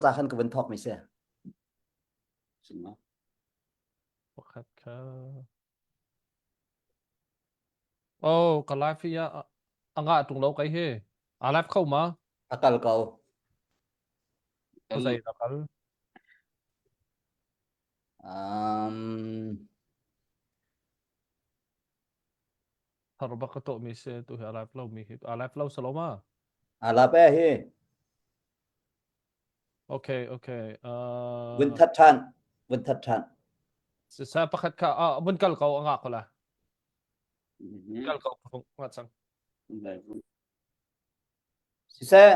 Ca khan ka vun thawk mi si. Pakhat kha. Oh, ka live hi a a ngah tung lo kai hi. A live kho ma? A kal ko. Ko zei na kal? Um, Thar bak ka to mi se tu hi a live lo mi hi. A live lo salo ma? A live e hi. Okay, okay. Uh, Vun that ṭhan. Vun that ṭhan. Sisa pakhat kha ah vun kal ko anga ko la. Kal ko nga cang. Siseh,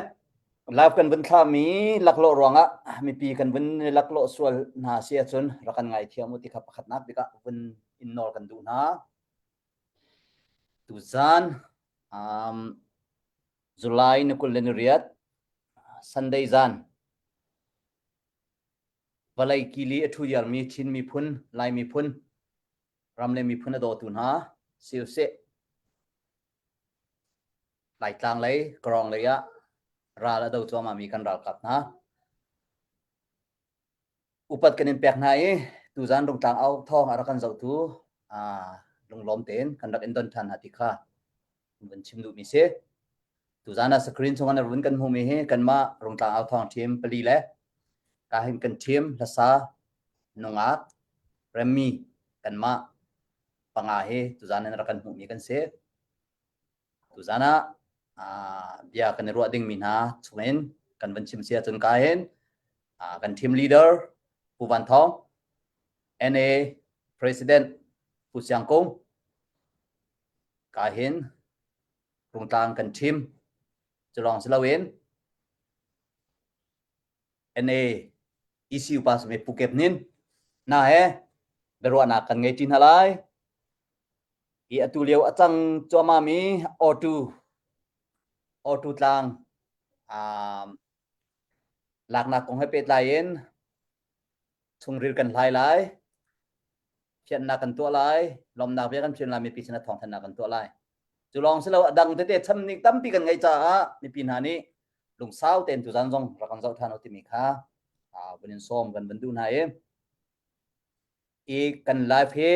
live kan vun thlami laklawh ruangah mipi kan vun laklawh sual hna si ahcun rak kan ngaithiam u ti kha pakhatnak bik ah vun in nawl kan duh hna. Tuzan um, July ni 28 Sunday zan vawlei kili a ṭhu diarmi Chin miphun, Lai miphun, ram le miphun a dawtu hna si usih. Laitlang lei, Kawrong lei ah ral a do cuahmahmi kan ralkap hna. Upat kan in pek hna i tuzan Rungtlang au thawng a rak kan zohtu lunglawm tein kan rak in don ṭhan hna ti kha vun chim duhmi si. Tuzan ah screen chung ah vun kan hmuhmi hi kanmah Rungtlang au thawng team pali le ka hin kan team hlasa nungak remmi kanmah panga hi tuzan in rak kan hmuhmi kan si. Tuzan ah bia kan i ruah dingmi hna chungin kan van chim si ahcun ka hin kan team leader Pu Van Thawng, NA President Pu Siang Kung, ka hin Rungtlang kan team cu lawng si loin NA ECU pa simi Pu Kep Nin na he biaruahnak kan ngei ṭi hna lai. Hi atu lio a cang cuahmahmi auto auto tlang um, laknak kong he pehtlai in chungril kan hlai lai, fianhnak kan tuah lai, lawmnak bia kan chim lai, mipi sinah thawngthanhnak kan tuah lai. Cu lawng si lo a dang tete cham ning tampi kan ngeih caah mipi hna nih lungsau tein tuzan zong rak kan zoh ṭhan u timi kha vun in sawm kan vun duh hna i i kan live hi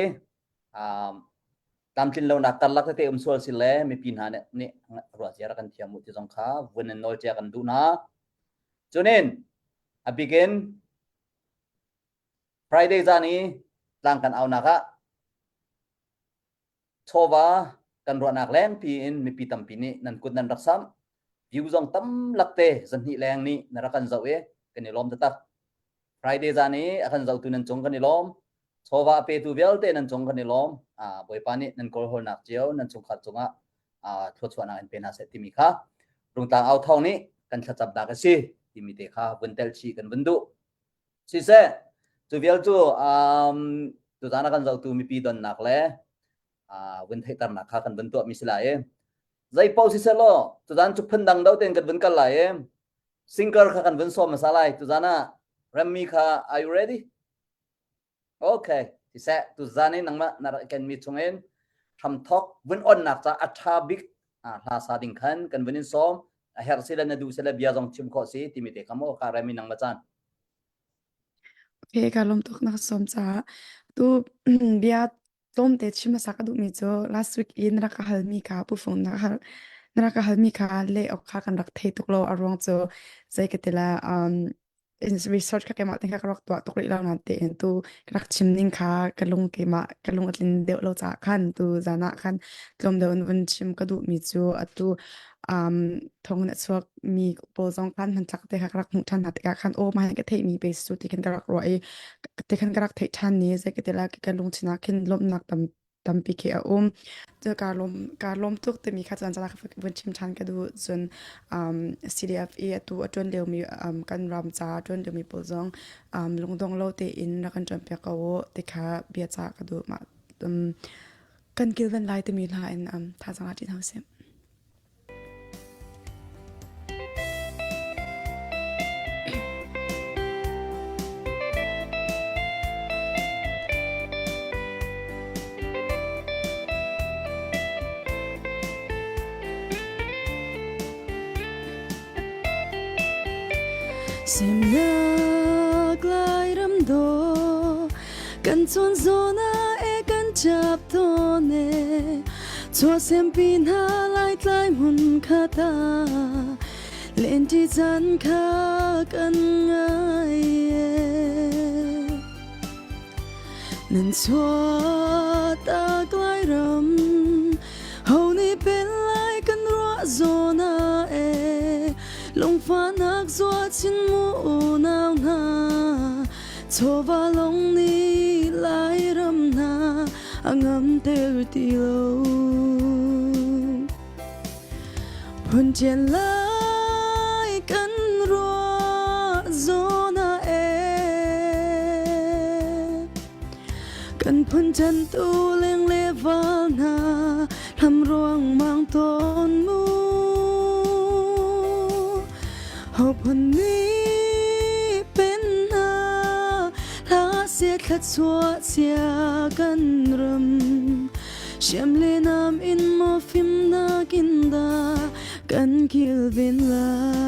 tlamtlin lonak karlak tete um sual si le mipi hna nih nih ruah cia rak kan thiam u ti zong kha vun in nawl cia kan duh hna. Cunin a bikin Friday zan i tlang kan aunak ah chawva kan ruahnak lengpi in mipi tampi nih nan kut nan rak samh. View zong tam lakte zahnih leng nih na rak kan zoh i kan i lawm taktak. Friday zan i a kan zohtu nan cung kan i lawm. Chawva a petu vialte nan cung kan i lawm. Ah, Bawipa nih nan kawlhawlnak cio nan chungkhar cungah ah, thluachuahnak in pe hna seh timi kha Rungtlang au thawng nih kan thlacamnak a si timi te kha vun tel chih kan vun duh. Siseh, cu vial cu um, tuzan a kan zohtu mipi donnak le uh, vun theihternak kha kan vun tuahmi si lai i zei paoh siseh law tuzan cu phundang do tein kan vun kal lai i singer kha kan vun sawm hmasa lai tuzan ah remmi kha are you ready okay siseh tuzan i nangmah na rak kenmi chungin hramthok vun onnak ca a ṭha bik hla sa ding khan kan vun in sawm a herh si le na duh si le bia zong chim khawh si timi te kha maw ka remi nangmah caan Okay, ka lawm tuk na ka sawm caah. Tu bia tlawmte chim hmasa ka duhmi cu last week i na rak ka halmi kha Pu Fung na hal na rak ka halmi kha leh awk kha kan rak thei tuk lo a ruang cu zei ka ti la um, research kha keimah te kha ka rak tuah tuk rih lo na tein tu ka rak chim ning kha ka lung keimah ka lung a tlin deuh lo caah khan tu zan ah khan tlawm deuh in vun chim ka duhmi cu atu um, thong in a chuak mi pawl zong khan hmanthlak te kha ka rak hmuh ṭhan hna tikah khan aw mah hin ka theihmi pe su ti khan ka rak ruah i te khan ka rak theih ṭhan ni zei ka ti la ka lungthin ah khin lawmhnak tam tampi khi a um cu kaa lawm kaa lawm tuk timi kha cun caan vun chim ṭhan ka duh cun um, CDF i atu a ṭuan liomi um, kan ram ca a ṭuan liomi pawl zong um, lungdong lo tein rak kan ṭuanpiak ko u ti kha bia ca ka duh mah um, kan kilven lai timi hla in um, thazaang ah ṭin hau sih. Semnak Lairam dawh kan chun zawn ah e kan ṭap tawn e chuahsempi hna Laitlai hmun khat ah lenti caan kha kan ngai e. Nan chuahtak Lairam ho nih pen lai kan ruah zawn ah e lungfahnak zuah chin mu unau hna chawva lawng nih Lairam hna a ngamter ti lo. Phunṭian lai kan ruah zawn ah e kan phun ṭantu leng le val hna hlam ruangmang tawn mu ho phun nih pen hna hla se thluachuah cia kan ram Siam le nam in maw fimnak in dah kan kilven lai?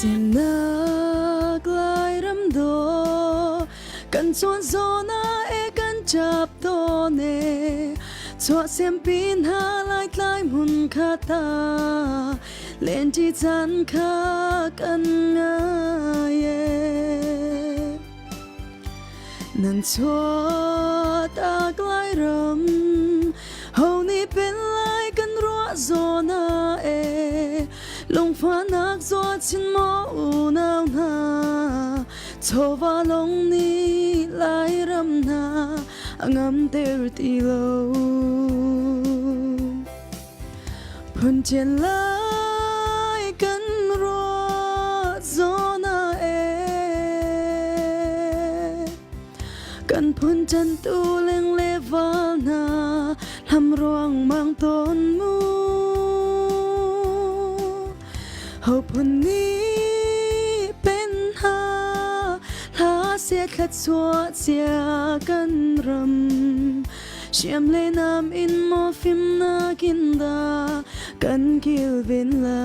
Semnak Lairam dawh kan chuan zawn ah e kan ṭap tawn e chuahsempi hna Laitlai hmun khat ah Lenti caan kha kan ngai e. Nan chuahtak Lairam ho nih pen lai kan ruah zawn ah e lungfahnak zuah chin maw unau hna chawva lawng nih Lairam hna a ngamter ti lo. Phunṭian lai kan ruah zawn ah e kan phun ṭantu leng le val hna hlam ruangmang tawn mu ho phun nih pen hna hla seh thluachuah cia kan ram Siam le nam in maw fimnak in dah kan kilven lai?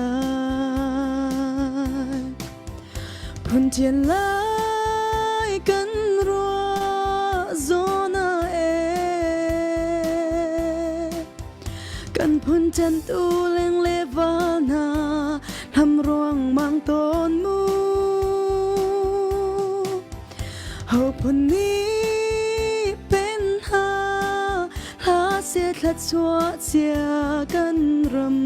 Phunṭian lai kan ruah zawn ah e kan phun ṭantu leng le val hna hlam ruangmang tawn mu. Ho phun nih pen hna hla seh thluachuah cia kan ram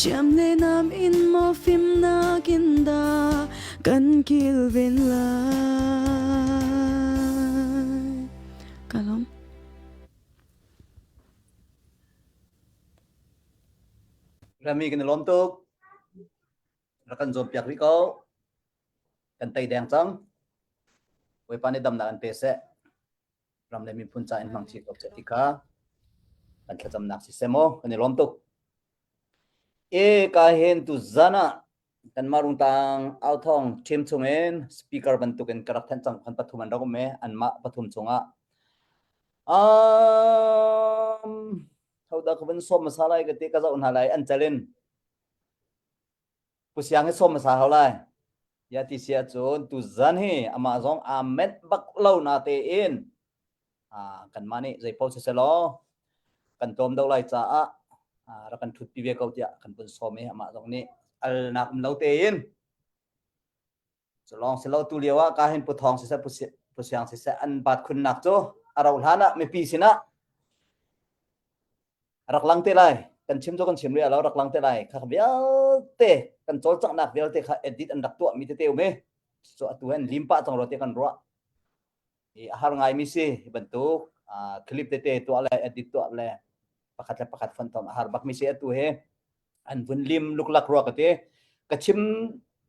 Siam le nam in maw fimnak in dah kan kilven lai Ka lawm. Rami kan i lawm tuk. Rak kan zuam piak rih ko. Kan tei deng cang. Bawipa nih damnak an pe seh. Ram le miphun ca in hmang chih ko seh ti kha kan thlacamnak si seh maw kan i lawm tuk. E ka hen tu zan ah kanmah rungtang authong team chungin speaker bantukin ka rak thanh cang khan pathum an rak um e anmah pathum chungah um hodah ka vun sawm hmasa lai ka ti ka zoh hna lai an calin Pu Siang hi sawm hmasa hau lai. Ya ti si ahcun tuzan hi amah zong aa menh bak lo na tein kanmah nih zeipaoh siselaw kan tlawm deuh lai caah rak kan ṭhutpi ve ko tiah kan vun sawm i amah zong nih alnak um lo tein cu lawng si lo tu lio ah ka hin Pu Thawng siseh Pu Siang siseh an baat khunnak cu a rauh hlan ah mipi sinah rak lang te lai kan chim cu kan chim rih lo rak lang te lai kha vialte kan cawlcanghnak vialte kha edit an rak tuah mi tete um i cu atu an lim pah cang rua te kan ruah i a har ngai mi si hi bantuk clip tete tuah le edit tuah le. Pakhat le pakhat fontom a har bak mi si atu he an vun lim luklak rua ka ti. Ka chim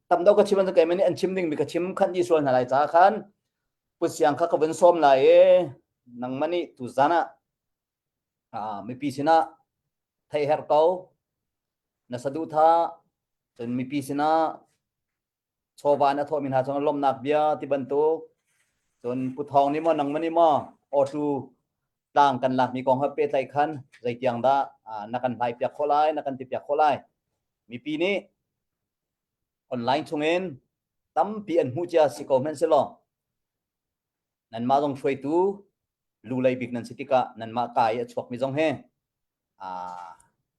tam deuh ka chim an kai mani an chim ding mi ka chim khan di sual hna lai ca khan Pu Siang kha ka vun sawm lai i nangmah nih tuzan ah mipi sinah theih herh ko na saduhthah cun mipi sinah chawva in a thawhmi hna cungah lawmhnak bia ti bantuk cun Pu Thawng nih maw nangmah nih maw awtlu tlang kan lakmi kong he pehtlaih khan zeitiang dah na kan hlai piak khawh lai na kan ti piak khawh lai mipi nih online chungin tampi an hmuh cia si ko hmanh selaw nanmah zong hruaitu lu lei bik nan si tikah nanmah ka i a chuakmi zong hi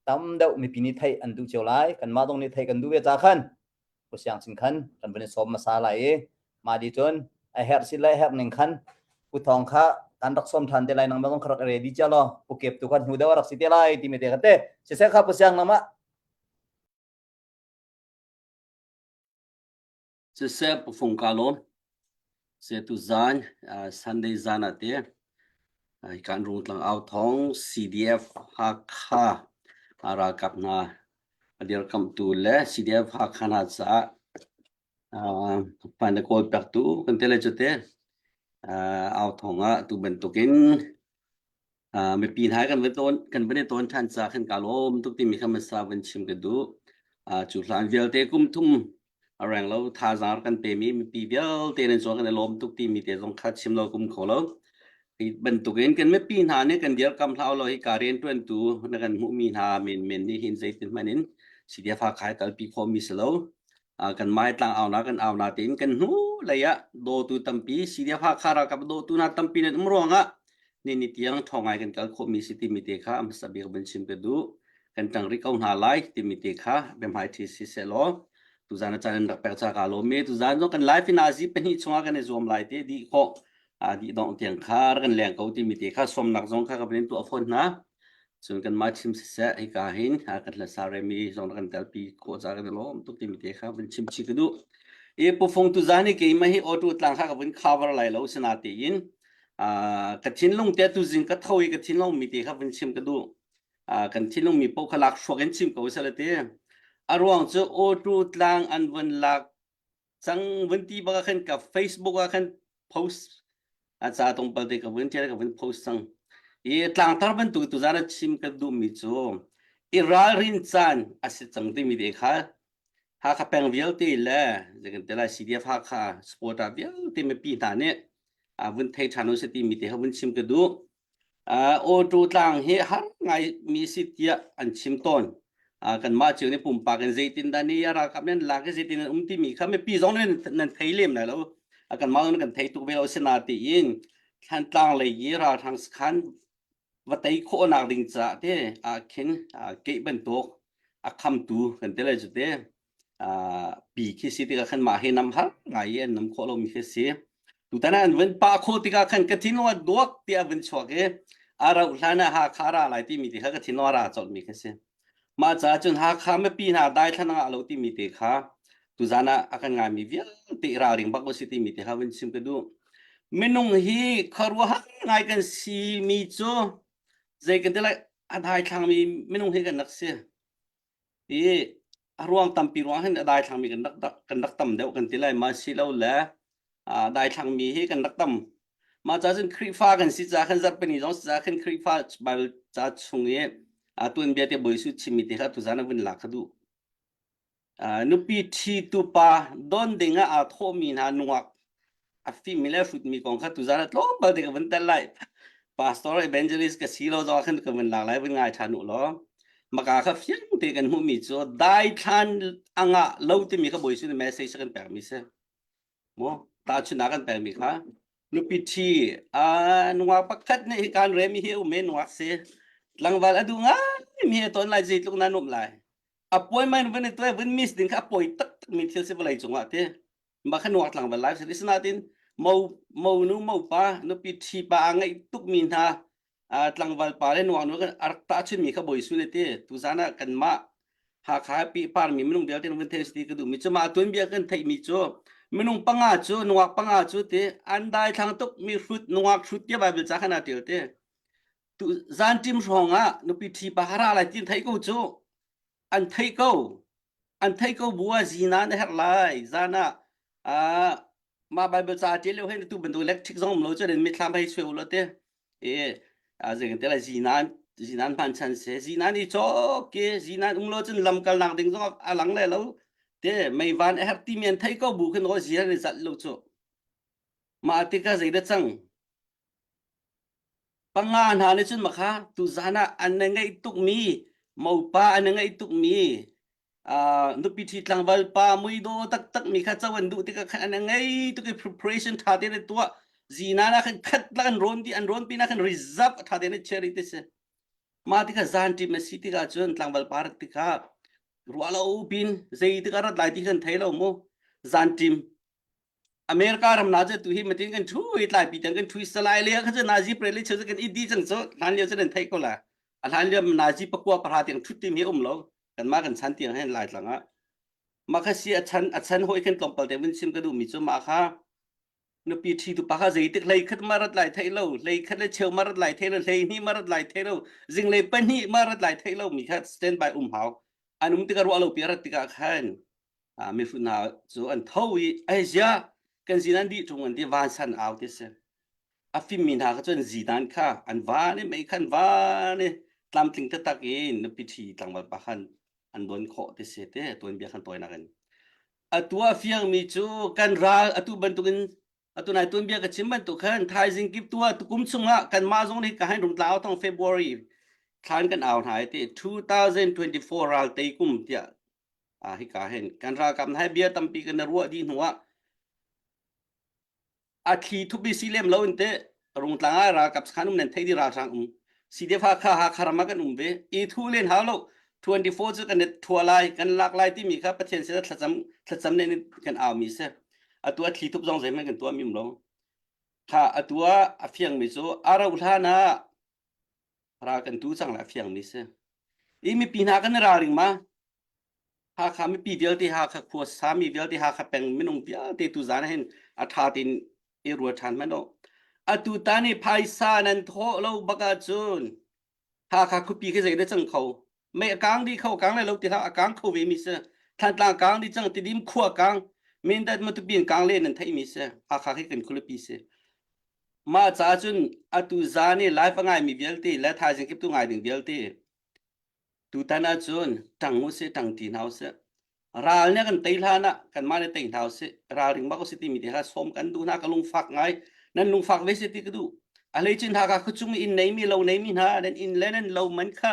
tam deuh mipi nih theih an duh cio lai kanmah zong nih theih kan duh ve ca khan Pu Siang sin khan kan van i sawm hmasa lai i mah di cun a herh si le herh ning khan Pu Thawng kha kan rak sawm ṭhan te lai nangmah zong kha rak ready cia law Pu Kep tu kha hnu deuh a rak si te lai timi te kha te siseh kha Pu Siang nangmah Siseh Pu Fung ka lawm. Se tu zan Sunday zan ah te kan rungtlang au thong CDF Hakha ralkap hna a dirkamhtu le CDF Hakha hna caah fund a kawl piaktu kan te le cu te au thong ah tu bantukin Mipi hna kan va tawn kan van i tawn ṭhan ca khan kaa lawm tuk timi kha hmasa van chim ka duh. Cu hlan vialte kum thum a reng lo thazaang kan pemi mipi vialte nan cung kan i lawm tuk timi te zong kha chim lo kum kho lo. Hi bantukin kan mipi hna nih kan dirkam hlah law hi ka rianṭuantu na kan hmuhmi hna menmen nih hin zeitin hmanh in CDF Hakha hi kalpi khawhmi si lo. Kan mai tlang au na kan au na tein kan hnu lei ah dawtu tampi CDF Hakha ralkap dawtu hna tampi nan um ruangah ni ni tiang ṭhawng ngai kan kal khawhmi si timi te kha hmasa bik van chim ka duh. Kan ṭang rih ko hna lai timi te kha biahmaiṭhi si sehlaw tuzan a caan in rak pek ca kaa lawm i tuzan zong kan live in azi pahnih chungah kan i zuam lai te dih khawh dih dongh tiang kha rak kan leng ko timi te kha sawmnak zong kha ka van in tuah fawn hna. Cun kanmah chim siseh hika hin kan hlasa remi zong kan telpi khawh ca kan i lawm tuk timi te kha vun chim chih ka duh. I pufung tuzan hi keimah hi auto tlang kha ka vun cover lai lo sina tiin ka thinlung te tuzing ka tho i ka thinlung mi te kha vun chim ka duh. Kan thinlung mi paoh kha lak hruak in chim ko sala ti. A ruang cu auto tlang an vun lak cang vun ti bak ah khan ka Facebook ah khan post a ca tongpal te ka vun tial ka vun post cang i tlangtar bantuk tuzan a chim ka duhmi cu i ralrin caan a si cang timi te kha Hakha peng vialte le zeikan te lai CDF Hakha supporter vialte mipi hna nih vun thei ṭhan u si timi te kha vun chim ka duh Auto tlang hi har ngai mi si tiah an chim tawn. Kanmah cio nih pumpak in zeitin dah ni a ralkap nan lak i zeitin an um timi kha mipi zong nan nan thei lem lai lo. Kanmah zong kan thei tuk ve lo sinatein Thlantlang lei i ralhrang sakhan va tei khawhnak ding caah te ah khin keih bantuk a khamtu kan ti lai cu te. pi khi si tikah khan mah hi nam har ngai i an nam khawh lomi khi si tutan ah an vun pah khawh tikah khan ka thinlung ah duak tiah vun chuak i a rauh hlan ah Hakha ra lai timi ti kha ka thinlung ah ra colhmi khi si mah caah cun Hakha mipi hna daithlan ah lo timi te kha tuzan ah a kan ngaimi vialte i ralring bak u si timi te kha vun chim ka duh minung hi khuaruahar ngai kan si mi cu zei kan ti lai a daithlangmi minung hi kan rak si I a ruang tampi ruang hin a daithlangmi kan rak kan rak tam deuh kan ti lai ma si lo le daithlangmi hi kan rak tam. Mah ca cun Khrihfa kan si ca khan zarhpini zong si ca khan Khrihfa Bible ca chung i tuanbia te Bawi Jesuh chimmi te kha tuzan a vun lak kha duh. Nupi ṭhitu pa don ding ah aa thawhmi hna nungak a fimmi le hrutmi kong kha tuzan ah tlawmpal te ka vun tel lai. Pastor evangelist ka si lo zong ah khan ka vun lak lai vun ngai ṭhan u law. Maka kha fiang te kan hmuhmi cu daithlan a ngah lo timi kha Bawi Jesuh nih message a kan pekmi si. Mu tahchunhnak kan pekmi kha nupi ṭhi nungak pakhat nih hi kan remi hi um e nungak si tlangval a duh ngai mi he ton lai zeitluk na nuam lai a puai mai vun i tuai vun miss ding kha a poi taktak mi thil si vawlei cungah ti ma kha nuak tlangval lai si sinatin mo mo nu mo pa nupi ṭhi pa a ngeih tuk mi hna tlangval pa le nuak nu kan a rak tahchun mi kha Bawi Jesuh nih ti tuzan ah kanmah Hakha pi par mi minung vialte vun thei ti ka duh mi cu mah tuanbia kan theih mi cu minung panga cu nungak panga cu ti an dai thlang tuk mi hrut nungak hrut tia Bible ca khan a tial ti. Tu zanṭim hrawng ah nupi ṭhi pa kha ra lai ti an theih ko cu. An theih ko. An theih ko bu ah zinan a herh lai. Zan ah ah mah Bible ca ṭial lio hin tu bantuk electric zong um lo cun mitthlam hei suai u law te. E a zei te lai zinan zinan hman chan se zinan i cawk ke zinan um lo cun lam kalnak ding zong a lang le lo te meivan a herh ti mi an theih ko bu khin o zinan i zalh lo cu. Mah tikah zei dah cang? Panga hna nih cun makha tuzan ah an na ngeih tukmi mopa an na ngeih tukmi uh, nupi ṭhi tlangval pa muidaw taktak mi kha co an duh tikah khan an ngei tuk i preparation ṭha tein an tuah zinan ah khan khat lak an rawn di an rawn pin ah khan reserve ṭha tein an chiah rih ti si mah tikah zan ṭim a si tikah cun tlangval pa rat tikah ruah lo pin zei tikah rat lai ti kan thei lo mu zan ṭim America ram na cu tu hi matin kan thu i tlai pi tang kan thui salai le kha cu Nazi pre le cheu kan i di cang cu hlan lio cu nan theih ko la a hlan lio Nazi pakua pahra tiang thut tim hi um lo kan mah kan chan tiang hen lai tlang ah mah kha si a chan a chan hoi khan tlawmpal te vun sim ka duh mi cu mah kha nupi ṭhi tu pa kha zeitik hlei khat ma rat lai thei lo hlei khat le cheu ma rat lai thei lo hlei hnih ma rat lai thei lo zinglei pahnih ma rat lai thei lo mi kha stand by um hau an um tikah ruah lo pi rat tikah khan mihrut hna cu an tho i ai zia kan zinan dih ṭung an ti vansan au ti si a fimmi hna kha cun zinan kha an van i mei khan van i tlamtling taktak in nupi ṭhi tlangval pa khan an don khawh ti si te tuanbia khan tawinak in atu a fiangmi cu kan ral atu bantukin atu nai tuanbia ka chim bantuk khan thaizing kip tua tukum chungah kanmah zong nih ka hain rung tlau tong February thlan kan au hna ti 2024 ral tei kum tiah Ah hika hin kan ralkap hna bia tampi kan ruah dih hnuah a thli thupi si lem lo in te rungtlang ah ralkap sakhan um nan thei di ralhrang um CDF Hakha Hakha ram ah kan um ve i thu len hau lo 24 cu kan thua lai kan lak lai timi kha Pathian sin thlacam thlacam ne kan au mi si atu a thli thup zong zeihmanh kan tuah mi um lo kha atu ah a fiang mi cu a rauh hlan ah ral kan tu cang la fiang mi si i mipi hna kan ralring ma Hakha mipi vialte Hakha khua sami vialte Hakha peng minung vialte tu zan hin a tha tin i ruat than hmanh u atu tan i phaisa nan thawh lo bak ahcun Hakha khuapi khi zei dah cang kho mei a kang dih kho kang lai lo ti hlah a kang kho ve mi si Thantlang kang dih cang Tidim khua kang Mindat Matupi in kang le nan theih mi si Hakha khi kan khualipi si Mah caah cun atu zan i live a ngaimi vialte le thaizing kip tu ngai ding vialte tutan ahcun ṭang usih ṭang ṭi hna usih. Ral nih a kan tei hlan ah kanmah nih tei hna usih ralring bak usih timi te kha sawm kan duh hna ka lungfak ngai nan lungfak ve si ti ka duh. A hleicin Hakha khuachung i inn neimi lo neimi hna nan inn le nan lo man kha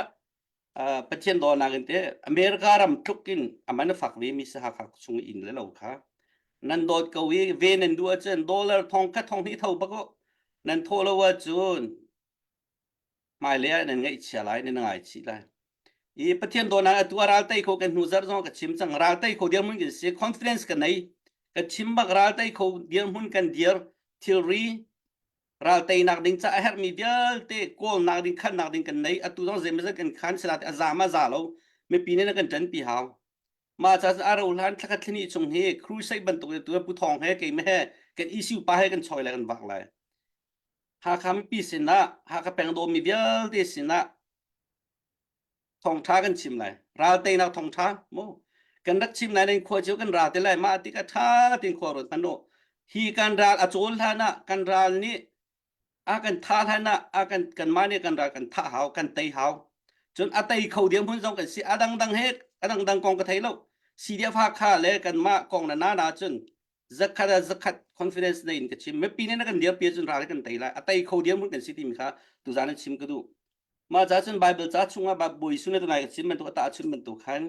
Pathian dawtnak in teh America ram tluk in a man a fak ve mi si Hakha chung inn le lo kha nan dawt ko i ve nan duh ahcun dollar thong khat thong hnih tho bak u nan thawh lo ahcun hmailei ah nan ngaihchia lai nan ngaichih lai i Pathian dawtnak atu a ral tei kho kan hnu zarh zong ka chim cang ral tei kho dirhmun kan si confidence ka nei ka chim bak ral tei kho dirhmun kan dir thilri Ral teinak ding ca a herhmi vialte kawlnak ding khannak ding kan nei atu zong zeimazat kan khan sila a za ma za lo mipi nih kan ṭanpi hau mah ca a ro hlan thlakhat thlini chung hi crusade bantuk tu pu thong he keimah he kan issue pa he kan choi lai kan vak lai Hakha mipi sinah Hakha peng dawmi vialte sinah thawngṭha kan chim lai ral teinak thawngṭha mu kan rak chim lai nan khua cio kan ra te lai mah tik a ṭha tin khua ruat hmanh u hi kan ral a cawl hlan ah kan ral nih a kan tha hlan ah a kan kanmah nih kan ral kan thah hau kan tei hau cun a tei kho diam hun zong kan si a dangdang he a dangdang kong ka thei lo CDF Hakha le kanmah kong na na na cun zakhat ah zakhat confidence nei in ka chim mipi nih na kan dirpi cun ral kan tei lai a tei kho diam hun kan si timi kha tuzan in chim ka duh Mah ca cun Baibal ca chungah Bawi Jesuh nih tunai ka chim bantuk a tahchunh bantuk khan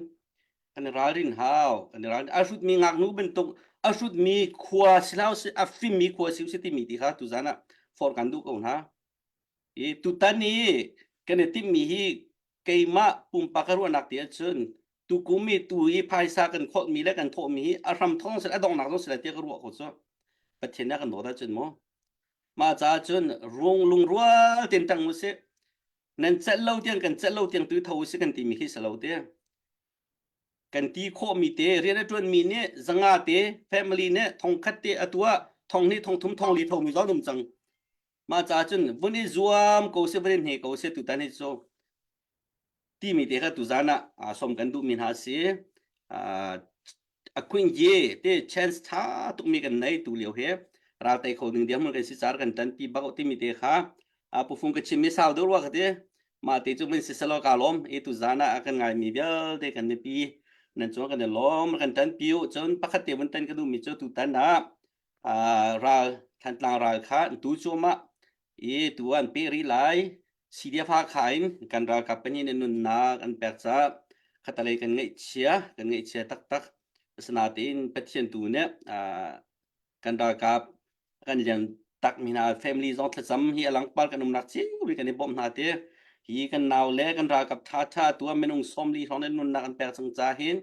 kan i ralrin hau. Kan i ralrin. A hrutmi ngaknu bantuk a hrutmi khua si hlah usih, a fimmi khua si usih timi ti kha tuzan ah forh kan duh ko hna. I tutan i kan i timhmi hi keimah pumpak ka ruahnak ti ahcun tukum i tu i phaisa kan khawlhmi le kan thawhmi hi a hram thawng sila a donghnak zong sila tiah ka ruah ko cu. Pathian nih a kan dawt ahcun maw Mah caah cun rung lungrual tein ṭang usih. Nan celh lo tiang kan celh lo tiang tu tho usih kan timi khi si lo te. Kan ti khawhmi te rian a ṭuanmi nih zanga te family nih thongkhat te atu ah thong hnih thong thum thong li thomi zong um cang. Mah caah cun vun i zuam ko seh vun i hne ko seh tutan hi cu timi te kha tuzan ah som kan duhmi hna a si. A queen ye te chance tha tukmi kan nei tu lio he ral tei kho ding dirhmun kan si car kan tanpi bak timi te kha pufung ka chim mi sau deuh rua ka ti mah te cu mun si selo ka lawm i tuzan ah kan ngai mi vialte kan mipi nan cung kan i lawm kan tanpi u cun pakhat te vun tan ka duh mi cu tutan ah ral Thantlang ral kha an tu cuahmah i tu an peh rih lai. CDF Hakha in kan ralkap pahnih nih nunnak an pek caah khatalei kan ngaihchia kan ngaihchia taktak. Asinain Pathian tu nih kan ralkap kan lian takmi hna family zong thlacam hi a langpar kan umnak cio kan i bawmh hna ti hi kan nau le kan ralkap ṭha ṭha tu ah minung 40 hrawng nih nunnak an pek cang ca hin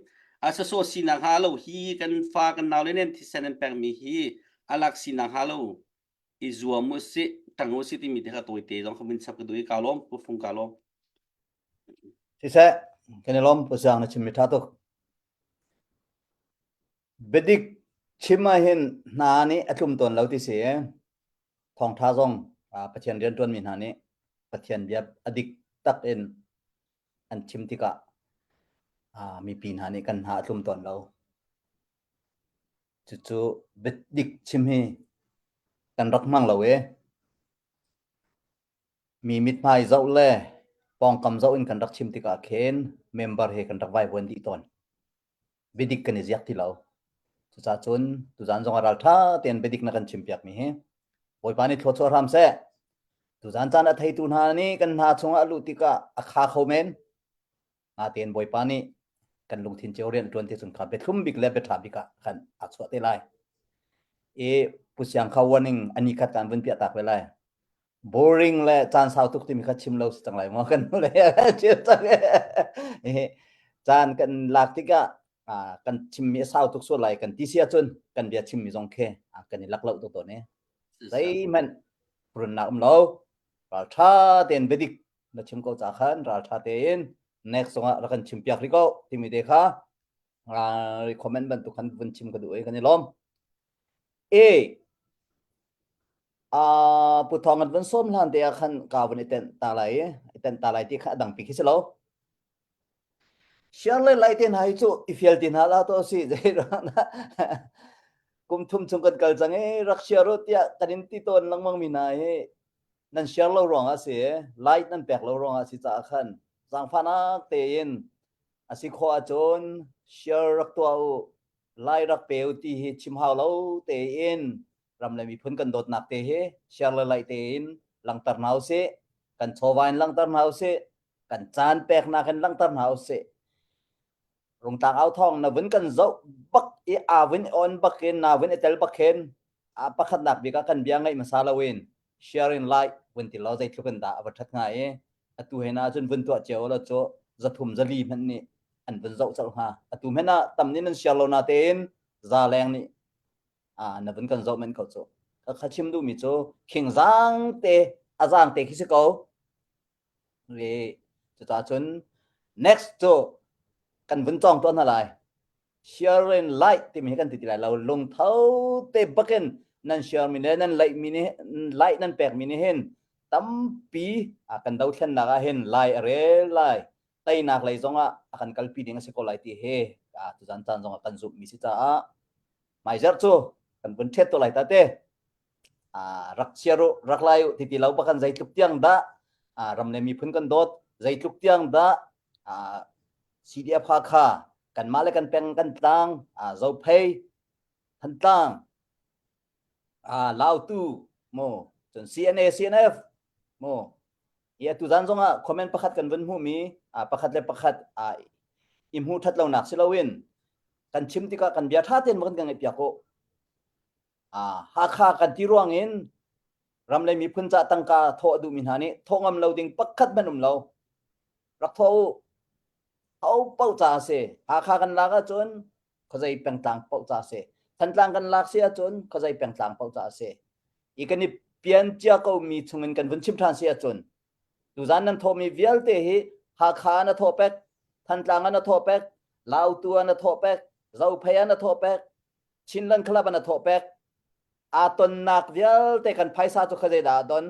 a sasawh sinak hnga lo hi kan fa kan nau le nen thisen an pekmi hi a lak sinak hnga lo i zuam u sih ṭang u sih timi te kha tawite zong kha vun chap ka duh i ka lawm pu fung ka lawm Siseh, kan i lawm pu Siang na chimmi ṭha tuk. Biadik chim ahhin hna nih a tlum tawn lo ti si. Thawngṭha zong Pathian rianṭuanmi hna nih Pathian bia a dik tak in an chim tikah mipi hna nih kan hna a tlum tawn lo. Cucu biadik chim hi kan rak hmang lo i Mi mithmai zoh le pawngkam zoh in kan rak chim tikah khin member he kan rak vaivuan dih tawn. Biadik kan i ziak ti lo. Cucaah cun tuzaan zong ah ralṭha tein biadik na kan chimpiakmi hi Bawipa nih thluachuah hram seh. Tuzaan caan a theitu hna nih kan hna chungah a luh tikah a kha kho men. Natein Bawipa nih kan lungthin cio rian ṭuan ti cun kha biathlum bik le biaṭha bik ah khan aa chuah te lai. I Pu Siang kha warning ani khat kan vun piah tak ve lai. Boring le caan sau tuk timi kha chim lo si cang lai maw kan le chim cang caan kan lak tikah kan chimmi a sau tuk sual lai kan ti si ahcun kan bia chimmi zong khi kan i lak lo tuk tawn i zeihmanh runnak um lo ralṭha tein biadik na chim ko ca khan ralṭha tein next zongah rak kan chim piak rih ko timi te kha comment bantuk khan vun chim ka duh i kan i lawm e pu thong an vun sawm hlan te ah khan ka vun i tenh ta lai i tenh ta lai ti kha a dang pi khi si lo share le lai te hna hi cu i fial ti hna la to si zei kum thum chung kan kal cang i rak share u tiah kan in ti tawn lengmang mi hna hi nan share lo ruangah si like nan pek lo ruangah si caah khan zaangfahnak tein a si khawh ahcun share rak tuah u like rak pe u ti hi chim hau lo tein ram le miphun kan dawtnak te hi share le like tein langhter hna usih kan chawva in langhter hna usih kan caan peknak in langhter hna usih rungtlang au thawng na vun kan zoh bak i aa vun on bak in na vun i tel bak hin a pakhatnak bik ah kan bia ngaih hmasa loin share in like vun ti law zeitluk in dah a va ṭhat hnga i atu he na cun vun tuah cio la cu zathum zali hmanh nih an vun zoh colh hnga atu hmanh ah tam nih nan share lo na tein za leng nih a na vun kan zoh men ko cu ka chim duhmi cu khing zaang te a zaang te khi si ko i cucaah cun next cu kan vun cawng tuah hna lai share and like timi hi kan ti ti lai lo lungtho te bakin nan share mi le nan like mi nih like nan pek mi nih hin tampi a kan dothlennak ah hin lai a rel lai teinak lei zongah a kan kalpi ding a si ko lai ti he tuzan caan zongah kan zumh mi si caah hmaizarh cu kan vun ṭhet to lai ta te rak chia ru rak lai u ti ti lo bakan zeitluk tiang dah ram le miphun kan dawt zeitluk tiang dah CDF Hakha kanmah le kan peng kan tlang Zophei Thantlang Lautu mu cun CNA CNF mu i atu zan zongah comment pakhat kan vun hmuhmi pakhat le pakhat i hmuh that lonak si loin kan chim tikah kan bia tha tein kan ngaih piak u Hakha kan ti ruang in ram le miphun ca tangka thawh a duhmi hna nih thawh ngam lo ding pakhat hmanh um lo rak thawh u ho paoh ca a si Hakha kan lak ahcun khuazei pengtlang paoh ca a si Thantlang kan lak si ahcun khuazei pengtlang paoh ca a si i kan i pian cia ko mi chungin kan vun chim ṭhan si ahcun tuzan nan thawhmi vialte hi Hakha na thawh pek Thantlang ah na thawh pek Lautu ah na thawh pek Zophei ah na thawh pek Chinland Club ah na thawh pek. Aa tonnak vialte kan phaisa cu kha zeidah a don?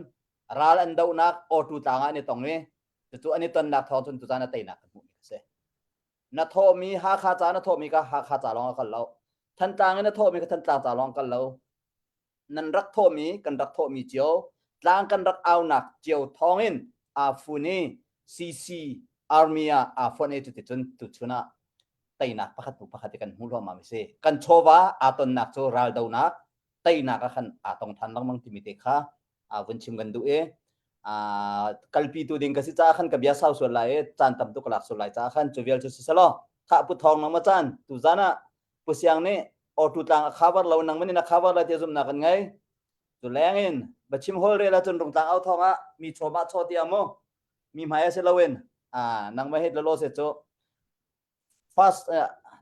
Ral an dohnak awtu tlang ah an i tong i cucu an i tonnak thawng cun tuzan a teinak kan hmuhmi a si. Na thawhmi Hakha ca na thawhmi kha Hakha ca lawng a kal lo. Thantlang in na thawhmi kha Thantlang ca lawng a kal lo. Nan rak thawhmi kan rak thawhmi cio tlang kan rak aunak cio thawngin aa fun i CC Army ah aa fonh i cuticun tuchun ah teinak pakhat hnu pakhat i kan hmuh hluahmah mi si. Kan chawva aa tonnak cu raldonak teinak ah khan aa tong than lengmang timi te kha vun chim kan duh i kalpi tu ding ka si caah khan ka bia sau sual lai i caan tam tuk ka lak sual lai caah khan cu vial cu si selaw khah pu thawng nang ma caan tu zan ah pu siang nih auto tlang a cover lo nang manin a cover lai ti zumnak kan ngei cu leng in va chim hol rel ahcun rungtlang au thawng ah mi chaw ma chaw tia mu mi hmai a si loin nang ma het lo se cu Fast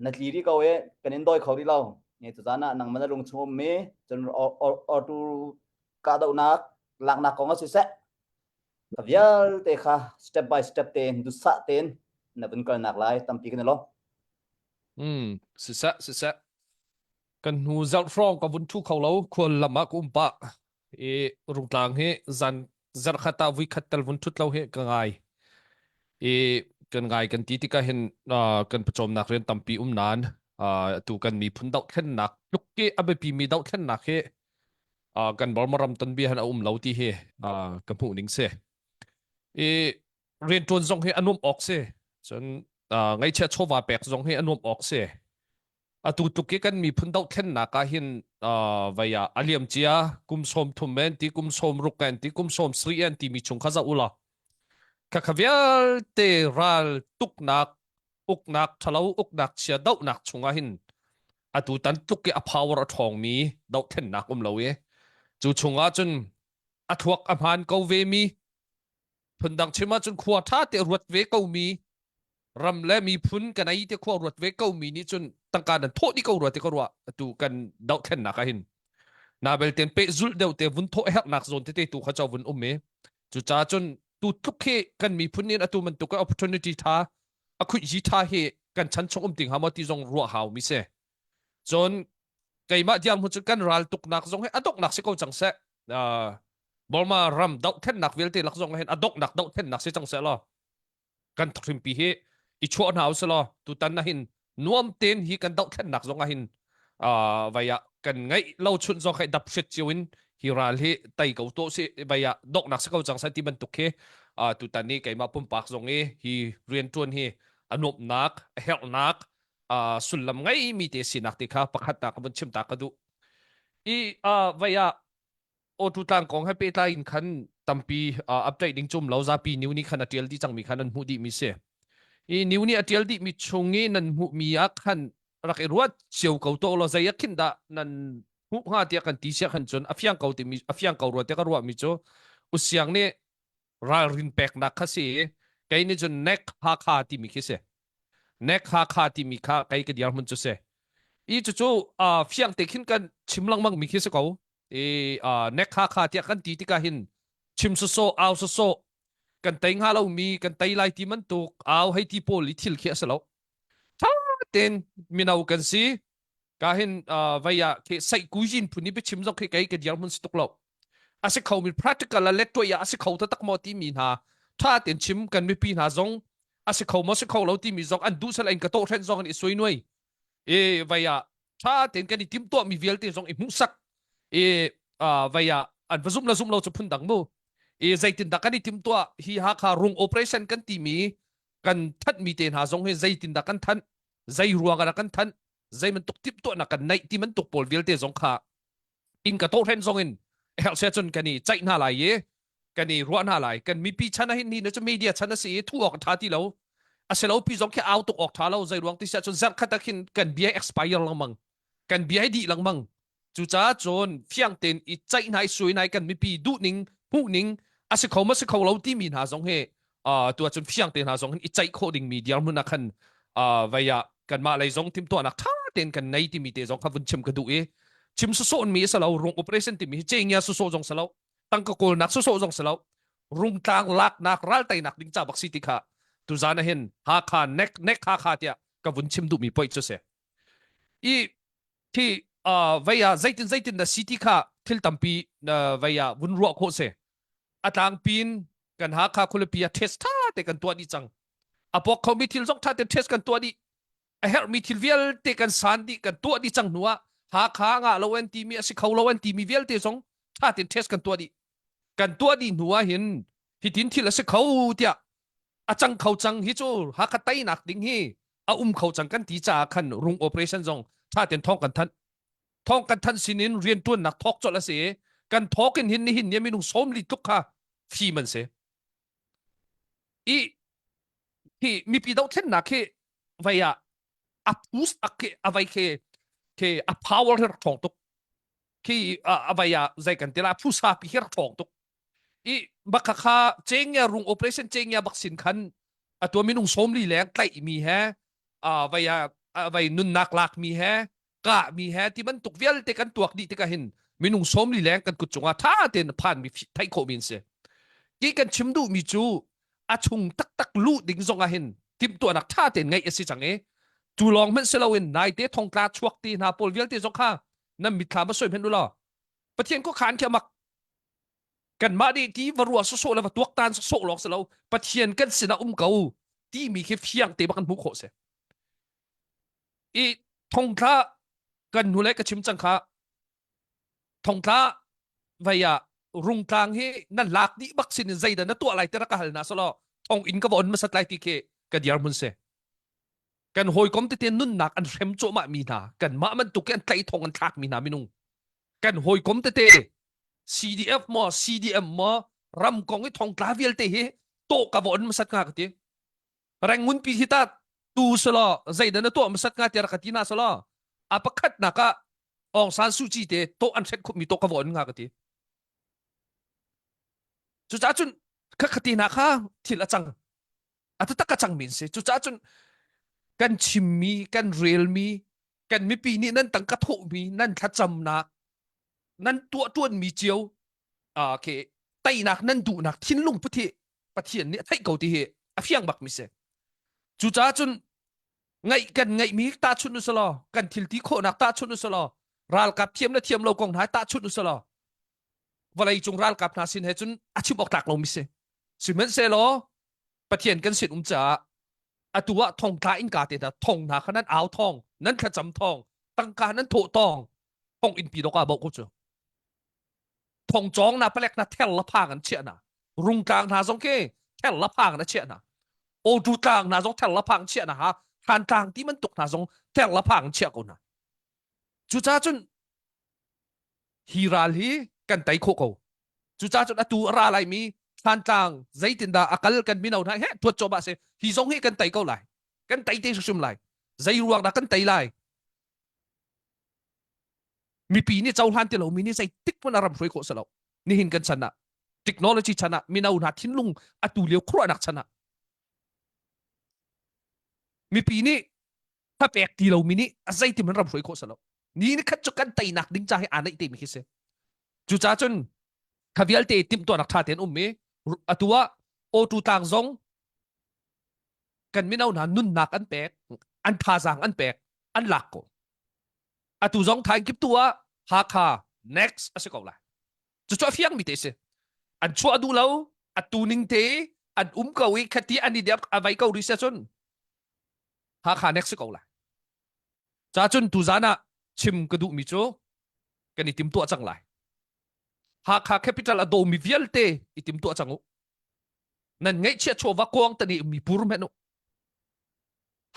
na tli rih ko i kan in dawi kho rih lo. Ni tuzan ah nangmah na lung chung ummi cun ortu kahdohnak laknak kong ah siseh kha vialte kha step by step tein duhsah tein na vun kalnak lai tampi kan i lawm. Mm, siseh siseh. Kan hnu zarh hrawng ka vun thu kho lo khual lam ah ka um pah. I Rungtlang hi zan zarhkhat ah vuikhat tal vun ṭhut lo hi ka ngai. I kan ngai kan ti tikah hin uh, kan pawcawmnak rian tampi um nain uh, atu kan miphun dohthlennak tluk i a biapimi dohthlennak hi uh, kan Burma ram tonbia han a um lo ti hi uh, ka hmuh ning si. I rianṭuan zong hi a nuam awk si. Cun uh, ngaihchia chawva pek zong hi a nuam awk si. Atu tluk i kan miphun dohthlennak ah hin uh, vei ah a liam cia kum sawm thum en ti kum sawm ruk en ti kum sawm sri en timi chung kha zoh u law khakha vialte ral tuknak uknak ṭhalo uknak chia dohnak chungah hin atu tan tluk i a power a ṭhawngmi dohthlennak um lo i cu chungah cun a thluak a hmaan ko ve mi phundang chim ahcun khua ṭha te ruat ve ko mi ram le miphun kan ei te khua ruat ve ko mi nih cun tangka nan thawh dih ko rua te ka ruah atu kan dohthlennak ah hin na belten pe zulh deuh te vun thawh herhnak zawn tete tu kha cho vun um i cucaah cun tu tluk hi kan miphun nih atu bantuk opportunity tha a khuih ji tha hi kan chan chung um ting ha maw ti zong ruah hau mi se cun keimah diam hu cu kan ral tuknak zong hi a donghnak si ko cang seh Burma ram dohthlennak vialte lak zong hin a donghnak dohthlennak si cang seh law kan thrimpi hi i chuah hna usih law tutan na hin nuam tein hi kan dohthlennak zong ah hin vai ah kan ngeih lo chunh zong khai dap hrit cio in hi ral hi tai ko to si vai ah donghnak si ko cang sai ti bantuk khi tutan ni keimah pumpak zong i hi riantuan hi a nuamhnak a herhnak sullam ngei mi te sinak te kha pakhat ta ka vun chim ta ka duh i vai ah Awtu tlang kong he pehtlai in khan tampi update ding cum lo zapi new nih khan a tial dih cangmi khan an hmuh dihmi si. I new nih a tial dihmi chung i nan hmuhmi ah khan rak i ruat cio ko to law zei ah khin dah nan hmuh hnga tiah kan ti sia khan cun a fiang ko timi a fiang ko rua tiah ka ruahmi cu usiang nih ralrin peknak kha si i kei nih cun nek Hakha timi khi si. Nek Hakha timi kha kei ka dirhmun cu si. I cucu uh, fiang te khin kan chim lengmang mi khi si ko. I uh, nek Hakha tiah kan ti tikah hin chim sawsawh au sawsawh kan tei hnga lomi kan tei lai ti bantuk au hei ti pawl i thil khi a si lo. Tha tein mino kan si. Ka hin uh, vei ah khi saih kujin phun i biachim zong khi kei ka dirhmun si tuk lo. A si kho mi practical a let tuah a si kho taktak maw timi hna tha tein chim kan mipi hna zong a si kho maw si kho lo timi zong an duh sal in ka tawh hren zong an i sui nuai. E vei ah tha tein kan i timtuah mi vialte zong i hmuhsak i uh, vei ah an va zum la zum lo cu phun dang mu. I zeitin dah kan i timtuah hi Hakha rung operation kan timi kan thanh mi te hna zong hi zeitin dah kan thanh zei ruang ah dah kan thanh zei bantuk timhtuahnak kan neih ti bantuk pawl vialte zong kha in ka tawhren zong in herh se cun kan i ceih hna lai i kan i ruah hna lai kan mipi chan ah hin ni na cu media chan a si i thu awk tha ti lo a si lo pi zong khi au tuk awk tha lo zei ruang ti sia cun zarh khat ah khin kan bia expire lengmang kan bia hi dih lengmang Cucaah cun fiang tein i ceih hna i sui hna i kan mipi duhning hmuhning a si kho ma si kho lo timi hna zong hi uh, tu ahcun fiang te hna zong hin i ceih khawh dingmi dirhmun ah khan uh, vei ah kanmah lei zong timhtuahnak ṭha tein kan nei timi te zong kha vun chim ka duh i chim sawsawh mi a si lo rung operation timi hi cengya sawsawh zong si lo tangka kawlnak sawsawh zong si lo rungtlang laknak ral teinak ding ca bak si ti kha tuzan ah hin Hakha nek nek Hakha tiah ka vun chim duhmi poih cu si i khi. Uh, vei ah zeitin zeitin na si ti kha thil tampi na vei ah vun ruah khawh si. A tlangpin kan Hakha khualipi ah test tha te kan tuah dih cang. A pok khomi thil zong tha te test kan tuah dih. A herhmi thil vialte kan san dih kan tuah dih cang hnu ah Hakha ngah lo an timi a si kho lo an timi vialte zong tha tein test kan tuah dih. Kan tuah dih hnu ah hin hitin thil a si kho tiah a cang kho cang hi cu Hakha teinak ding hi a um kho cang kan ti caah khan rung operation zong tha ten thong kan thanh thong kan thanh sinin rian tuannak thawk colh a si kan thawk in hin nihin ni minung 40 tluk kha fim an si i hi mipi dohthlennak hi vei ah a push a ke a vai ke ke a power hi rak thong tuk khi a vai ah zei kan ti la phusa pi hi rak thong tuk i bak kha chengya rung operation chengya bak sin khan atua minung 40 leng tlaih mi he a vai a vai nunnak lak mi he kah mi he ti bantuk vialte kan tuak dih tikah hin minung 40 leng kan kut cungah tha tein phan mi theih khawh mi an si ki kan chim duh mi cu a chung taktak luh ding zong ah hin timhtuahnak tha tein ngeih a si cang i cu lawng hmanh si loin naite thongtla chuak ti hna pawl vialte zong kha nan mitthlam a soi hmenh u law Pathian khuakhan khi amak kanmah nih ti va ruah sawsawh le va tuaktan sawsawh lawng si lo Pathian kan sinah um ko timi khi fiang te bak kan hmuh khawh si i thongtla kan hnu le ka chim cang kha thongtla vei ah rungtlang hi nan lak dih bak sin in zeidah na tuah lai ti rak ka hal na solo thong in ka va on masat lai ti khi ka diar mun si kan hawikom tete nunnak an hrem cuahmah mi hna kanmah bantuk an tlaih thong an thlak mi hna minung kan hawikom tete CDF maw CDM maw ram kong i thongtla vialte hi tawh ka va on masat nga ka ti rangun pi hi ta tu selo zeidah na tuah masat nga tiah ka ti na selo a pakhat nak ah Aung San Suu Kyi te tawh an hrek khupmi tawh ka va on nga ka ti cucaah cun kha khati hna kha thil a cang a taktak a cangmi an si cucaah cun kan chimmi kan relmi kan mipi nih nan tangka thawhmi nan thlacamnak nan tuah ṭuanmi cio uh, okay, teinak nan duhnak thinlung put hi Pathian nih a theih ko ti hi a fiang bak mi si cucaah cun ngaih kan ngaihmi tahchunh usalaw kan thil ti khawhnak tahchunh usalaw ralkap thiam le thiam lo kong hna tahchunh usalaw vawlei cung ralkap hna sin he cun a chim awk tlak lomi si sihmanhsehlaw Pathian kan sin um caah atu ah thongtla innka te hna thong hna kha nan au thong nan thlacam thong tangka nan thawh tong thong innpi dok ah boh ko cu thong cawng na palek na ther la phang an chiah na rungtlang hna zong khi ther la phang na chiah na awtu tlang hna zong ther la phang chiah na ha hlan tlang ti bantuk hna zong ther la phang chiah ko na cucaah cun hi ral hi kan tei khawh ko cucaah cun atu a ra laimi Thlantlang zeitindah a kal kan mino hna he tuat cawmah si hi zong hi kan tei ko lai kan tei te hrim lai zei ruang dah kan tei lai mipi nih cohlan ti lomi nih zeitik hmanh a ram hruai khawh si lo nihin kan chan ah technology chan ah mino hna thinlung atu lio khuaruahnak chan ah mipi nih thapek ti lomi nih a zeitim an ram hruai khawh si lo ni ni khat cu kan teinak ding ca hi aa neih te mi khi si cucaah cun kha vialte timhtuahnak ṭha tein um i atu ah awtu tlang zong kan mino hna nunnak an pek an thazaang an pek an lak ko atu zong thain kip tu ah Hakha next a si ko lai cucu a fiang mi te si an chuah duh lo atu ning te an um ko i khati an i dep a vai ko rih sia cun Hakha next si ko lai Ca cun tuzan ah chim ka duhmi cu kan i timtuah cang lai. Hakha capital a dawmi vialte i timtuah cang u. Nan ngaihchiah chawva kuang tani mi pur men u.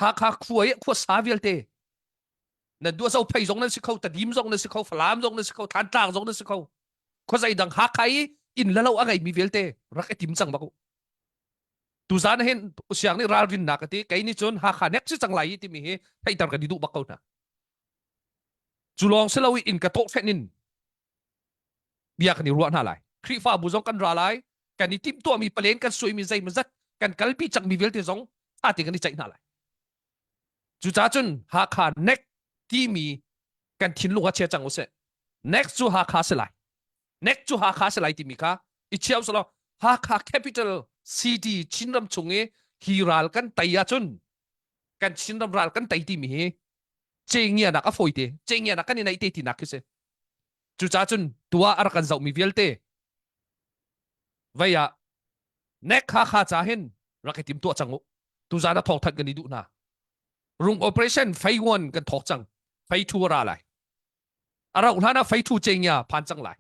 Hakha khua i khuasa vialte nan duah zo phei zong nan si kho tadim zong nan si kho falam zong nan si kho thantlang zong nan si kho khuazei dang Hakha i inn le lo a ngeimi vialte rak i tim cang bak u tuzan hin siang nih ralrinnak a ti kei nih cun Hakha nek si cang lai i timi hi theihter kan i duh bak ko hna cu lawng si lo i inn ka tawh fenh in bia kan i ruah hna lai Khrihfabu zong kan ra lai kan i timhtuahmi palen kan suaimi zeimazat kan kalpi cangmi vialte zong ṭha tein kan i ceih hna lai cucaah cun Hakha nek timi kan thinlung ah chia cang usih next cu Hakha si lai nek cu Hakha si lai timi kha i chiao selaw Hakha capital city Chinram chung i hi ral kan tei ahcun kan Chinram ral kan tei timi hi Cengianak a fawi te. Cengianak kan i naih te tinak khi si. Cucaah cun tua a rak kan zohmi vialte vei ah nek kha kha ca hin rak i tim tuah cang u. Tuzan a thawk than kan i duh hna. Rung operation fei one kan thawk cang. Fei two a ra lai. A rauh hlan ah fei two cengia phan cang lai.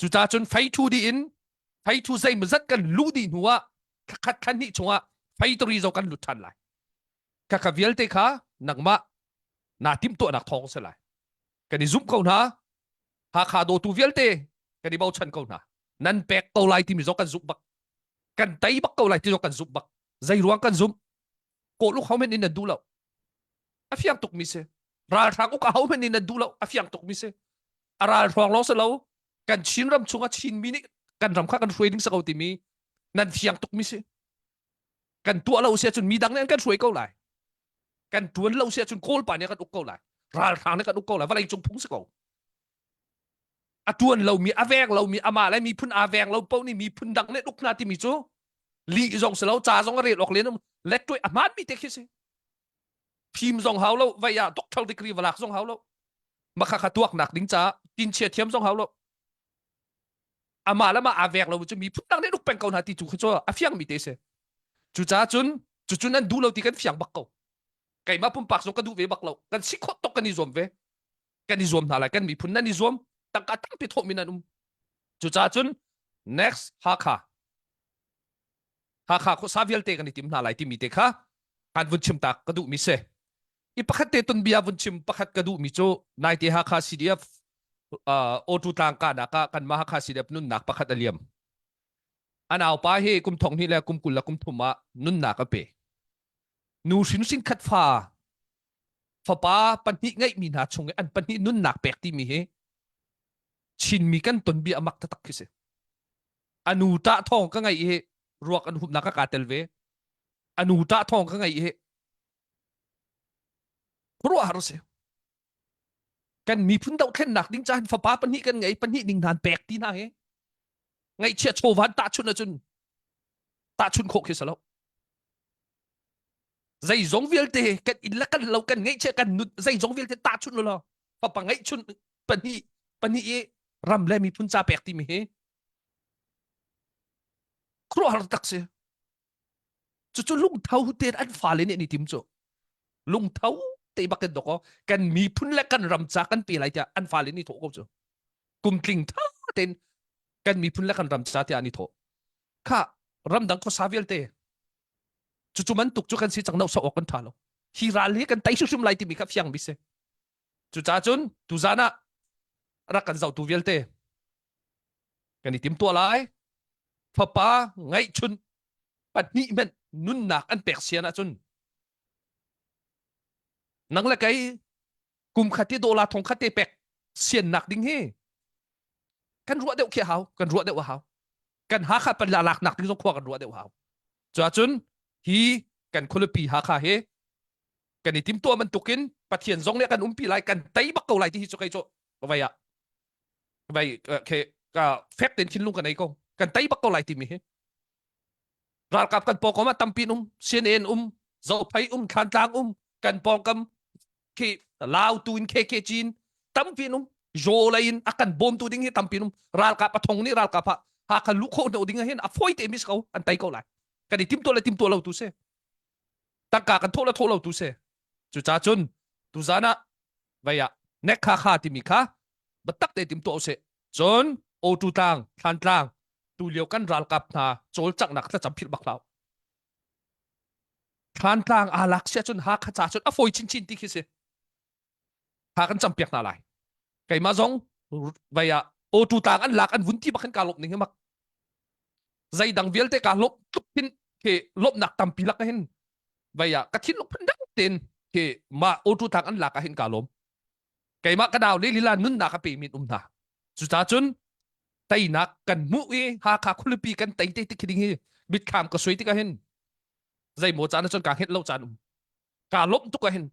Cucaah cun fei thu dih in fei thu zeimawzat kan luh dih hnu ah thlakhat thla hnih chungah fei tari zo kan lut ṭhan lai. Khakha vialte kha nangmah naa timhtuahnak thawng si lai. Kan i zumh ko hna. Hakha dawtu vialte kan i bochan ko hna. Nan pek ko lai timi zong kan zumh bak. Kan tei bak ko lai ti zong kan zumh bak. Zei ruang kan zumh? Kawluk ho men in nan duh lo. A fiang tukmi si. Ralhrang uk ho men in nan duh lo. A fiang tukmi si. A ralhruang lawng si lo. Kan Chin ram chungah Chinmi nih kan ram kha kan hruai ding si ko timi nan fiang tukmi si. Kan tuah lo si ahcun mi dang nih an kan hruai ko lai. Kan tuan lo si ahcun Kawl pa nih a kan uk ko lai. Ralhrang nih kan uk ko lai. Vawlei cung phung si ko. A tuan lomi, a veng lomi, amah le miphun aa veng lo paoh nih miphun dang nih uk hna timi cu lih zong si lo, ca zong a rel awk len um let tuai a hmaanmi te khi si. Phim zong hau lo, vai ah doctor degree va lak zong hau lo. Makha kha tuaknak ding caah tinchia thiam zong hau lo. Amah le mah aa vek lo cu miphun dang nih uk peng ko hna ti cu khi cu a fiangmi te si. Cucaah cun cucu nan duh lo ti kan fiang bak ko. Keimah pumpak zong ka duh ve bak lo. Kan si khawh tuk kan i zuam ve. Kan i zuam hna lai. Kan miphun nan i zuam. Tangka tampi thawhmi nan um. Cucaah cun next Hakha. Hakha khuasa vialte kan i tim hna lai timi te kha kan vun chim tak ka duhmi si. I pakhat te ton bia vun chim pakhat ka duhmi cu naite Hakha CDF uh, Auto tlang kahnak ah kanmah Hakha CDF nunnak pakhat a liam. A naupa hi kum thong hnih le kum 20 le kum thum ah nunnak a pe. Nu hrin hrin khat fa fapa pahnih ngeihmi hna chung i an pahnih nunnak pek timi hi Chinmi kan ton bia amak taktak khi si. A nu ṭah thawng ka ngaih hi ruak an humnak ka kaa tel ve. A nu ṭah thawng ka ngaih hi khuaruahhar a si. Kan miphun dohthlennak ding cahan fapa pahnih kan ngei pahnih ning hna pek ti hna hi ngaihchia chawvan tahchunh ahcun tahchunh khawh khi si lo. Zeizong vialte kan inn le kan lo kan ngeihchia kan nun zeizong vialte tahchunh lo fapa ngeihchun pahnih pahnih i ram le miphun ca pek timi hi khuaruahhar tak si. Cucu lungtho tein an fale nih an i tim cu. Lungtho te bak in dawk kan miphun le kan ram ca kan pe lai tiah an fale nih thawh ko cu. Kum tling tha tein kan miphun le kan ram ca tiah an i thawh. Kha ramdang khuasa vialte cucu man tuk cu kan si cang no sok awk kan tha lo. Hi ral hi kan tei hrimhrim lai timi kha fiang bi si. Cucaah cun tuzan ah rak kan zohtu vialte kan i timtuah lai. Fapa ngeihchun pahnih hmanh nunnak an pek sian ahcun nang le kei kum khat i dawla thong khat te pek siannak ding hi kan ruah deuh khi a hau kan ruah deuh a hau kan Hakha panla laknak ding zong khua kan ruah deuh hau cuahcun hi kan khualipi Hakha hi kan i timtuah bantukin Pathian zong nih kan umpi lai kan tei bak ko lai ti hi cu kei cu vai ah vai ke ka fek ten thinlung kan ei ko kan tei bak ko lai timi hi ralkap kan pawngkam ah tampi um CNN um Zophei um Thlantlang um kan pawngkam khi Lautu in KK Chin tampi um Zaw lei in a kan bawmtu ding hi tampi um ralkap a thong nih ralkap ha ha kan luh khawh ding hin a foi te mi ko an tei ko lai kan i timtuah le timtuah lo tu si tangka kan thawh le thawh lo tu si cucaah cun tuzan ah vei ah nek kha kha timi kha biatak te tim tuah usih cun O2 tlang thlan tlang tu lio kan ralkap hna cawlcanghnak thlacam philh bak hlah thlan tlang aa lak sia cun Hakha ca cun a fawi chinchin ti khi si tha kan campiak hna lai keimah zong vei ah O2 tlang an lak an vun ti bak hin ka lawmh ning hi mak zeidang vialte ka lawmh tluk hin khi lawmhnak tampi lak hin vei ah ka thinlung phun dang tein khi mah O2 tlang an lak ah hin ka lawm keimah ka nau le lila nunnak a pe min um hna cucaah cun teinak kan hmuh i Hakha khualipi kan tei te tik ding hi mitthlam ka suai tikah hin zeimaw caan ahcun kaa hngilh lo caan um kaa lawmh tuk ah hin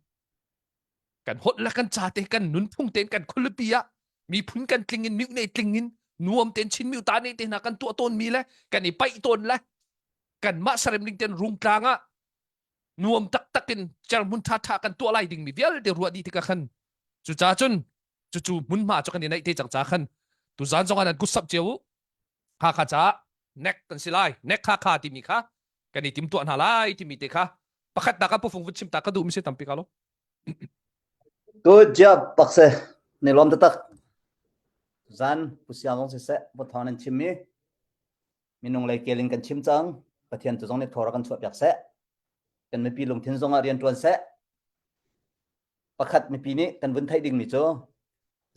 kan holh le kan ca te kan nunphung tein kan khualipi ah miphun kan tling in mihne tling in nuam tein Chin miu ta ne te hna kan tuah tawn mi le kan i paih tawn le kanmah sarem ning ten rungtlang ah. Nuam taktak in cerhmun ṭhaṭha kan tuah lai dingmi vialte ruah dih tikah khan cucaah cun cucu hmunhma cu kan i naih te cang ca khan tuzan zong ah nan kut samh cio u. Hakha caah nek kan si lai. Nek Hakha timi kha kan i timtuah hna lai timi te kha pakhat nak ah pufung vun chim ta ka duh mi si tampi ka lo. Good job pakse. Ne lom tatak. Zan pusiang zong siseh vothon an chim mi minung lei kel in kan chim cang. Pathian tu zong nih thawra kan chuah piak seh. Kan mipi lungthin zong ah rian tuan seh. Pakhat mipi nih kan vun theih ding mi cu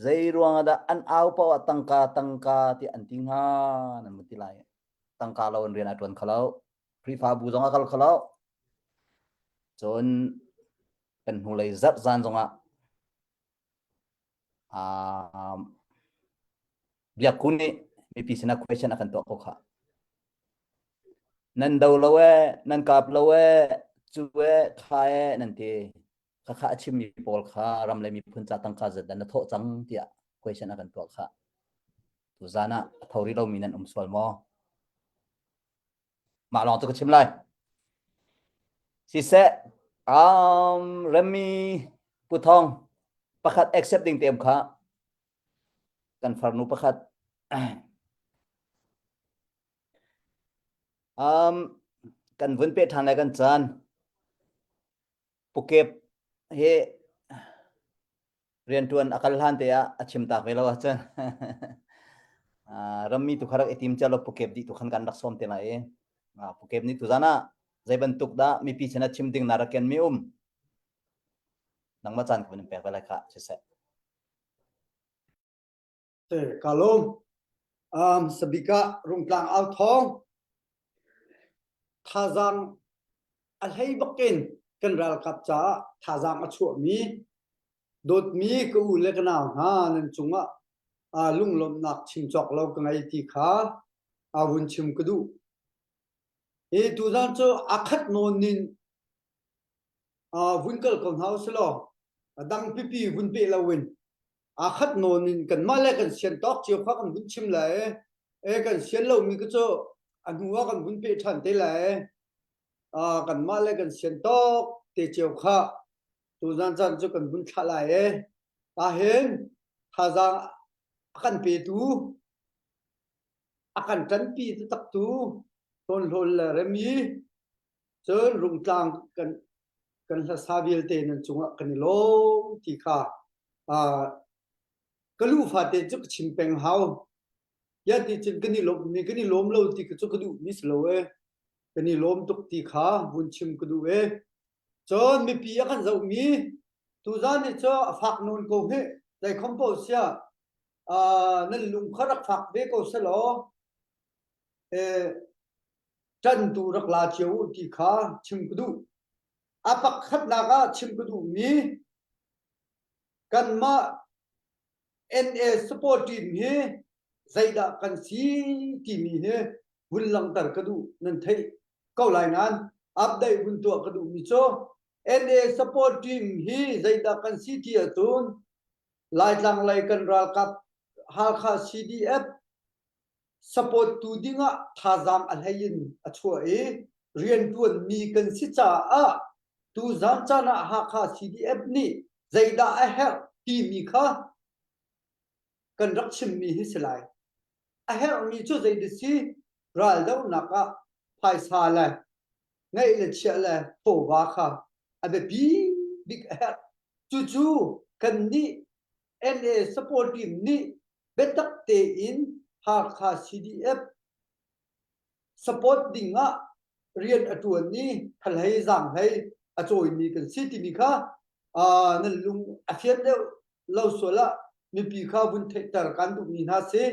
zei ruang ah dah an au paoh ah tangka tangka ti an ti hnga nan mun ti lai. Tangka lo in rian a tuan kho lo. Khrihfabu zong a kal kho lo. Cun kan hnulei zarh zan zongah um, Biakku nih mipi sinah question a kan tuah ko kha. Nan do lo e, nan kap lo e, cu e, kha e, nan ti. Kha kha a chimmi pawl kha ram le miphun ca tangka zat dan na thawh cang tiah question a kan tuah kha. Tuzan ah a tho rih lomi nan um sual maw? Mah lawng cu ka chim lai. Siseh, um, Remy Pu Thawng pakhat accept ding te um kha kan farnu pakhat um, kan vun pe ṭhan lai kan caan Pukep hi rianṭuan a kal hlan te ah a chim tak ve lo ahcun rammi tu kha rak i tim cia lo Pukep dih tu khan kan rak sawm te lai i Pukep nih tuzan ah zei bantuk dah mipi sin ah chim ding na rak ken mi um nangmah caan ka vun in pek ve lai kha siseh. Te ka lawm. Um, sabika rungtlang au thawng thazaang a hlei bakin kan ralkap caah thazaang a chuahmi dawtmi ka u le ka nau hna nan cungah uh, lunglawmhnak chim cawk lo ka ngei ti kha uh, vun chim ka duh. Hi tuzan cu a khat nawn in uh, vun kal ko hna usih a dang pipi vun pe loin aa khat nawn in kanmah le kan sian tawk cio kha kan vun chim lai e kan sian lomi ka cu a hnu ah kan vun peh ṭhan te lai uh, kanmah le kan sian tawk te cio kha tuzan caan cu kan vun thlah lai e ta hin thazaang a kan petu a kan ṭanpi taktu Hlawnhlawn le Remi cun Rungtlang kan kan hlasa vialte nan cungah kan i lawm ti kha ka lu fate cu ka chim peng hau. Ya ti cun kan i lawm mi kan i lawm lo ti cu ka duh mi si lo e. Kan i lawm tuk ti kha vun chim ka duh e. Cun mipi a kan zoh mi tuzan ni cu a fak nawn ko hi zeikhom paoh sia nan lung kha rak fak ve ko selaw ṭantu rak la cio u ti kha chim ka duh. A pakhatnak ah chim ka duhmi kanmah NA support team hi zeidah kan si timi hi vun langhter ka duh nan theih ko lai nain update vun tuah ka duhmi cu NA support team hi zeidah kan si ti ahcun Laitlang lei kan ralkap Halkha CDF support tu dingah thazaang a hlei in a chuah i rianṭuanmi kan si caah tuzan caan ah Hakha CDF nih zeidah a herh timi kha kan rak chimmi hi si lai. A herhmi cu zeidah si raldohnak ah phaisa le ngeih le chiah le chawva kha a biapi bik a herh. Cucu kannih NA support team nih biatak tein Hakha CDF support ding ah rian a ṭuan i thalhei zaanghlei a cawimi kan si timi kha nan lung a fian deuh lo sual ah mipi kha vun theihter kan duhmi hna si.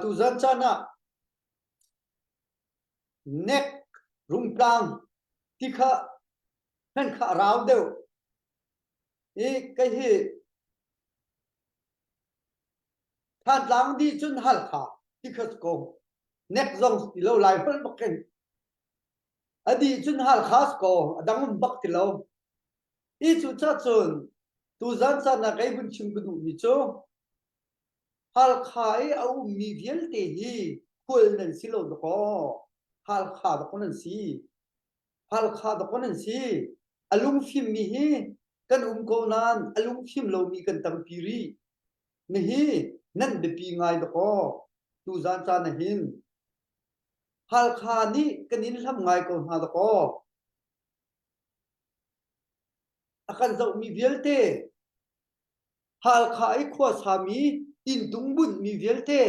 Tuzan caan ah nek rungtlang ti kha hman kha a rau deuh i kei hi Thantlang dih cun Halkha ti kha si ko. Nek zong ti lo lai holh bak in. A dih cun Halkha si ko. A dang um bak ti lo. I cu ca cun tuzan caan ah kei vun chim ka duhmi cu Halkha i a ummi vialte hi khual nan si lo dakaw. Halkha dakaw nan si. Halkha dawk nan si. A lungfimmi hi kan um ko nain a lungfim lomi kan tampi rih. Nihi nan biapi ngai dawkaw tuzan caan ah hin Halkha nih kan in hlam ngai ko hna dawkaw. A kan zohmi vialte Halkha i khuasami inntung bunhmi vialte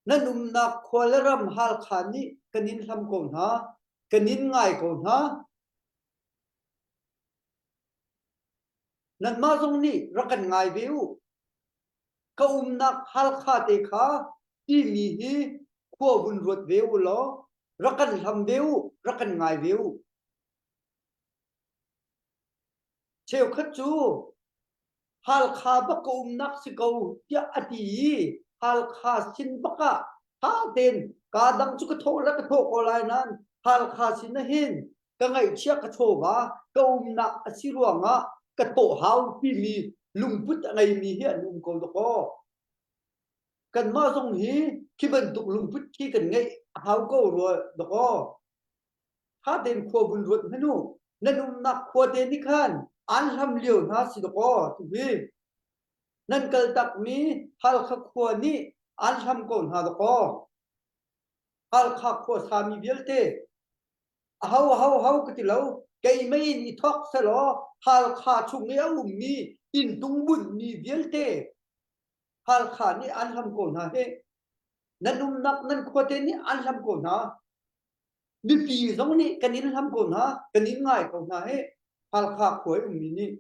nan umnak khua le ram Halkha nih kan in hlam ko hna, kan in ngai ko hna. Nanmah zong nih rak kan ngai ve u. Ka umnak Halkha te kha timi hi khua vun ruat ve u law rak kan hlam ve u, rak kan ngai ve u. Cheukhat cu Halkha bak ka umnak si ko tiah a ti i Halkha sin bak ah ṭha tein kaa dang cu ka thawh le ka thawh ko lai nain Halkha sin ah hin ka ngaihchia ka chawva ka umnak a si ruangah ka thawh hau timi lungput a ngeimi hi an um ko dakaw. Kanmah zong hi khi bantuk lungput khi kan ngeih a hau ko rua dakaw. Ṭha tein khua vun ruat hmanh u. Nan umnak khua te nih khan aan hlam lio hna si dakaw tuhi. Nan kaltakmi Halkha khua nih aan hlam ko hna dakaw. Halkha khua sami vialte aho aho ho ka ti lo keimah in i thawk selaw Halkha chung i a ummi inntung bunhmi vialte Halkha nih aan hlam ko hna hi. Nan umnak nan khuate nih aan hlam ko hna. Mipi zong nih kan in hlam ko hna, kan in ngai ko hna hi Halkha khua i ummi nih.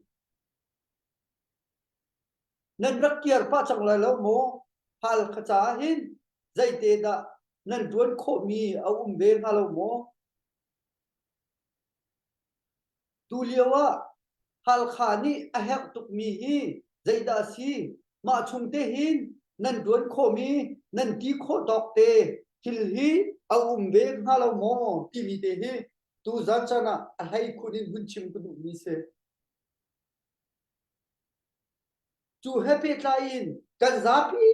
Nan rak kiar pah cang lai lo maw? Halkha caah hin zeite dah nan ṭuan khawhmi a um ve hnga lo maw? Tulio ah Halkha nih a herh tukmi hi zeidah a si? Mah chung te hin nan ṭuan khawhmi, nan ti khawh tawk te thil hi a um ve hnga lo maw timi te hi tuzan caan ah a hleikhun in hun chim ka duhmi si. Cu he pehtlai in kan zapi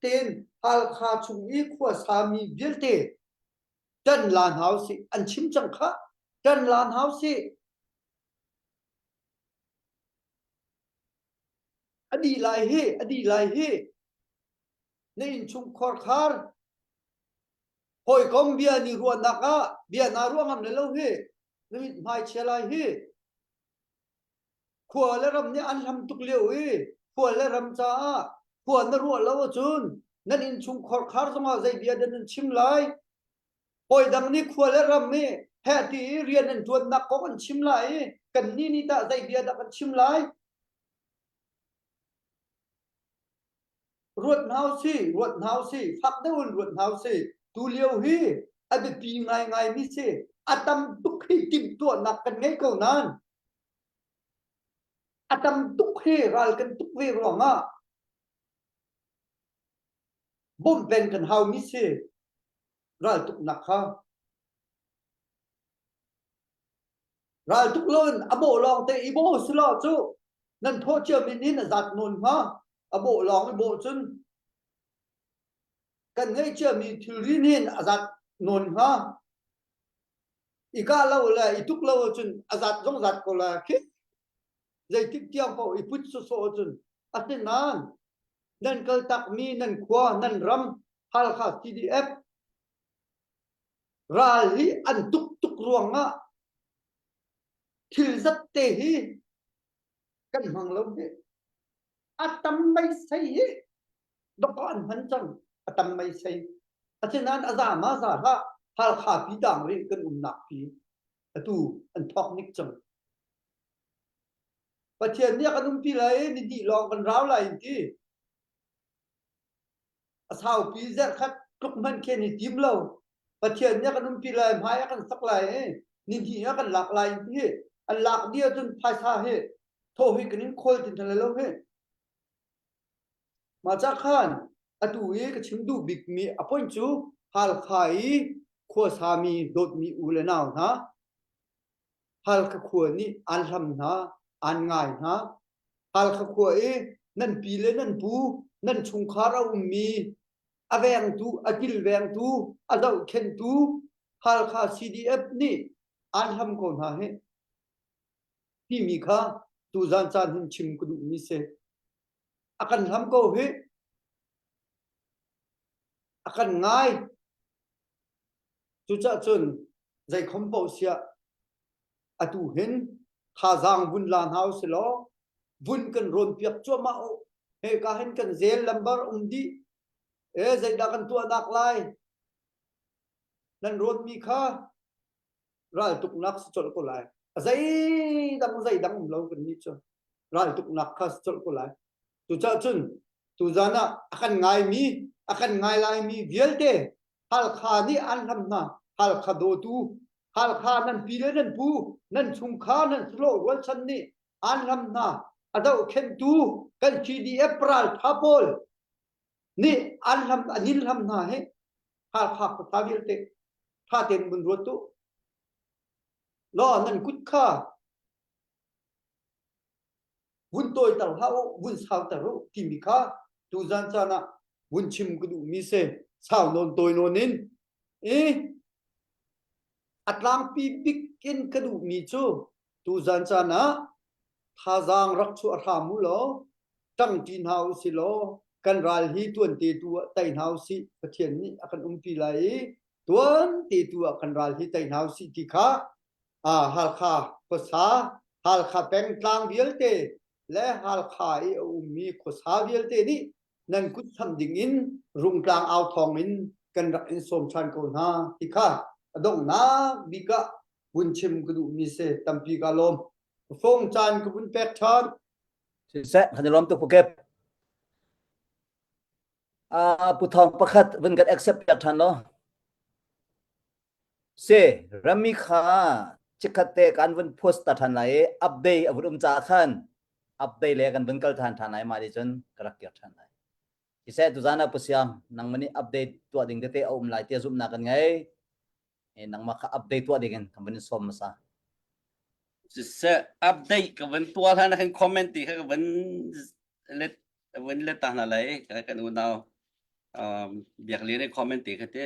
tein Halkha chung i khuasami vialte ṭan la hna usih. An chim cang khah. Ṭan la hna usih. A dih lai hi, a dih lai hi. Na innchungkhar khar hawikom bia ni ruahnak ah bia naa ruah ngam le lo hi. Na mithmai chia lai hi. Khua le ram nih an hlam tuk lio i khua le ram caah khua na ruah lo ahcun nan innchungkhar khar zongah zei bia dah nan chim lai? Hawi dang nih khua le ram i heh ti i rian an ṭuannak kong an chim lai i kannih nih tah zei bia dah kan chim lai? Ruat hna usih, ruat hna usih, fak deuh in ruat hna usih. Tu lio hi a biapi ngaingaimi si. A tam tuk hi timhtuahnak kan ngei ko nain a tam tuk hi ral kan tuk ve ruangah bawmh peng kan haumi si raltuknak kha. Raltuk loin a bawh lawng te i bawh silo cu nan thawh cia min in a zat nawn hnga. A bawh lawng i bawh cun kan ngeih ciami thilri nin a zat nawn hnga. I kah lo le i tuk lo ahcun a zat zong zat ko lai khi. Zeitik tiang paoh i put sawsawh ahcun asinain nan kaltakmi nan khua nan ram Halkha CDF Ral hi an tuk tuk ruangah thil zatte hi kan hmang lo hi. A tam meisei hi dawkaw an hman cang. A tam meisei. Asinain a za ma za hlah. Halkha pi dang rih kan umnak pi. Atu an thawk nik cang. Pathian nih a kan umpi lai i ni hnih lawng kan rau lai in ti. A saupi zarhkhat tluk hmanh khi an i tim lo. Pathian nih a kan umpi lai, hmai a kan sak lai i nihnih a kan lak lai ti an lak dih ahcun phaisa hi thaw hi kan in khawl ti hna lo hi. Mah ca khan atu i ka chim duh bikmi a point cu Halkha i khuasami dawtmi u le nau hna Halkha khua nih aan hlam hna, aan ngai hna. Halkha khua i nan pi le nan pu, nan chungkhar a ummi a vengtu, a kilvengtu, a zohkhenhtu. Halkha CDF nih an hlam ko hna hi timi kha tuzan caan hin chim ka duhmi si. A kan hlam ko hi. A kan ngai. Cucah cun zeikhom paoh siah atu hin thazaang vun la hna usih law vun kan rawn piak cuahmah u. Hika hin kan zel lambar um dih. E zeidah kan tuahnak lai? Nan rawnmi kha raltuknak si colh ko lai. A zeidang zeidang um lo kan nih cu raltuknak kha si colh ko lai. Cucaah cun tuzan ah a kan ngaimi a kan ngai laimi vialte Halkha nih an hlam hna. Halkha dawtu, Halkha nan pi le nan pu, nan chungkhar nan sahlawh rualchan nih an hlam hna. A zohkhenhtu kan CDF raltha pawl nih an hlam an in hlam hna hi Halkha khuasa vialte tha tein vun ruat u. Law nan kut kha vun tawiter hlah u, vun sauter u timi kha tuzan caan ah vun chim ka duhmi si. Sau nawn tawi nawn in i a tlangpi bik in ka duhmi cu tuzan caan ah thazaang rak chuah hram u law ṭangṭi hna u si law kan ral hi tuante tu ah tei hna u sih Pathian nih a kan umpi lai i tuante tu ah kan ral hi tei hna u sih ti kha Halkha khuasa Halkha pengtlang vialte le Halkha i a ummi khuasa vialte nih nan kut samh dingin Rungtlang au thawng in kan rak in sawm ṭhan ko hna ti kha a donghnak bik ah vun chim ka duhmi si tampi ka lawm. Fong caan ka vun pek ṭhan. Siseh, kan i lawm tuk Pukep. Uh, Pu Thawng pakhat vun kan accept piak ṭhan law. Si, rammi kha chikkhat te kan vun post ta ṭhan lai i update a vun um caah khan update le kan vun kal ṭhan ṭhan lai mah nih cun ka rak kir ṭhan lai. Siseh, tuzan ah Pu Siang, nangmah nih update tuah ding tete a um lai tiah zumhnak kan ngei. E, nangmah kha update tuah ding in kan vun in sawm hmasa. Siseh, update ka vun tuah hlan ah khan comment ti kha ka vun let vun let ta hna lai kan unau um, biak lian i comment ti kha ti.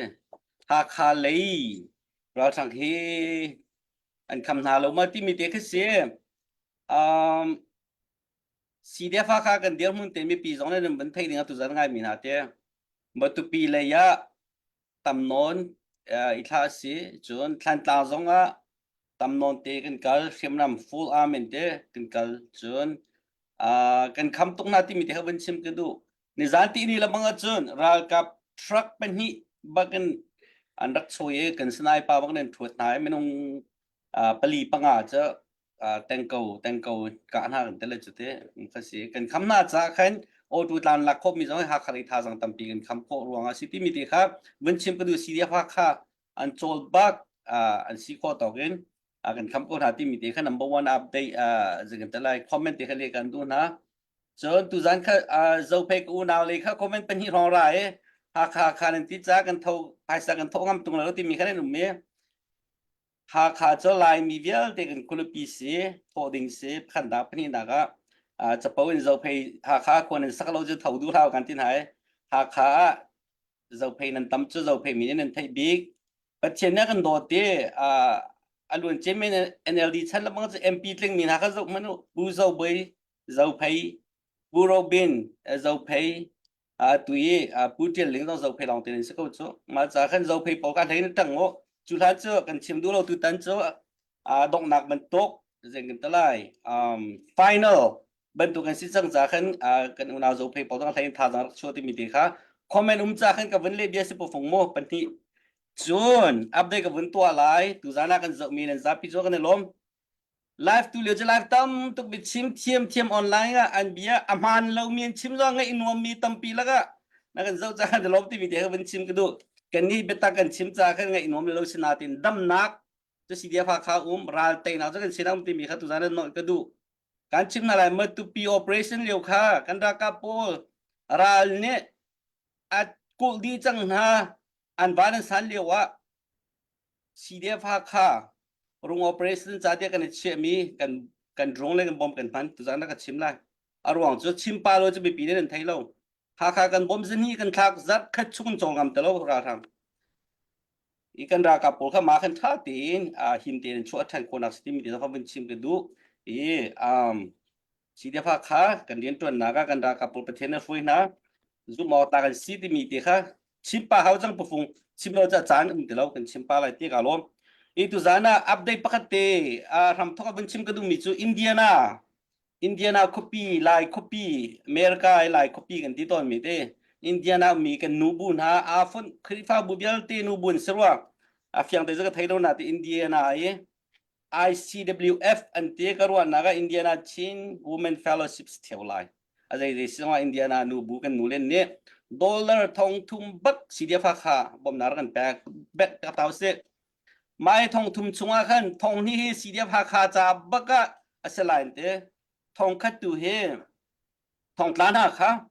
Hakha lei ralhrang hi an kham hna lo ma timi te khi si. Um, CDF Hakha kan dirhmun te mipi zong nih nan van thei ding ah tuzan ngai mi hna te. Matupi lei ah tam nawn i thlah a si. Cun Thlantlang zong ah tam nawn te kan kal, hriamnam full arm in te kan kal. Cun kan kham tuk hna timi te kha vun chim ka duh. Nizan ti ni lamang ahcun ralkap truck pahnih bakin an rak chawi i kan sniper bak nan thuat hna i minung pali panga cu tengko tengko kah hna kan tele cu te kha si kan kham hna ca khan auto tlan lak khawh mi zong Hakha lei thazang tampi kan kham khawh ruangah si timi te kha vun chim ka duh CDF Hakha an cawl bak an si khawh tawk in kan kham ko hna timi te kha number one update zing te lai comment te kha le kan duh hna cun tuzan kha zophei ka unau le kha comment pahnih hrawng ra i Hakha kha nan ti ca kan tho phaisa kan tho ngam tung lo timi kha nan um i Hakha cu Laimi vialte kan khualipi si, thawh ding si, pakhatnak pahnihnak ah capo in Zophei Hakha khua nan sak lo cu tho duh hlah kan ti hna i Hakha ah Zophei nan tam cu Zophei min in nan theih bik. Pathian nih a kan dawt i a luan ciami NLD chan lengmang cu MP tling mi hna kha zoh hmanh u. Pu Zo Bui, Zophei, Pu Robin, Zophei, atu i Pu Ṭial Ling zong Zophei lawng te nan si ko cu. Mah ca khan Zophei pawl kha hlei na ṭang u. Cu hlan cu kan chim duh lo tutan cu donghnak bantuk zeng kan te lai. Final bantuk kan si cang ca khan kan unau Zophei pawl zong hlei thazaang rak chuah timi te kha comment um ca khan ka vun leh bia si pu fung mu pahnih cun update ka vun tuah lai tuzan ah kan zohmi nan zapi cu kan i lawm Live tu lio cu live tam tuk biachim thiamthiam online ah an bia a hmaan lomi an chim zong ngaih nuammi tampi lakah na kan zoh caah na lawm timi te kha van chim ka duh. Kannih biatak kan chim caah khan ngaih nuam lo si natin damnak cu CDF Hakha um ral teinak cu kan sin um timi kha tuzan an nolh ka duh. Kan chim hna lai Matupi operation lio kha kan ralkap pawl ral nih a kulh dih cang hna an van an san lio ah CDF Hakha rung operation ca tiah kan i chiahmi kan kan drone le kan bomb kan hman tuzan na ka chim lai a ruang cu chim pa lo cu mipi nih nan thei lo Hakha kan bomb zani kan thlak zat khat chung cawl ngam te lo ralhrang. I kan ralkap pawl kha ma khan ṭha tein him tein chuah ṭhan khawhnak si timi te zong kha vun chim ka duh. I um, CDF kha kan rianṭuannak ah kan ralkap pawl Pathian na hruai hna. Zumh awk ta kan si timi te kha chim pa hau cang pufung chim lo ca caan um ti lo kan chim pa lai ti ka lawm. I tuzan ah update pakhat te hram thok a vun chim ka duhmi cu Indiana Indiana khuapi, Lai khuapi, America i Lai khuapi kan ti tawnmi te Indiana mi kan nubu hna aa fonh Khrihfabu vialte nubu an si rua. A fiang te cu ka thei lo na ti Indiana i ICWF an ti ka ruahnak ah Indiana Chin Women Fellowships theo lai. A zei zei si zongah Indiana nubu kan nu len nih dollar thong thum bak CDF kha bawmhnak kan pek bek ka tau si. Mai thong thum chungah khan thong hnih hi CDF Hakha ca bak ah a si lai te. Thong khat tu hi thongtla hna kha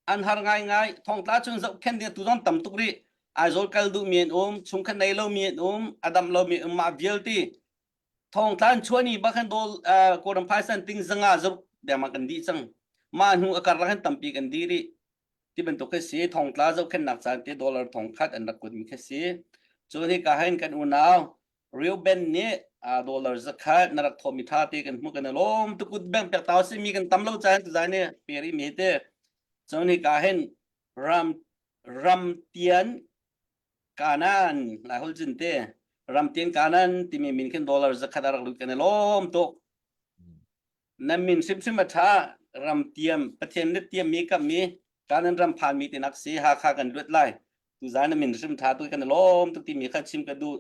an har ngaingai. Thongtla cun zohkhenh ding tu zong tam tuk rih. Aizawl kal duhmi an um, chungkhat nei lomi an um, a dam lomi um mah vialte. Thongtla an chuah ni bak khan dol Kawlram phaisa ting zanga zaruk dengmang kan dih cang. Mah hnu a karlak hin tampi kan dih rih. Ti bantuk khi si thongtla zohkhenhnak caan te dollar thongkhat an rak kutmi khi si. Cun hika hin kan unau Reuben nih dollar zakhat na rak thawhmi tha te kan hmuh kan i lawm tukut bank pek tau si mi kan tam lo caan tuzai nih peri mi te. Cun hika hin ram ramtian kanan lai hol cun te ramtian kanan timi min khin dollar zakhat a rak lut kan i lawm tuk. Nan min hrimhrim a ṭha. Ram tiam, Pathian nih tiammi kammi Kanan ram phanmi tinak si Hakha kan luat lai. Tuzan na min hrim ṭha tu kan i lawm tuk timi kha chim ka duh.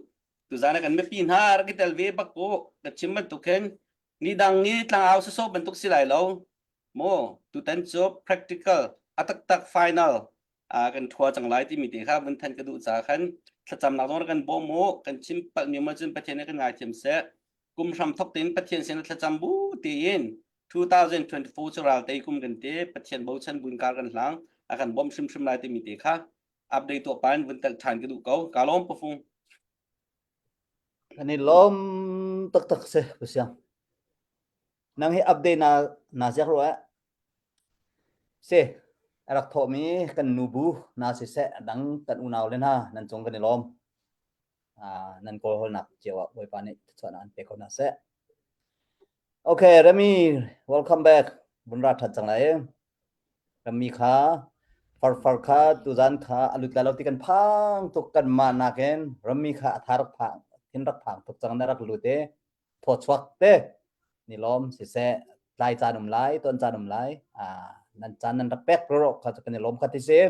Tuzan ah kan mipi hna rak i tel ve bak ku. Ka chim bantuk hin ni dang i tlangau sawsawh bantuk si lai lo. Maw tutan cu practical a taktak final a kan ṭhua cang lai timi te kha vun than ka duh ca khan thlacamnak zong rak kan bawm u. Kan chim palhmi ma cun Pathian nih kan ngaithiam seh. Kum hram thok tein Pathian sin thlacam bu tiin 2024 cu ral tei kum kan ti Pathian bochan buin kar kan hlang a kan bawmh hrimhrim lai timi te kha update tuah pa in vun telh ṭhan ka duh ko ka lawm pafung Kan i lawm taktak si Pusiang. Nang hi update na na ziak rua eh? Si a rak thawhmi kan nubu na siseh a dang kan unau le hna nan cung kan i lawm. Nan kawlhawlnak cio ah Bawipa nih thluachuahnak an pe ko hna seh. Okay, Remy, welcome back. Vun ra ṭhan cang lai. Remy kha farfar kha tuzan kha a lut lai lo ti kan phang tuk kan mah nakin Remy kha a tha rak phang thin rak phang tuk cang na rak lut i thawchuak te ni lawm siseh tlai caan um lai ton caan um lai nan caan nan rak pek ro kha kan i lawm kha ti si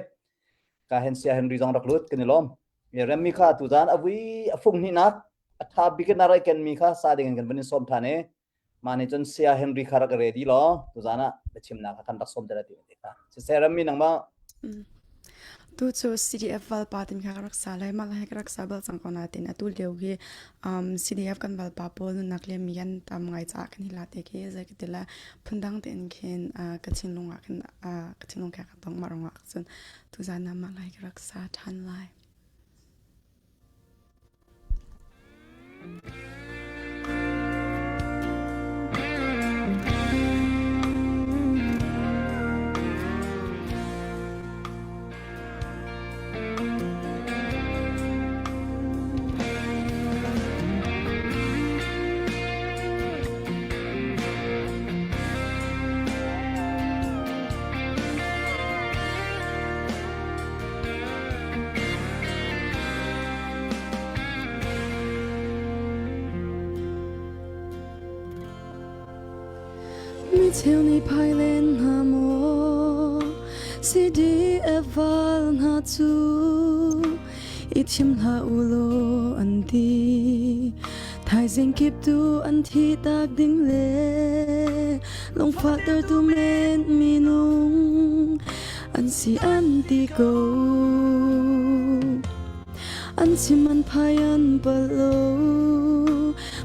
ka hen sia Henry zong rak lut kan i lawm mi rem mi kha tu zan avui a fung hnih nak a tha bik na rai ken mi kha sa ding in kan van in som than e mah nih cun sia Henry kha rak ready law tu zan ah biachimnak kha kan rak som te ti kha siseh rem mi nangmah Tu cu CDF valpa timi kha ka rak sa lai. Mah hi ka rak sa bal cang ko nain atu lio hi um, CDF kan valpa pawl nunnak liammi an tam ngai caah kan hi la te khi zei ka ti le phundang tein khin uh, ka thinlung ah khin uh, ka thinlung kha ka tong mah ruangah cun tuzan ah mah lai ka rak sa ṭhan lai. Mi cheu nih phai len hna maw CDF val hna cu i thim hlah u law an ti thaizing kip tu an thi tak ding le lungfahter tu men minung an si an ti ko an chim an phai an pal lo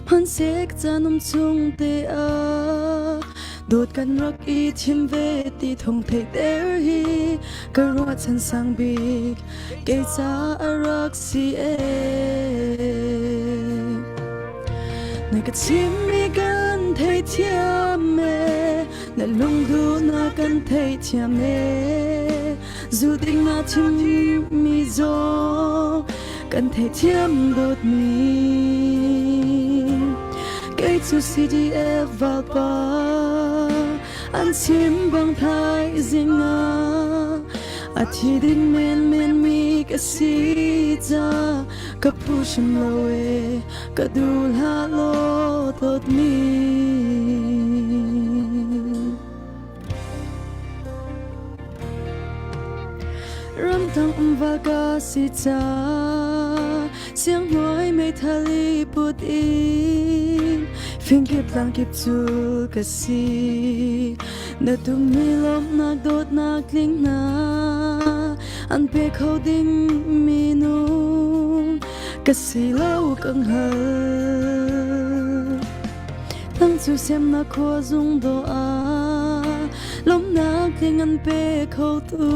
hmansek caan um chung te ah dawt kan rak i thim ve ti thong theihter hi ka ruahchan sang bik kei ca a rak si e na ka chimmi kan theithiam e na lungduh na kan theithiam e zu ding na chimmi zong. Kan theithiam dawtmi Kei cu CDF valpa An chim bang thaizing ah A thi ding menmen mi ka si ca Ka phu hrim lo e ka duh hlah law dawtmi. Ramtang um va ka si ca sianghnuai meithal i put in fingkip tlangkip cu ka si na tummi lawmhnak dawtnak tling hna an pe kho ding minung ka si lo ka hngal Nang cu semnak khua zung dawh ah lawmhnak tling an pe kho tu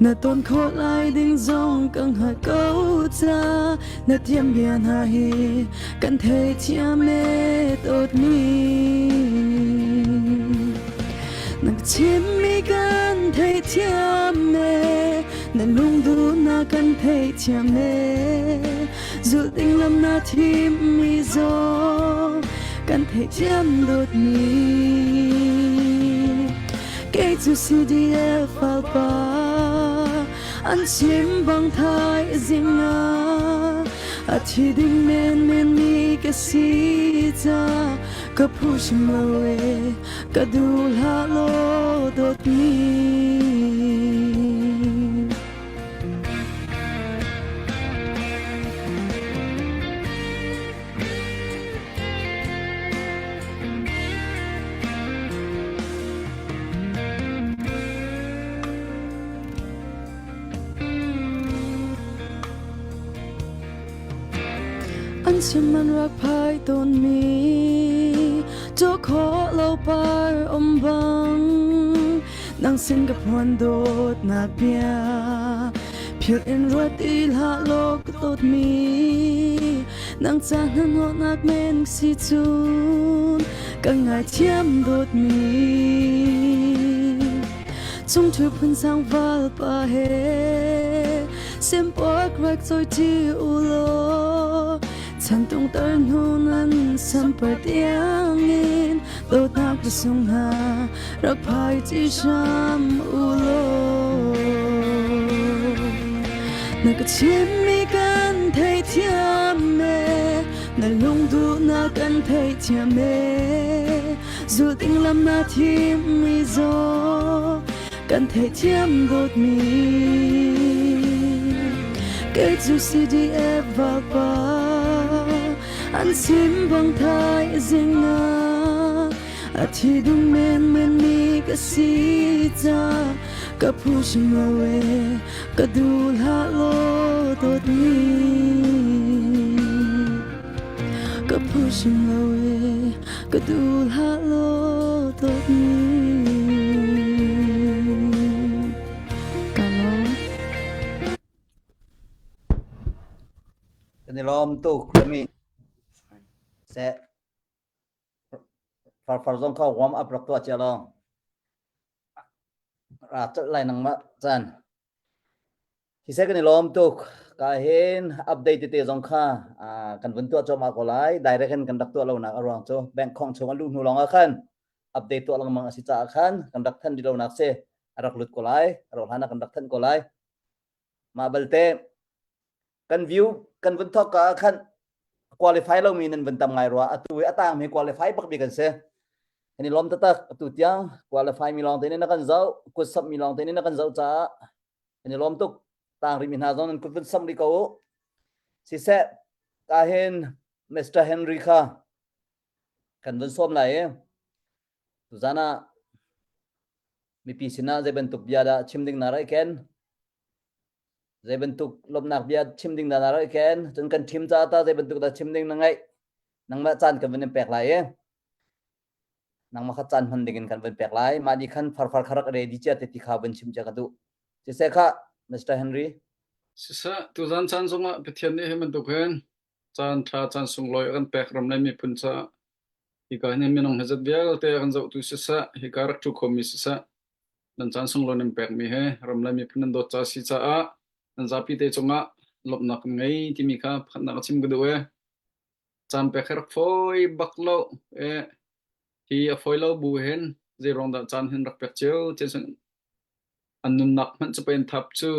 na ton khawh lai ding zong ka hngalh ko ca na thiam bia hna hi kan theithiam e dawtmi na ka chimmi kan theithiam e na lungduhnak kan theithiam e Zulh ding lam na thimmi zong kan theihthiam dawtmi kei cu CDF valpa an chim bang thaizing ah a thi ding menmen mi ka si ca ka phu hrim lo e ka duh hlah law dawtmi. An chim an rak phai tawnmi Caw khawh lo par um bang Nang sin ka phuan dawtnak bia Philh in ruat ti hlah law ka dawtmi Nang ca hnahnawhnak men si cun Ka ngaithiam dawtmi Chungthu phun sang valpa he Sempuak rak cawi ṭi u law Chantung tar hnu nan sampar tiangin Dawtnak ka sung hna rak phai ti hram u law na ka chimmi kan theithiam e na lungduhnak kan theithiam e zulh ding lam na thimmi zaw kan theithiam dawtmi kei cu CDF valpa an sim bang thaizing ah A thi ding menmen mi ka si ca ka phu hrim lo e ka duh hlah law dawtmi ka phu hrim lo e ka duh hlah law dawtmi ka lawm Kan i lawm tuk rami. Seh. Farfar zong kha warm up rak tuah cia law. Ra colh lai nangmah caan. Hi se kan i lawm tuk. Ka hin update tete zong kha kan vun tuah cuahmah ko lai. Direct in kan rak tuah lonak a ruang cu bank khong chung a luh hnu lawng ah khan update tuah lengmang a si caah khan kan rak than rih lonak si a rak lut ko lai. A rauh hlan ah kan rak thanh ko lai. Mah balte kan view kan vun thawk ka ah khan qualify lomi nan vun tam ngai rua atu i a tang mi qualify bak mi kan si kan i lawm taktak atu tiang qualify mi lawng te nih na kan zoh kut samh mi lawng te nih na kan zoh caah kan i lawm tuk tang rih mi hna zong nan kut vun samh rih ko u siseh ka hin Mr. Henry kha kan vun sawm lai i tuzan ah mipi sinah zei bantuk bia dah chim ding na rai ken Zei bantuk lawmhnak bia chim ding dah na rak i ken? Cun kan ṭhim caah tah zei bantuk dah chim ding na ngeih? Nangmah caan kan vun in pek lai i nangmah kha caan hman ding in kan vun pek lai. Mah nih khan farfar kha rak ready cia te ti kha vun chim cia ka duh. Siseh khah, Mr. Henry. Siseh, tuzan caan zongah Pathian nih hi bantuk hin caan ṭha caan sunglawi a kan pek ram le miphun caah hika hin minung hi zat vialte a kan zohtu siseh, hika rak ṭhu khomi siseh, nan caan sunglawi nan pekmi he ram le miphun nan dawt ca si caah nan zapi te cungah lawmhnak kan ngei timi kha pakhatnak a chim ka duh e. Caan pek hi rak fawi bak lo e. Hi a fawi lo bu hin zei ruang dah caan hin rak pek cio ti cun an nunnak hmanh cu pei an thap cu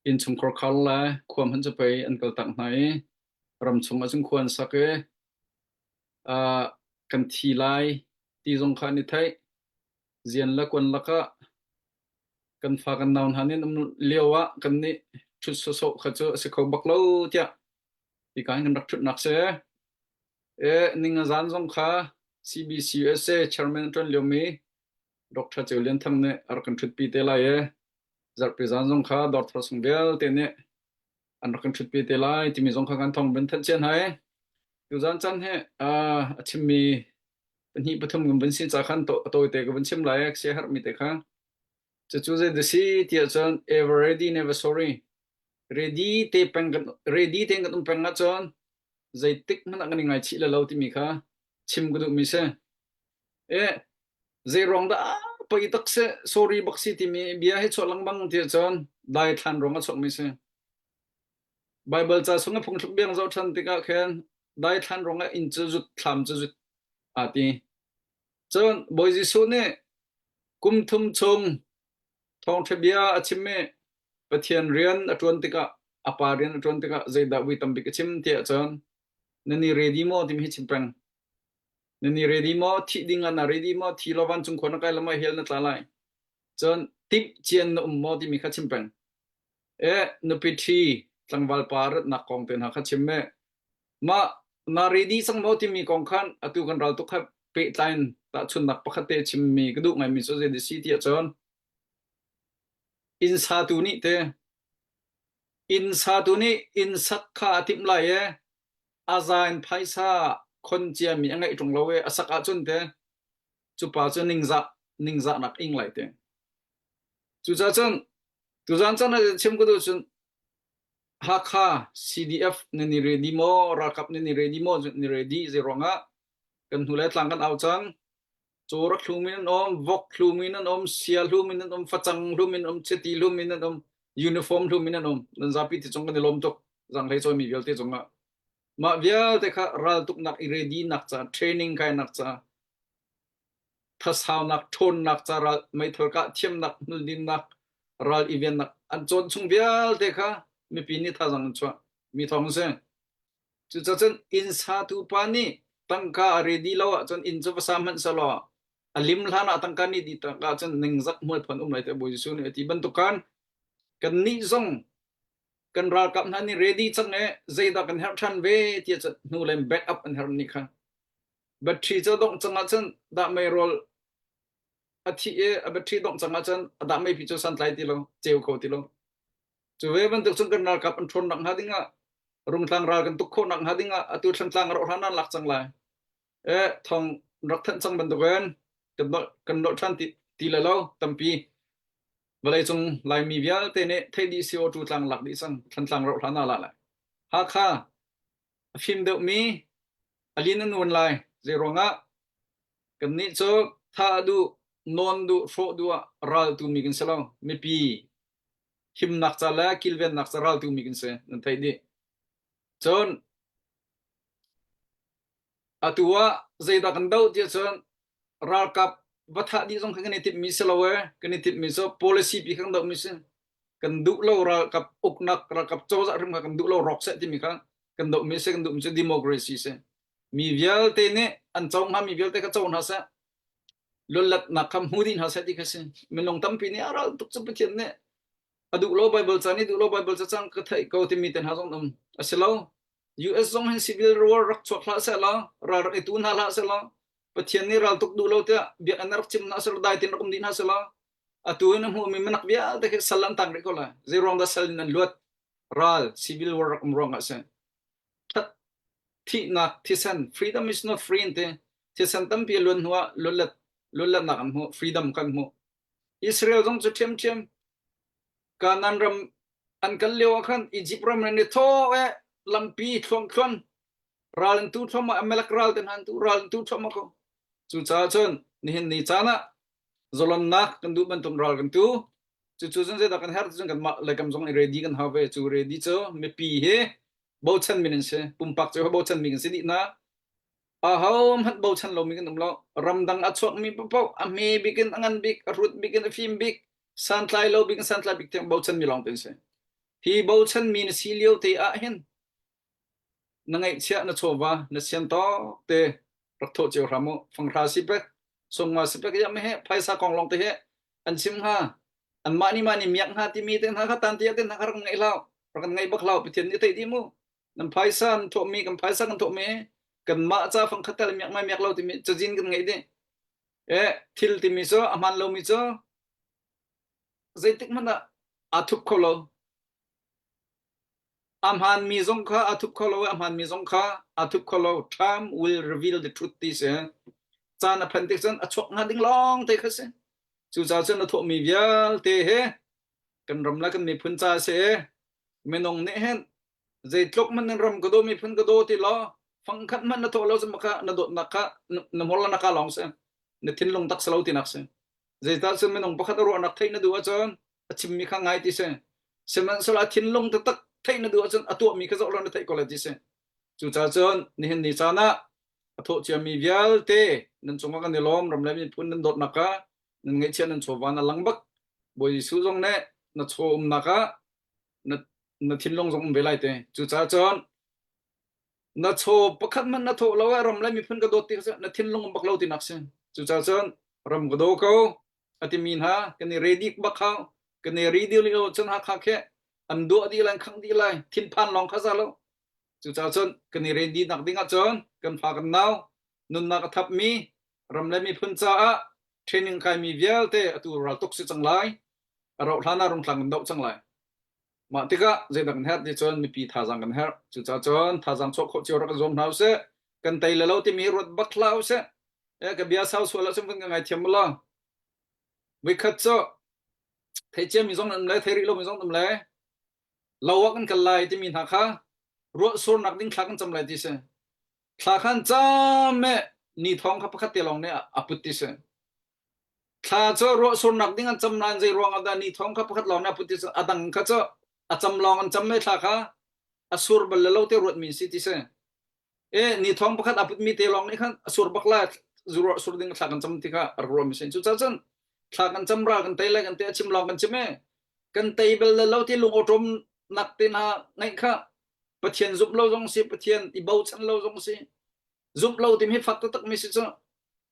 innchungkhar khar le khua hmanh cu pei an kaltak hna i ram chung ah cun khua an sak i uh, kan thi lai ti zong kha an i theih. Zian le kuan lakah kan fa kan nau hna nih an um lio ah kan nih ṭhut sawsawh kha cu a si kho bak lo tiah hika hin kan rak ṭhutnak si. E, ning a zan zong kha CBC USA chairman a ṭuan liomi Dr. Ceu Lian Thang nih a rak kan ṭhutpi te lai i zarhpi zan zong kha dawrthar sung vialte nih an rak kan ṭhutpi te lai timi zong kha kan thawng bin thanh cia hna i tuzan caan hi a chimmi pahnih pathum kan vun si ca khan a tawite ka vun chim lai sia herhmi te kha cucu zei da si tiah cun ever ready never sorry ready te peng kan ready te kan um peng ahcun zeitik hmanh ah kan i ngaichih le lo timi kha chim ka duhmi si e zei ruang dah poi tak se sorry bak si timi bia hi chuah lengmang ti cun dai thlan ruang a chuakmi si Bible ca chung a phungthluk biang zoh ṭhan tikah khin dai thlan ruang ah inn cu zut thlam cu zut aa ti. Cun Bawi Jesuh nih kum thum chung thawngṭha bia a chim i Pathian rian a ṭuan tikah a pa rian a ṭuan tikah zeidah vui tam bik a chim tiah cun nan i ready maw timi hi chim peng. Nan i ready maw? Thih ding ah na ready maw? Thi law vancung khua na kai lam ah hell na tla lai. Cun timh cian na um maw timi kha chim peng. E nupi ṭhi tlangval pa ratnak kong te hna kha chim me. Mah na ready cang maw timi kong khan atu kan ral tuk kha pehtlai in tahchunnak pakhat te chimmi ka duh ngaimi cu zei si ti ahcun inn satu nih te inn satu nih inn sak kha a timh lai e a za in phaisa khon ciami a ngeih ṭung lo e a sak ahcun te cu pa cu ningzah ningzahnak ing lai te Cucaah cun tuzaan caan ah chim ka duh cun Hakha CDF nan i ready maw ralkap nan i ready maw nan i ready zei ruangah kan hnu le tlang kan au cang caw rak hlumi nan um vok hlumi nan um sia hlumi nan um facang hlumi nan um chiti hlumi nan um uniform hlumi nan um nan zapi ti cung kan i lawm tuk zanghlei cawimi vialte cungah mah vialte kha raltuknak i ready nak ca training kai nak ca thasaunak ṭhawnnak ca ral meithal kah thiamnak hmuldinnak ral i vennak an cawn chung vialte kha mipi nih thazaang an chuah mi thawng si cucacun inn satu pa nih tangka a ready lo ahcun inn cu va sa hmanh selaw a lim hlan ah tangka nih dih tak ahcun ningzak hmualphan um lai te Bawi Jesuh nih a ti bantuk khan kan nih zong kan ralkap hna nih ready cang e zeidah kan herh ṭhan ve tiah cun hnu lem back up an herh ni kha Battery cu a dongh cang ahcun dahmei rawl a thih i a battery dongh cang ahcun a dahmei pi cu santlai ti lo, ceu kho ti lo. Cu ve bantuk cun kan ralkap an ṭhawnnak hnga ding ah Rungtlang ral kan tuk khawhnak hnga ding ah atu Thlantlang a rawh hlan ah lak cang lai. E thong rak thanh cang bantukin kan nolh kan nolh ṭhan ti, ti le lo tampi vawleicung Laimi vialte nih theih dih CO2 tlang lak dih cang Thlantlang rawh hlan ah la lai. Hakha a fim deuhmi a lin an uan lai. Zeiruangah kannih cu thah duh, nawn duh, hrawh duh ah ral tumi kan si lo. Mipi himnak ca le kilvennak ca ral tumi kan si. Nan theih dih. Cun atu ah zeidah kan doh tiah cun ralkap va thah dih zong kha kan i timhmi si lo ee. Kan i timhmi cu policy pi kha kan dohmi si. Kan duh lo ralkap uknak, ralkap cozah hrim kha kan duh lo rawk seh timi kha kan dohmi si kan duhmi cu democracy si. Mi vialte nih an co hnga mi vialte kha co hna seh. Luatlatnak kha hmu dih hna seh ti kha si. Minung tampi nih a ral tuk cu Pathian nih a duh lo Bible ca nih duh lo Bible ca cang ka theih ko timi te hna zong um a si lo. US zong hin civil war rak chuak hlah seh law ral rak i tu hna hlah seh law Pathian nih ral tuk duh lo tiah biakinn rak chim hna seh law dai tin rak um dih hna seh law atu in a hmuhmi minak vialte khi sal an tang rih ko lai. Zei ruang dah sal in an luat? Ral civil war rak um ruang ah si. That thihnak thisen freedom is not free in ti thisen tampi a luan hnu ah luatlet luatletnak an hmuh freedom kan hmuh. Israel zong cu ṭhiamṭhiam Kanaan ram an kal lio ah khan Egypt ram an i thaw e lampi thluang thluan ral an tu thluahmah Amalek ral te hna an tu ral an tu thluahmah ko cucaah cun nihin ni caan ah zalonnak kan duh bantuk ral kan tu. Cucu cun zeidah kan herh cun kanmah le kam zong i ready kan hau ve. Cu ready cu mipi hi bochan min an si. Pumpak cu bochan mi kan si dih na. Aho hmanh bochan lomi kan um lo. Ramdang a chuakmi paoh a hme bik in a ngan bik, a hrut bik in a fim bik, santlai lo bik in santlai bik tiang bochan mi lawng te an si. Hi bochan mi na si lio te ah hin na ngeihchiah na chawva na sian tawk te rak thawh cio hram u fanghra si pek sungma si pek ya me he phaisa kong long te he an chim hnga an mah ni mah ni miak hnga timi te hna kha tan tia te hna kha rak ngaih hlau rak kan ngaih bak hlau pathian nih thei di mu nan phaisa an thawh mi kan phaisa kan thawh mi kan mah ca fang khat tal miak mai miak lo timi cazin kan ngeih dih e thil timi cu a hman lo mi cu zeitik hmanh ah aa thup kho lo A hmaanmi zong kha aa thup kho lo i a hmaanmi zong kha aa thup kho lo. Time will reveal the truth ti si. Caan a phanh tik cun a chuak hnga ding lawng te kha si. Cucaah cun a thawhmi vialte he kan ram le kan miphun ca si i minung nih hin zeitluk hmanh in ram ka daw miphun ka daw ti law fangkhat hmanh na thawh lo cun kha na dawtnak kha na hmur le na ka lawng si. Na thinlung tak si lo tinak si. Zeicah cun minung pakhat a ruahnak theih na duh ahcun a chimmi kha ngai ti si. Sihmanhsehlaw a thinlung taktak theih na duh ahcun a tuahmi kha zoh law na theih ko lai ti si. Cucaah cun nihin ni caan ah a thawh ciami vialte nan cungah kan i lawm ram le miphun nan dawtnak kha nan ngaihchiah nan chawva na lang bak Bawi Jesuh zong nih na chaw umnak ah na na thinlung zong um ve lai te. Cucaah cun na chaw pakhat hmanh na thawh lo ah ram le miphun ka dawt ti kha na thinlung um bak lo tinak si. Cucaah cun ram ka daw ko a timi hna kan i ready bak hau kan i ready lio cun Hakha khi an duah dih lai an khangh dih lai thinphan lawng kha za lo cucaah cun kan i ready nak ding ahcun kan fa kan nau nunnak a thapmi ram le miphun caah training kaimi vialte atu ral tuk si cang lai a rauh hlan ah rungtlang kan doh cang lai mah tikah zeidah kan herh ti cun mipi thazaang kan herh cucaah cun thazaang chuah khawh cio rak kan zuam hna usih kan tei le lo timi ruat bak hlah usih Eh, ka bia sau sual ahcun kan ka ngaithiam mu law. Voikhat cu thei ciami zong nan um lai, thei rih lomi zong nan um lai. Lo ah kan kal lai timi hna kha ruah surnak ding thla kan cam lai ti si. Thla khan cam me ni thawng kha pakhat te lawng nih a put ti si. Thla cu ruah surnak ding an cam nain zei ruang ah dah ni thawng kha pakhat lawng nih a put ti si. A dang kha cu a cam lawng an cam me thla kha a sur bal le lo te ruat mi si ti si. E ni thong pakhat a putmi te lawng nih khan a sur bak lai zuro sur ding thla kan cam ti kha a rak ruah mi sin cucaah cun thla kan cam ra kan tei lai kan te a chim lawng kan chim e kan tei bel le lo ti lung awṭawm nak te hna ngaih kha Pathian zumh lo zong si Pathian i bochan lo zong si zumh lo tim hi fak taktak mi si cu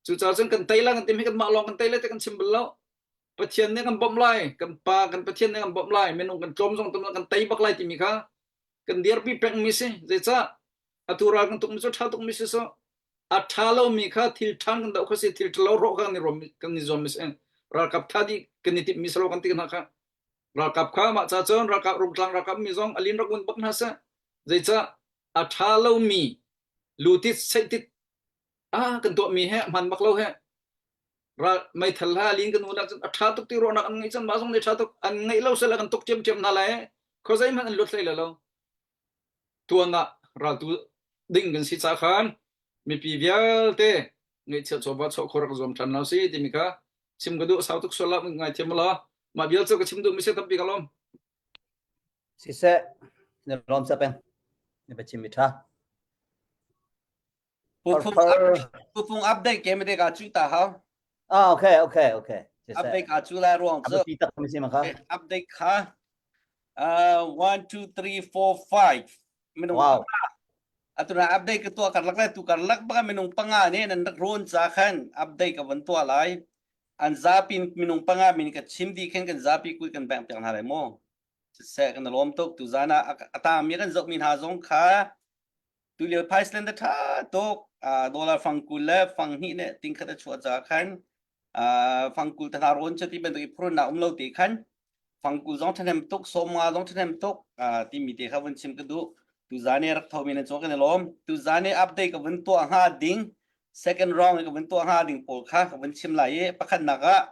cucaah cun kan tei lai kan tim hi kan mah lawng kan tei lai te kan chim bal lo Pathian nih kan bawmh lai kan pa kan Pathian nih kan bawmh lai minung kan tlawm zong tam kan tei bak lai timi kha kan dirpi pengmi si zeicah atu ral kan tukmi cu ṭha tukmi si so a ṭha lomi kha thil ṭhan kan doh kha si thil ṭhalo rawh kha kan i rom kan i zuam mi si ralkap tha dih kan i timh mi salo kan ti hna kha ralkap kha mah ca cun ralkap rungtlang ralkap mi zong alin rak un bak hna seh zeicah a ṭha lomi lutit seitit ah kan tuah mi he hman bak lo he ral meithal ha lin kan un ahcun a ṭha tuk ti ruahnak an ngeih cun mah zong nih ṭha tuk an ngeih lo sela kan tuk ṭhiamṭhiam hna lai khuazei hmanh an lut hlei lo tuan ah raltu ding kan si ca khan mipi vialte ngaihchiat chawva chuah khawh rak zuam ṭhan lo si timi kha chim ka duh sau tuk sual la ngaithiam la mah vial cu ka chim duh mi si tampi ka lawm Siseh, na lawm sa peng. Na biachim mi ṭha. Pufung pufung update ke mete ka chu ta hau. Ah okay okay okay. Update ka chu lai ruang chu. Pi tak mi si ma kha. Update kha uh 1 2 3 4 5 minung wow. Atuna update ka tua karlak lai tu karlak baka minung panga ne nan rak ron cha khan update ka van tua lai. An zapi minung panga min ka chim di khen kan zapi kui kan bank piak hna lai mo. Siseh kan lawm tuk tu zana ata mi kan zok mi hna zong kha Tulio Iceland a ṭha tuk. Dollar fang 20 le fang hnih le ting khat a chuah caah khan fang 20 tana rawn cu ti bantuk i phurnak um lo te khan fang 20 zong ṭhahnem tuk, 50 zong ṭhahnem tuk timi te kha vun chim ka duh. Tuzan i rak thomi nan cung kan i lawm. Tuzan i update ka vun tuah hnga ding second round i ka vun tuah hnga ding pawl kha ka vun chim lai i pakhatnak ah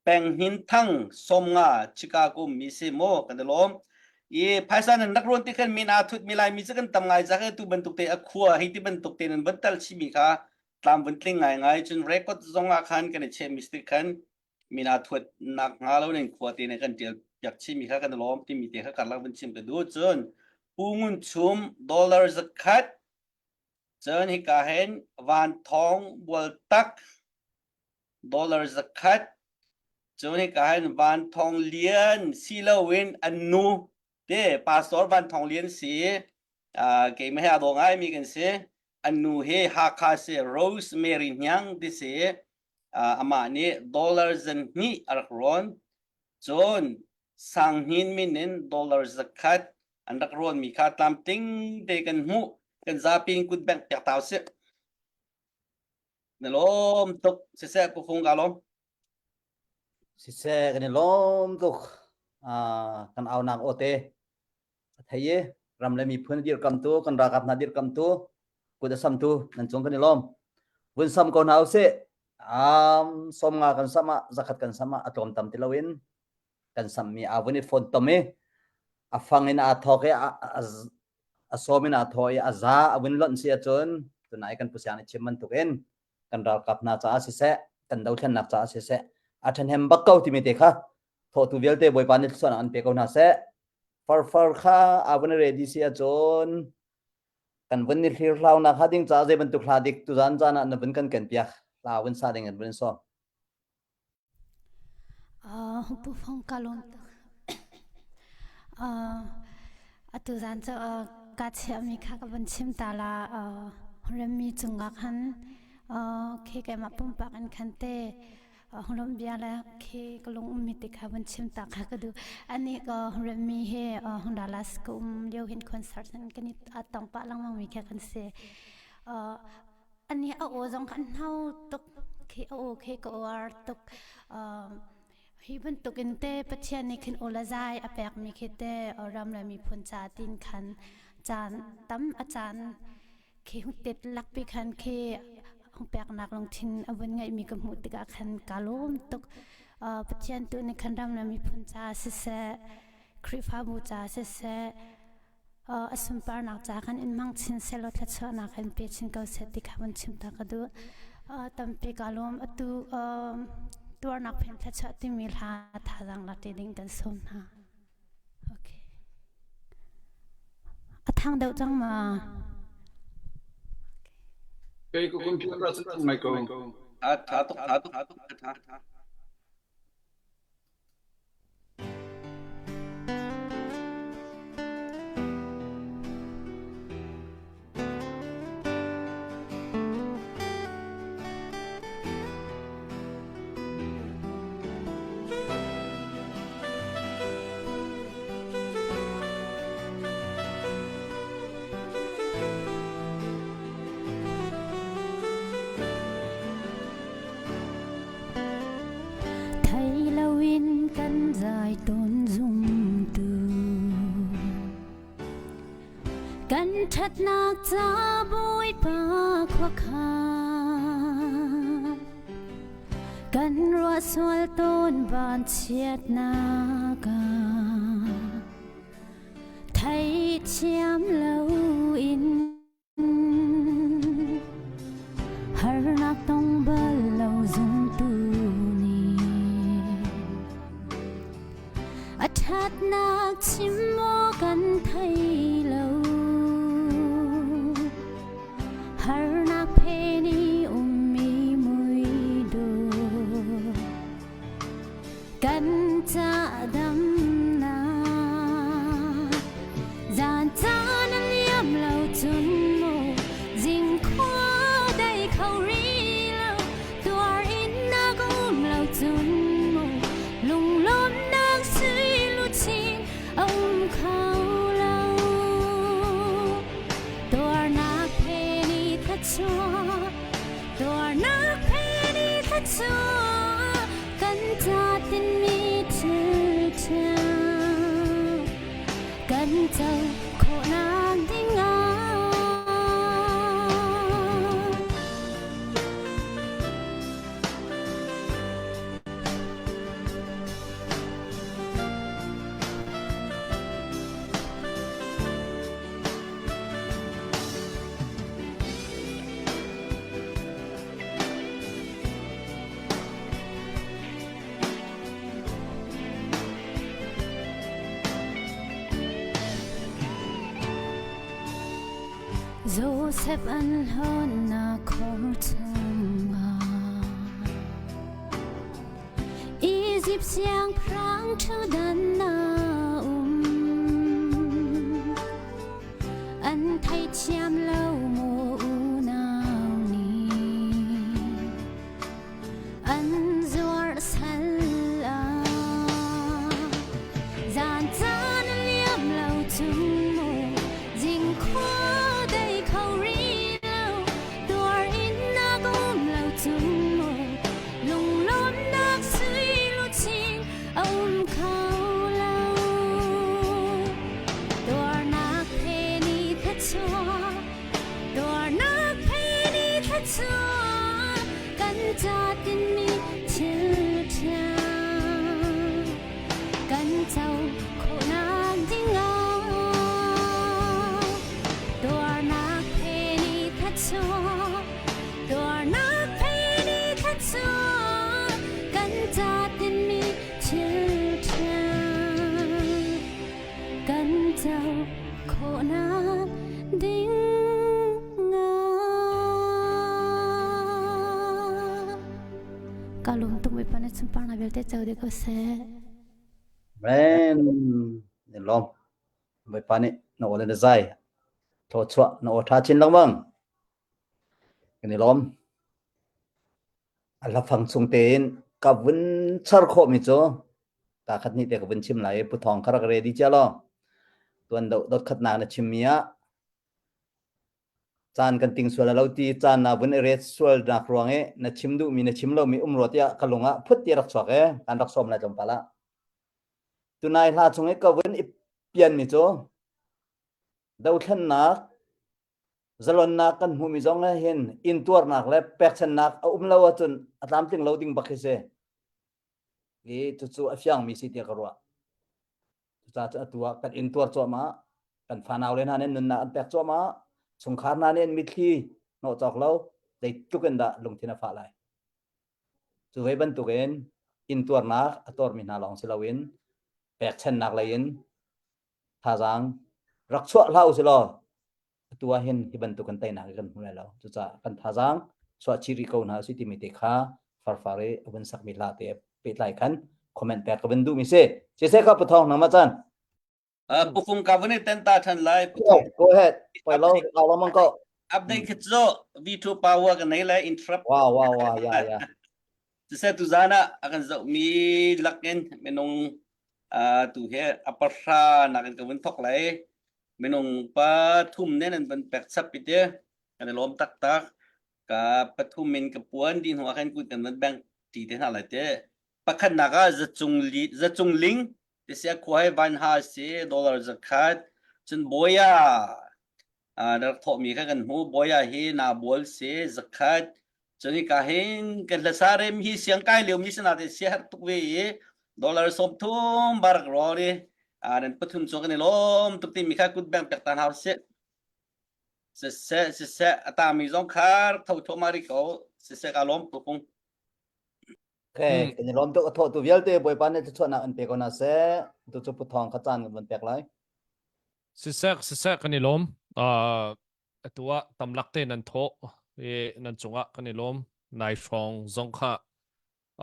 Peng Hnin Thang 50 Chicago mi si maw kan i lawm. I phaisa nan rak rawn ti khan min aa thut mi Laimi cu kan tam ngai zak i tu bantuk te a khua hei ti bantuk te nan van tal chimi kha tlam vun tling ngai ngai cun record zong ah khan kan i cheh mi si khan. Mina thuat nak hnga lo ning khua te ne kan tial piak chimi kha kan lawm timi te kha karlak vun chim ka du cun Pu Ngun Chum dollar zakhat cun hika hin Van Thawng Bual Tak dollar zakhat cun hika hin Van Thawng Lian si loin an nu te pastor Van Thawng Lian si keimah he aa daw ngaimi kan si an nu hi Hakha si Rosemary Hniang ti si amah nih dollar zan hnih a rak rawn cun Sanghnin min in dollar zakhat an rak rawnmi kha tlamtling te kan hmuh kan zapi in kut bengh piak tau sih na lawm tuk siseh pu Fung ka lawm Siseh kan i lawm tuk kan aunak aw te a thei i ram le miphun dirkamtu kan ralkap hna dirkamtu kut a samtu nan cung kan i lawm vun sam ko hna usih um 50 kan sam ah zakhat kan sam ah a tlawm tam ti loin kan sammi aa vun i phone tom i a fang in aa thawk i a sawm in aa thaw i a za a vun lonh si ahcun tunai kan pusiang nih chim bantukin kan ralkap hna caah siseh kan dothlennak caah siseh a ṭhahnem bak ko timi te kha thawhtu vialte Bawipa nih thluachuahnak an pe ko hna seh farfar kha a vun ready si ahcun kan vun ni hlir hlau nak ha ding caah zei bantuk hla dik tuzan caan ah na vun kan ken piak hla vun sa ding an vun sawm Pu Phong ka lawm tuk. Atu zan cu ka chiahmi kha ka vun chim ta la. Remmi cungah khan khi keimah pumpak in khan te hlawm bia le khi ka lung ummi ti kha vun chim ta kha ka duh. Ani ka remmi he Dallas ka um lio hin concert kan i tong pah lengmang mi kha kan si. Ani a aw zong kha an hno tuk khi a aw khi ka uar tuk. Hi bantuk in te Pathian nih khin aw le zai a pekmi khi te ram le miphun ca tin khan caan tam a caan khi tet lakpi khan khi peknak lungthin a vun ngeihmi ka hmuh tikah khan ka lawm tuk. Pathian tu nih khan ram le miphun ca siseh, Khrihfabu ca siseh, a sunparnak ca kan in hmang chin sehlaw thluachuahnak in pe chin ko seh ti kha vun chim ta ka duh. Tampi ka lawm atu tuarnak phen thluachuah timi hla thazaang lak te ding kan sawm hna. Okay. A thang deuh cang ma? Kei ko computer cu ngai ko. Tha tha tuk tha tuk tha tha. Thei loin kan zai tawn zumtu Kan ṭhatnak ca Bawipa khuakhan Kan ruah sual tawn vanchiatnak ah Theithiam loin Harnak tong bal lo zumtu nih a ṭhatnak chim maw kan thei lo. Harnak phen i ummi mui dawh Kan ca damnak zan caan a liam lo cun mu zingkhua dai kho rih lo tuar in nak um lo cun mu lunglawmnak sui luchin a um kho lo tuarnak phen i thluachuah Tuarnak phen i thluachuah kan ca tinmi thil thiang kan co khawhnak ding ah. Joseph an hlawnnak khor chungah Izipt siangpahrang ṭhutdan na um. An theithiam lo maw unau nih an zuar sal ah zan caan a liam lo chung mu zingkhua dei kho rih lo tuar in nak um lo chung mu lunglawmnak sui luchin a um kho lo tuarnak phe ni thluachuah tuarnak phe ni thluachuah kan ca tinmi thil thiang kan co khawhnak dingah tuarnak phe ni thluachuah tuarnak phe ni thluachuah kan ca tinmi thil thiang kan co khawhnak ding ka lung tuk mi pa na sunparnak vialte co de ko seh. Amen. Ni lawm. Bawipa nih na aw le na zai. Thawchuah na aw ṭha chin lengmang. Kan i lawm. A hlafang chung tein ka vun char khawhmi cu ta khat nih te ka vun chim lai i Pu Thawng kha rak ready cia law tuan deuh dot khatnak na chimmi ah caan kan ting sual lo ti caan na vun i ret sual nak ruang i na chim duhmi na chim lomi um rua tiah ka lung ah phut ti rak chuak e kan rak sawm lai tlawmpal ah tunai hla chung i ka vun i pianmi cu dothlennak zalonnak kan hmuhmi zong ah hin intuarnak le pekchannak a um lo ahcun a tlamtling lo ding bak hi si. I cucu a fiangmi si tiah ka ruah. Cucaah cun atu ah kan intuar cuahmah, kan fanau le hna nih nunnak an pek cuahmah, chungkhar hna nih mitthli hnawh cawk lo, zeitluk in dah lungthin a fah lai. Cu ve bantukin intuarnak a tuarmi hna lawng si loin pekchannak lei in thazaang rak chuah hlah usilaw atu ah hin hi bantuk kan teinak hi kan hmu lai lo. Cucaah kan thazaang chuah chih rih ko hna usih timi te kha farfar i a vun sakmi hla te pehtlai khan comment pek ka vun duhmi si. Siseh ka Pu Thawng nangmah caan. Uh, Pu Fung ka vun i ten ta than lai. Pu Thawng. Go ahead. Poi lo, lo lo mang ko. Update khi cu V2 power ka nei lai interrupt. Wow, wow, wow, yeah, yeah. Siseh tuzan ah a kan zohmi lakin minung uh, tu he a pahra nakin ka vun thok lai. Minung pa thum ne nan van pek chap ite kan i lawm taktak. Ka pathum in ka puan di hnu ah khan kut kan van beng ti te hna lai te. Pakhatnak ah zacung li zacung ling ti sia khua he van ha si dollar zakhat cun boya na rak thawhmi kha kan hmu. Bawia hi naa bual si zakhat. Cun hika hin kan hlasa rem hi siang kai liomi si natin sia tuk ve i dollar 30 barak rawl i nan pathum cu kan i lawm tuk timi kha kut beng pek ta hna usih. Siseh siseh a tami zong kha rak tho thluahmah rih ko. Siseh ka lawm tuk. Okay, kan i lawm tuk a thawhtu vialte Bawipa nih thluachuahnak an pe ko hna seh. Tu cu Pu Thawng kha caan kan van pek lai. Siseh siseh kan i lawm. Uh, atu ah tamlak te nan thawh i nan cungah kan i lawm. Nai hrawng zong kha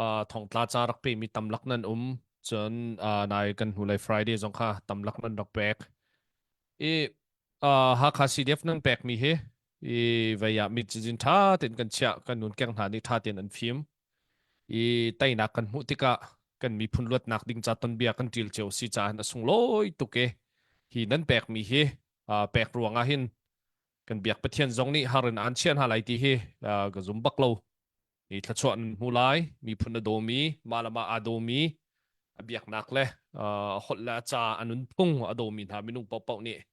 uh, thongtla ca rak pemi tamlak nan um. Cun uh, nai kan hnulei Friday zong kha tamlak nan rak pek. I uh, Hakha CDF nan pekmi hi i vei ah mit cizin ṭha tein kan chiah kan nun keng hna nih ṭha tein an fim. I teinak kan hmuh tikah kan miphun luatnak ding ca tonbia kan ṭil cio si caah a sunglawi tuk i hi nan pekmi hi pek ruang ah hin kan biak Pathian zong nih har in aan chiah hna lai ti hi ka zum bak lo. Hi thluachuah nan hmu lai, miphun a dawmi, mah le mah aa dawmi, a biaknak le a holh le a ca a nunphung a dawmi hna minung paohpaoh nih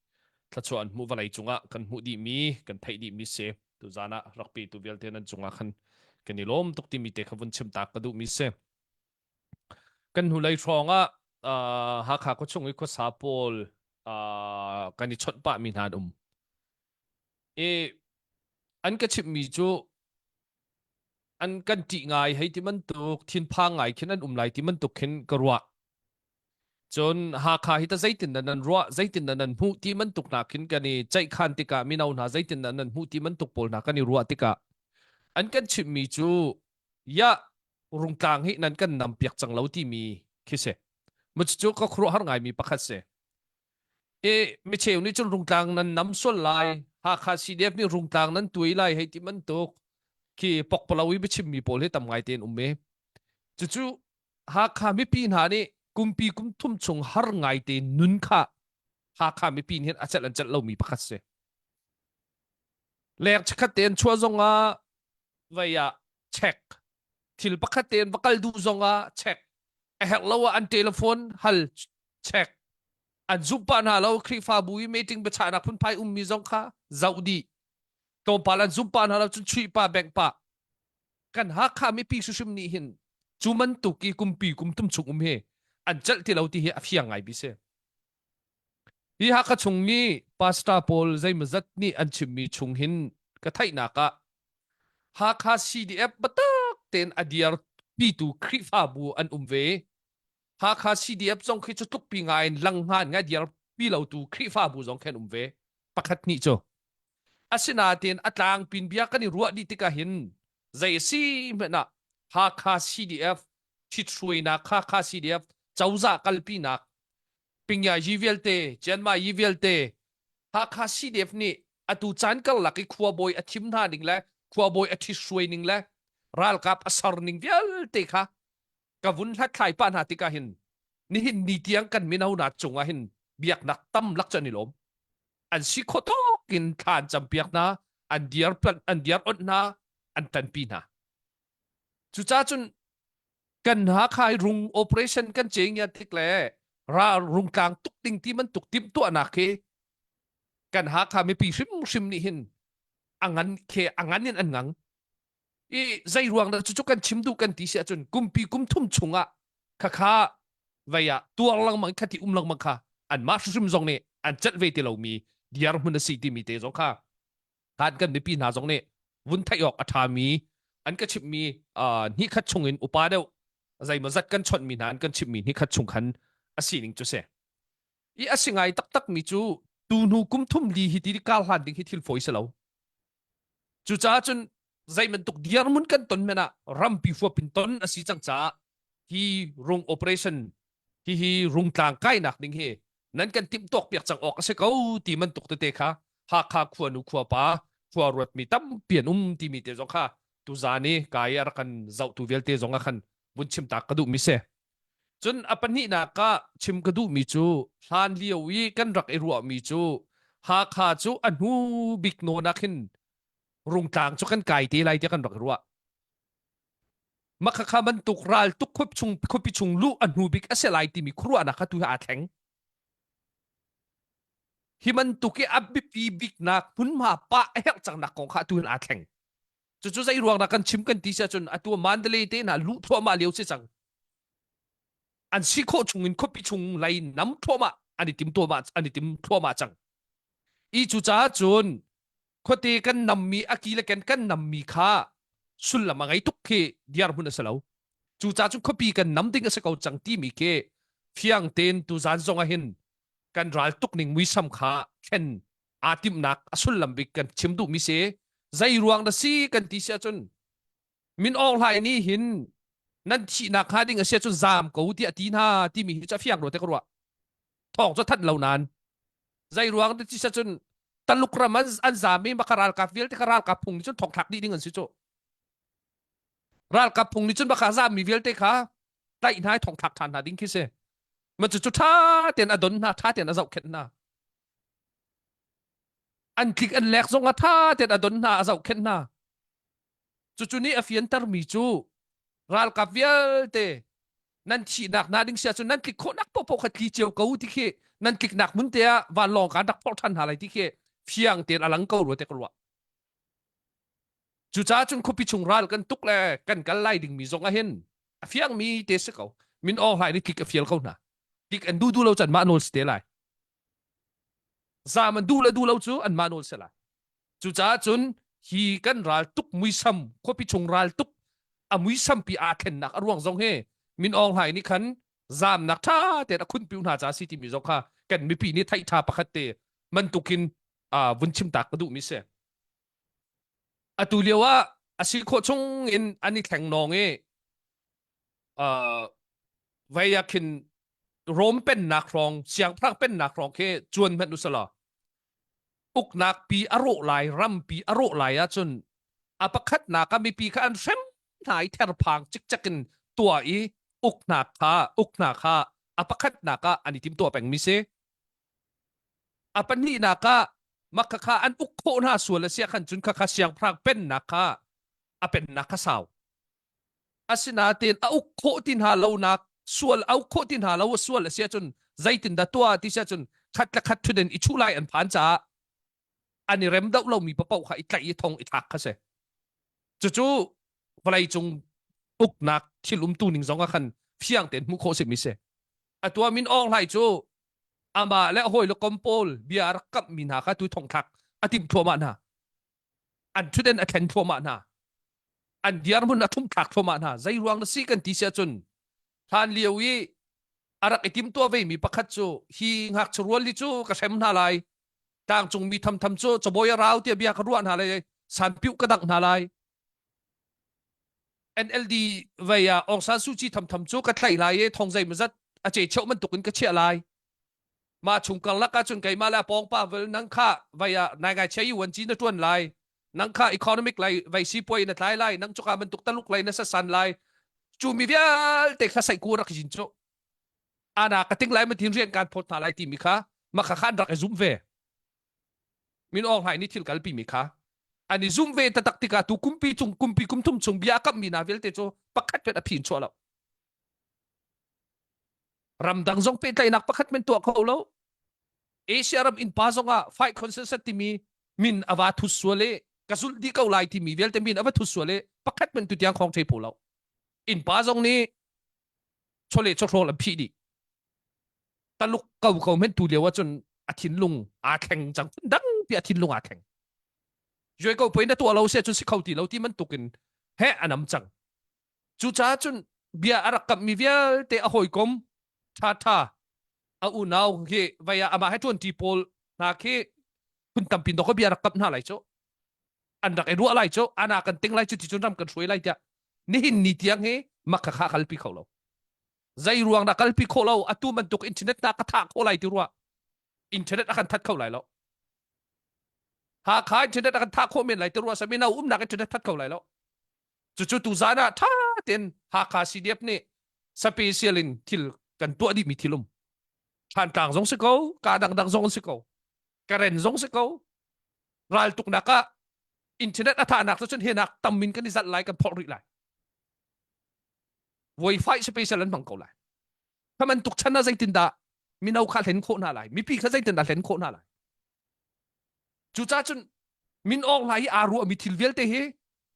thluachuah an hmuh vawlei cungah kan hmuh dihmi, kan theih dihmi si. Tuzaan ah rak petu vialte nan cungah khan kan i lawm tuk timi te kha vun chim ta ka duhmi si. Kan hnulei hrawng ah uh, Hakha khuachung i khuasa pawl uh, kan i chawnh pahmi hna an um. I an ka chimhmi cu an kan ṭih ngai hei ti bantuk thinphang ngai khin an um lai ti bantuk khin ka ruah. Cun Hakha hi ta zeitin dah nan ruah, zeitin dah nan hmuh ti bantuk hna khin kan i ceihkhan tikah mino hna zeitin dah nan hmuh ti bantuk pawl hna kan i ruah tikah an kan chimhmi cu ya rungtlang hi nan kan nam piak cang lo timi khi si. Cucu ka khuaruahhar ngaimi pakhat si. I micheu nih cun rungtlang nan nam sual lai, Hakha CDF nih rungtlang nan tuai lai hei ti bantuk khi pokpalo i biachimmi pawl hi tam ngai tein um i cucu Hakha mipi hna nih kumpi kum thum chung har ngai te nun kha Hakha mipi nih a celh an celh lomi pakhat si. Leng chikkhat tein chuah zongah vei ah check thil pakhat tein va kal duh zongah check a herh lo ah an telephone hal check an zumh pah hna lo Khrihfabu i meeting biachahnak phunphai ummi zong kha zoh dih tlawmpal an zumh pah hna lo cun chuih pah bengh pah kan Hakha mipi hrimhrim nih hin cu bantuk i kumpi kum tum chung um hi an celh ti lo ti hi a fiang ngai bi si. Hi Hakha chung i pastor pawl zeimawzat nih an chimmi chung hin ka theihnak ah Hakha CDF biatak tein a dirpitu Khrihfabu an um ve. Hakha CDF zong khi cu tlukpi ngai in lang hngan ngai dirpi lotu Khrihfabu zong khi an um ve. Pakhat hnih cu. Asinain a tlangpin bia kan i ruah dih tikah hin zei a si hmanh ah Hakha CDF ṭhithruainak Hakha CDF cozah kalpinak Pingyayi vialte Cianmayi vialte Hakha CDF nih atu caan karlak i khuabawi a thim hna ning le khuabawi a ṭhithruai ning le ralkap a ser ning vialte kha ka vun hlathlai pah hna tikah hin nihin ni tiang kan mino hna cungah hin biaknak tam lak cu an i lawm. An si khawh tawk in thla an campiak hna, an diar an diar onh hna, an ṭanpi hna. Cucaah cun kan Hakha i rung operation kan ceng tik le ra rungtlang tuk ding ti bantuk timhtuahnak hi kan Hakha mipi hrimhrim nih hin a ngan khe a ngan in an ngang. I zei ruang dah cucu kan chim duh kan ti si ahcun kumpi kum thum chungah khakha vei ah tuar lengmang khati um lengmang kha anmah hrimhrim zong nih an celh ve ti lomi dirhmun a si timi te zong kha kan kan mipi hna zong nih vun theih awk a ṭhami an ka chimhmi uh, hnihkhat chungin upa deuh zeimawzat kan chawnhmi hna an kan chimhmi hnihkhat chung khan a sining cu si i a si ngai taktak mi cu tu hnu kum thum li hi ti kar hlan ding hi thil fawi si lo Cucaah cun zei bantuk dirhmun kan ton hmanh ah rampi huap in ton a si cang caah hi rung operation hi hi rungtlang kainak ding hi nan kan timhtuak piak cang awk a si ko ti bantuk tete kha Hakha khuanu khuapa khua ruatmi tampi an um timi te zong kha tuzaan i kai a rak kan zohtu vialte zong ah khan vun chim tak ka duhmi si. Cun a pahnihnak ah chim ka duhmi cu hlan lio i kan rak i ruahmi cu Hakha cu a hnu bik nawn ah khin Rungtlang cu kan kai te lai tiah kan rak i ruah. Makhakha bantuk ral tuk khuap chung khuapi chung luh a hnu bik a si lai timi khuaruahnak kha tu hi aa thleng. Hi bantuk i a biapi biknak hmunhma pah a herh cangnak kong kha atu hin aa thleng. Cucu zei ruang dah kan chim kan ti si ahcun atu Mandalay te hna luh thluahmah lio si cang. An si khawh chung in khuapi chung lei nam thluahmah an i tim tuahmah an i tim thluahmah cang. I cucaah cun khuate kan nammi a ki le ken kan nammi kha sullam a ngei tuk khi dirhmun a si lo. Cucaah cun khuapi kan nam ding a si ko cang timi khi fiang tein tuzan zong ah hin kan ral tuk ning muisam kha thlen aa timhnak a sullam bik kan chim duhmi si zei ruang na si kan ti si ahcun Min Aung Hlaing nih hin nan thihnak hnga ding a si ahcun zaam ko tiah ti hna timi hi cu a fiang rua te ka ruah thawng cu thanh lo nain zei ruang na ti si ahcun Taluk ram an, an zaam i maka ralkap vialte ka ralkap phung nih cun thongthlak dih ding an si cu ralkap phung nih cun baka zaammi vialte kha tlaih hna i thongthlak ṭhan hna ding khi si ma cu cu ṭha tein a don hna ṭha tein a zohkhenh hna an tlik an lek zong a tha tein a don hna a zohkhenh hna cucu nih a fiantermi cu ralkap vialte nan thihnak hna ding sia cun nan tlik khawhnak popo kha tli cio ko ti khi nan tliknak hmun te ah vanlawng kan rak phorh ṭhan hna lai ti khi fiang tein a lang ko rua te ka ruah cucaah cun khuapi chung ral kan tuk le kan kal lai dingmi zong ah hin a fiangmi te si ko Min Aung Hlaing nih tlik a fial ko hna tlik an duh duh lo can mah nawl si te lai Zam an duh le duh lo cu anmah nawl si lai. Cucaah cun hi kan ral tuk muisam khuapi chung ral tuk a muisam pi aa thlennak a ruang zong hi Min Aung Hlaing nih khan Zamnak ṭha tein a khunpiu hna ca si timi zong kha kan mipi nih theih ṭha pakhat te bantukin uh, vun chim tak ka duhmi si. Atu lio ah a si khawh chung in an i thleng nawng i uh, vei ah khin Rom pennak hrawng siangpahrang pennak hrawng khi cuan hmanh usalaw uknak pi a rawh lai rampi a rawh lai ahcun a pakhatnak ah mipi kha an hrem hna i therphang cikcek in tuah i uknak kha uknak kha a pakhatnak ah an i timtuah pengmi si. A pahnihnak ah mah kha an uk khawh hna sual a si ahkhan cun khakha siangpahrang pennak kha a pennak kha sau. Asinain a uk khawh ti hna lonak sual a uk khawh ti hna lo a sual a si ahcun zeitindah tuah ti si ahcun khat le khat thuden i chuh lai an phan caah an i rem doh lomi paoh kha i tlaih i thong i thlak kha si. Cucu vawleicung uknak thil umtu ning zong ah khan fiang tein hmuh khawh simi si. Atu ah Min Aung Hlaing cu amah le a hawile kom pawl bia a rak kamhmi hna kha tu thongthlak a timh thluahmah hna. An thuden a thlen thluahmah hna. An dirhmun a thumthlak thluahmah hna. Zei ruang na si kan ti si ahcun hlan lio i a rak i timtuah vemi pakhat cu hi ngakchia rual hi cu ka hrem hna lai tlangcung mi thamtham cu cabawi a rau tiah bia ka ruah hna lai sanpiuh ka dangh hna lai NLD vei ah Aung San Suu Kyi thamtham cu ka tlaih lai i thong zeimawzat a ce cheuh bantuk in ka chiah lai mah chung karlak ah cun keimah le a pawng pa vel nang kha vei ah nai ngai chia yuan ci na tuan lai nang kha economic lai vei si puai na tlai lai nang cuka bantuk taluk lai na sasan lai cu mi vialte kha sai ku rak jin cu ana ka ting lai ma tin rian kan phot hna lai timi kha ma kha khan rak i zum ve Min Aung Hlaing nih thil kalpi mi kha an i zum ve taktak tikah tu kumpi chung kumpi kum thum chung bia kamh mi hna vialte cu pakhat hmanh a phi in chuah lo. Ramdang zong pehtlaihnak pakhat men tuah kho lo. Asia ram innpa zong ah fight consensus timi min a va thut sual i ka zulh dih ko lai timi vialte min a va thut sual i pakhat men tu tiang khong thei phu lo. Innpa zong nih chawleh chawhrawl an phih dih. Taluk ko ko men tu lio ahcun a thinlung aa thleng cang dang pi a thinlung aa thleng yoi ko poi na tuah lo se cun si kho ti lo ti bantuk in he anam cang cucaah cun bia a rak kamh mi vialte a hawikom tha tha a unau hi vei ah amah he tuan ti pawl hna khi phun tampi dok bia rak kamh hna lai cu an rak i ruah lai cu ana kan ting lai cu ti cun ram kan hruai lai tiah nihin ni tiang hi makha kha kalpi kho lo zei ruang dah kalpi khawh lo atu bantuk internet na ka thah khawh lai ti rua internet a kan that kho lai lo Hakha internet a kan thah khawh men lai ti rua samina umnak internet that kho lai lo cucu tu zan ah tha ten Hakha CDF nih special in thil kan tuah dih mi thil um Thantlang zong si ko ka dangdang zong si ko Karen zong si ko raltuknak ah internet a thahnak cu cun hinak tam in kan i zalh lai kan phorh rih lai Wifi special an hmang ko lai. Kha bantuk chan ah zeitindah mino kha hlen khawh hna lai mipi kha zeitindah hlen khawh hna lai cucaah cun min awng hla hi aa ruahmi thil vialte hi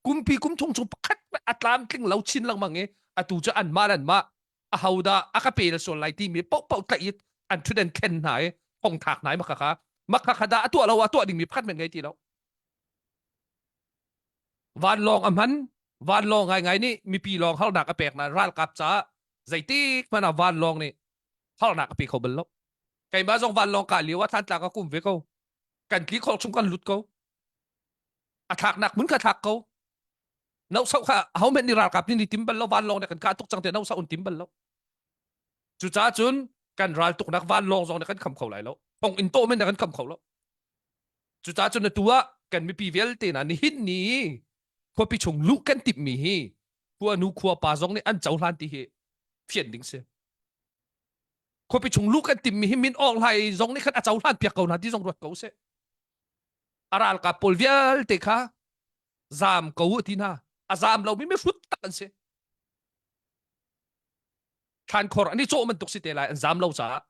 kumpi kum thong chung pakhat a tlamtling lo chin lengmang i atu cu anmah le anmah ahodah a ka pe le sual lai timi paohpaoh tlaih i an thuden thlen hna i thong thlak hna i maka kha maka kha dah a tuah lo a tuah dingmi pakhat men ngei ti lo Vanlawng a hman. Vanlawng ngaingai nih mipi lawng harnak a pek nain ralkap caah zeitik hmanh ah vanlawng nih harnak a pe kho bal lo. Keimah zong vanlawng kah lio ah Thantlang ah ka um ve ko. Kan tli khawh chung kan lut ko. A thlaknak hmun kha thlak ko. Nohsoh kha ahohmanh nih ralkap nih ni tim bal lo vanlawng nih kan kah tuk cang tiah nohsoh an tim bal lo. Cucaah cun kan raltuknak vanlawng zong nih kan kham kho lai lo. Thong in tawh men nih kan kham kho lo. Cucaah cun atu ah kan mipi vialte hna nihin ni khuapi chung luh kan timhmi hi khuanu khuapa zong nih an cohlan ti hi fian ding si. Khuapi chung luh kan timhmi hi min Aung Hlaing zong nih khan a cohlan piak ko hna ti zong ruat ko seh. A ralkap pawl vialte kha zaam ko u ti hna. A zaam lomi mihrut tak an si. Thlankhor an i cawh bantuk si te lai an zaam lo caah.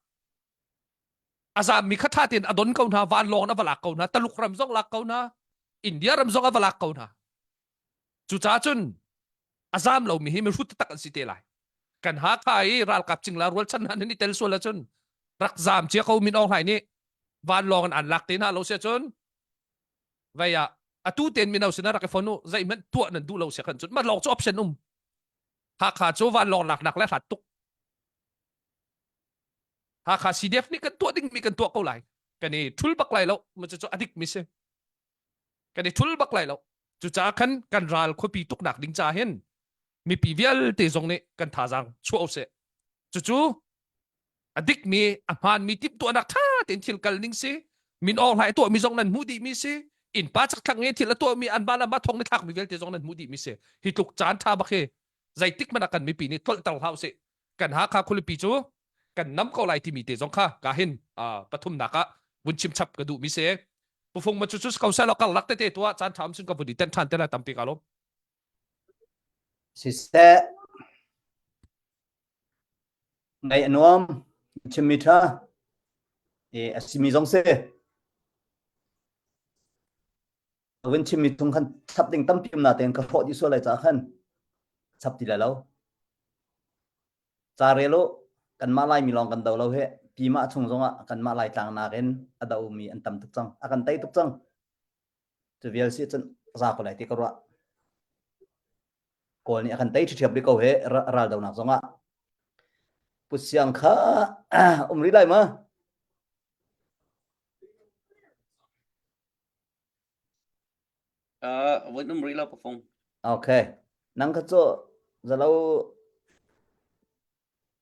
A zaammi kha ṭha tein a don ko hna, vanlawng in a va lak ko hna, Taluk ram zong lak ko hna, India ram zong a va lak ko hna. Cucaah cun a zaam lomi hi mihrut taktak an si te lai. Kan Hakha i ralkap cingla rualchan hna nan i tel sual ahcun rak zaam cia ko Min Aung Hlaing nih vanlawng in an lak te hna lo si ahcun vei ah atu tein mino sinah rak i fon u zeihmanh tuah nan duh lo si khan cun mah lawng cu option um Hakha cu vanlawng laknak le hlat tuk. Hakha CDF nih kan tuah dingmi kan tuah ko lai. Kan i thul bak lai lo. Ma cu a dik mi si. Kan i thul bak lai lo. Cucaah khan kan ral khuapi tuknak ding ca hin mipi vialte zong nih kan thazaang chuah usih. Cucu a dikmi a hmaanmi timhtuahnak ṭha tein thil kal ning si min Aung Hlaing tuahmi zong nan hmuh dihmi si innpa chakthlang i thil a tuahmi an mah le mah thong ni thlakmi vialte zong nan hmuh dihmi si hi tluk caan ṭha bak hi zeitik hmanh ah kan mipi nih tlolhter hlah usih kan Hakha khualipi cu kan nam ko lai timi te zong kha ka hin pathumnak ah vun chim chap ka duhmi si pufung ma cu cu ko seh law karlak tete tuah caan ṭha um sun ka vun i tenh ṭhan te lai tampi ka lawm Siseh Ngaih a nuam, chimmi ṭha, i a simi zong si. A vun chimmi chung khan chap ding tampi um natein ka hrawh dih sual lai caah khan chap ti lai lo. Ca rel u, kanmah Laimi lawng kan do lo hi. Pimah chung zongah kanmah Laitlang nakin a domi an tam tuk cang. A kan tei tuk cang. Cu vial si cun za ko lai ti ka ruah. Kawl nih a kan tei ṭhiṭhiap rih ko he raldonak zongah. Pu Siang kha um rih lai ma? Uh, vun um rih lo pafung. Okay. Nang kha cu zalo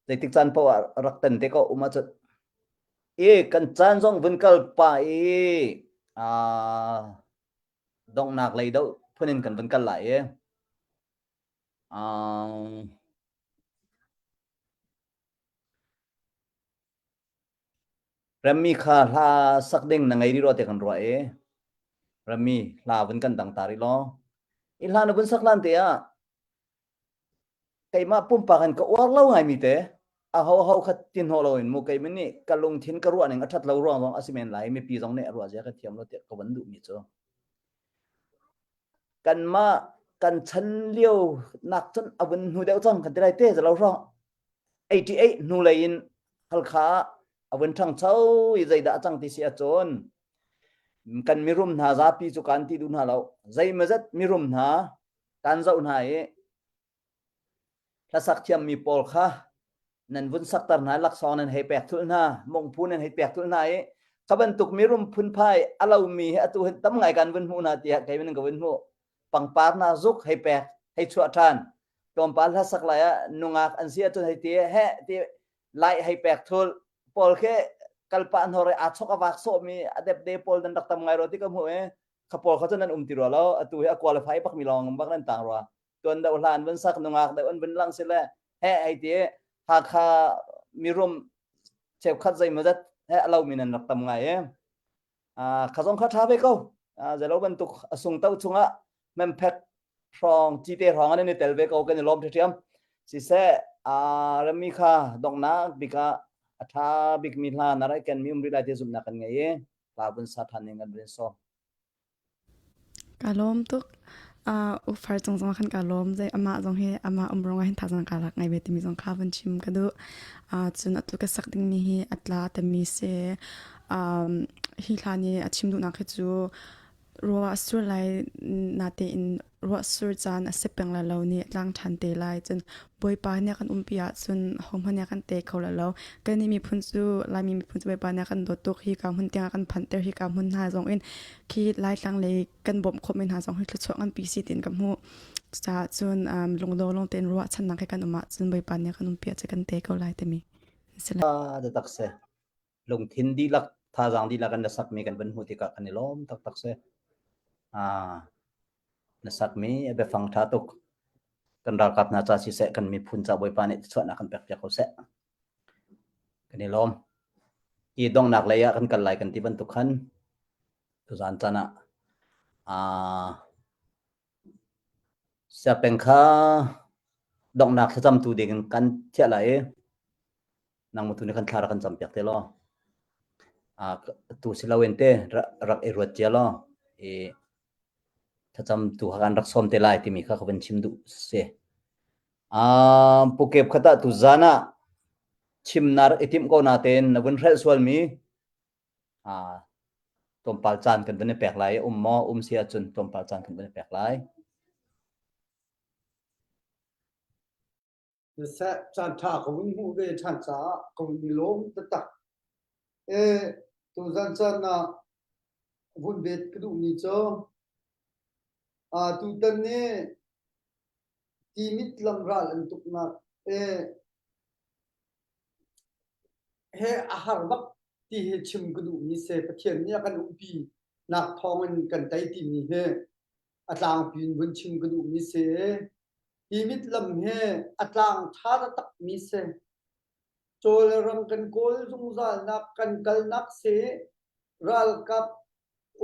zeitik caan paoh ah rak ten te ko um ahcun i kan caan zong vun kal pa i uh, donghnak lei deuh phun in kan vun kal lai i um, Rammi kha hla sak ding na ngei rih rua te kan ruah i Rammi hla vun kan dang ta rih law i hla na vun sak lan te ah keimah pumpak in ka uar lo ngaimi te a ho ho kha tin ho lo in mu keimah nih ka lungthin ka ruah ning a that lo ruang zong a si men lai mipi zong nih a ruah zia ka thiam lo tiah ka van duh mi cu kanmah kan chan lio nak cun a vun hnu deuh cang kan ti lai te zalo hrawng 88 hnu lei in Halkha ah a vun ṭhangcho i zeidah a cang ti si ahcun kan mirum hna zapi cu kan ti duh hna lo zeimazat mirum hna kan zoh hna i hlasak thiammi pawl kha nan vun sakter hna laksawng nan hei pek thul hna mungphu nan hei pek thul hna i kha bantuk mirum phunphai a lomi hi atu hin tam ngai kan vun hmuh hna tiah kei min ka vun hmuh pangpar hna zuk hei pek hei chuah ṭhan tlawmpal hlasak lai ah nungak an si ahcun hei ti he ti lai hei pek thul pawl khi kalpah hnor i aa chok a vak sawhmi a depde pawl nan rak tam ngai rua ti ka hmuh i kha pawl kha cu nan um ti rua lo atu hi a qualify bak mi lawng bak nan tang rua tuan deuh hla an vun sak nungak deuh an vun lang si le he hei ti Hakha mirum cheukhat zeimawzat he a lomi nan rak tam ngai i kha zong kha ṭha ve ko zelo bantuk a sung to chungah memphek hrawng cite hrawng an i tel ve ko kan i lawm ṭhiam siseh rami kha donghnak bik ah a ṭha bikmi hla na rak kenmi um rih lai ti zumhnak kan ngei i hla vun sa ṭhan ning kan vun sawm. Ka lawm tuk. Uh, ufar cung zong khan ka lawm zei amah zong hi amah um rong ah hin thazang ka lak ngai ve timi zong kha vun chim ka duh. Uh, cun atu ka sak ding mi hi atla tami si. Um, hi hla nih a chim duhnak hi cu ruah sur lai natein ruah sur caan a si peng lai lo ni tlang ṭhan te lai cun Bawipa nih a kan umpi ahcun hohmanh nih a kan te kho lai lo kannih miphun cu Laimi miphun cu Bawipa nih a kan dawt tuk hi ka hmun tiang a kan phanhter hi ka hmun hna zong in khi Laitlang lei kan bawmh khawhmi hna zong hi thluachuah nganpi si tiin ka hmuh cucaah cun um, lungdo lung tein ruahchannak he kan um ahcun Bawipa nih a kan umpi ahcun kan te ko lai timi si lai. Tak si. Lungthin dihlak thazaang dihlak in na sakmi kan van hmuh tikah kan i lawm taktak si. Ah, na sakmi a biafang ṭha tuk. Kan ralkap hna ca siseh, kan miphun ca Bawipa nih chuahnak kan pek piak ko seh. Kan i lawm. I donghnak lei ah kan kal lai kan ti bantuk khan tuzaan caan ah ah siapeng kha donghnak thlacamtu ding in kan thiah lai i nang tu nih kan thla rak kan campiak te law tu si loin te rak i ruat cia law i thlacam tu kha kan rak sawm te lai timi kha ka van chim duh si. Um, pukep khat ah tu zan ah chim na rak i timh ko na tein na vun hrelh sualmi ah tlawmpal caan kan van i pek lai um maw um si ahcun tlawmpal caan kan van i pek lai. Siseh, caan ṭha ka vun hmuh ve ṭhan caah ka vun i lawm taktak. E, tuzan caan ah vun vet ka duhmi cu uh, tutan ni Timit lam ral an tuknak e he a har bak ti hi chim ka duhmi si. Pathian nih a kan umpi nak thawngin kan tei timi hi a tlangpi in vun chim ka duhmi si. Hi mitlam hi a tlang ṭha taktakmi si. Caw le ram kan kawl zungzalnak kan kalnak si. Ralkap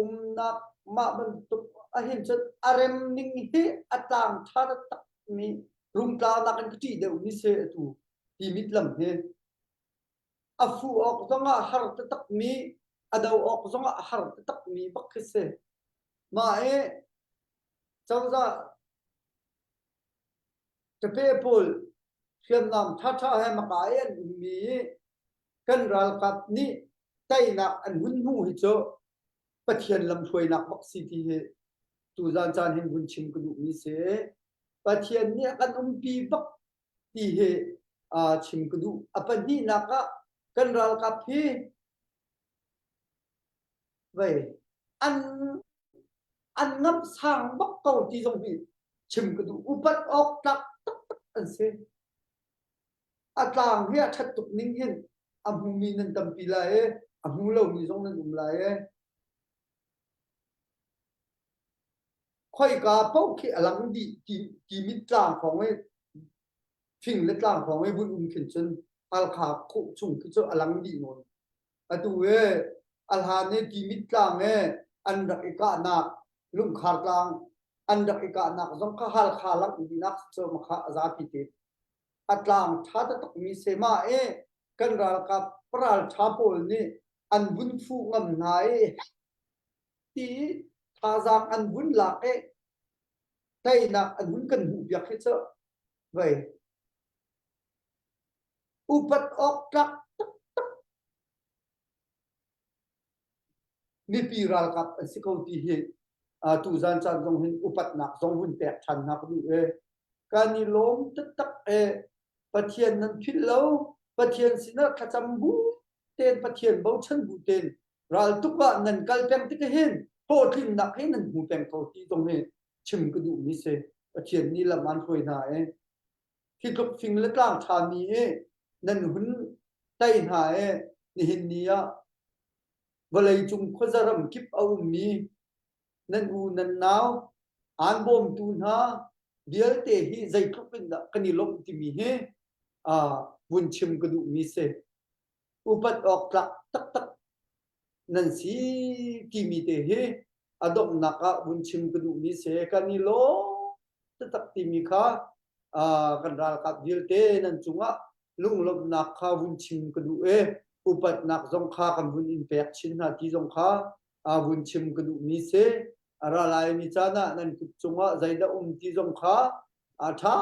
umnak mah bantuk ahhin cun a rem ning hi a tlang ṭha taktakmi rungtlaunak in ka ṭih deuhmi si atu hi mitlam hi. A fuh awk zongah har taktakmi, a do awk zongah har taktakmi bak khi si. Mah i cozah ṭape pawl hriamnam ṭhaṭha he maka i an ummi i kan ralkap nih teinak an hun hmuh hi cu Pathian lamhruainak bak si ti hi tuzan caan hin vun chim ka duhmi si. Pathian nih a kan umpi bak ti hi chim ka duh. A pahnihnak ah kan ralkap hi vei an an ngamh sang bak ko ti zong hi chim ka duh. Upat awk tlak taktak an si. A tlang hi a ṭhat tuk ning hin a hmumi nan tampi lai i a hmu lomi zong nan um lai i khoika paoh khi a lang dih ti timit tlang hrawng i fing le tlang hrawng i vun um khin cun Halkha khuh chung khi cu a lang dih nawn. Atu e a hlan i timit tlang e an rak i kahnak lungkhar tlang an rak i kahnak zong kha Halkha lang dihnak cu makha a zapi te. A tlang ṭha taktakmi sema i kan ralkap ralṭha pawl nih an vun fuh ngam hna i ti thazaang an vun lak i teinak an hun kan hmuh piak hi cu vei upat awk tlak taktak mipi ralkap an si ko ti hi tuzan caan zong hin upatnak zong hun pek ṭhan hna ka duh e kan i lawm taktak e Pathian nan philh lo Pathian sinah thlacam bu tein Pathian bochan bu tein raltuk ah nan kal peng tik hin hlawhtlinnak hi nan hmu peng ko ti zong hi chim ka duhmi si Pathian nih lam an hruai hna i hi tluk fing le tlang ṭhami i nan hun tei hna i nihin ni ah vawleicung khuaza ram kip a ummi nan u nan nau aan bawmtu hna vialte hi zeitluk in dah kan i lawmh timi hi vun chim ka duhmi si. Upat awk tlak taktak nan si timi te hi a donghnak ah vun chim ka duhmi si. Kan i lawm taktak timi kha kan ralkap vialte nan cungah lunglawmhnak kha vun chim ka duh i upatnak zong kha kan vun in pek chin hna ti zong kha vun chim ka duhmi si. A ra lai mi caan ah nan kut cungah zeidah um ti zong kha ṭha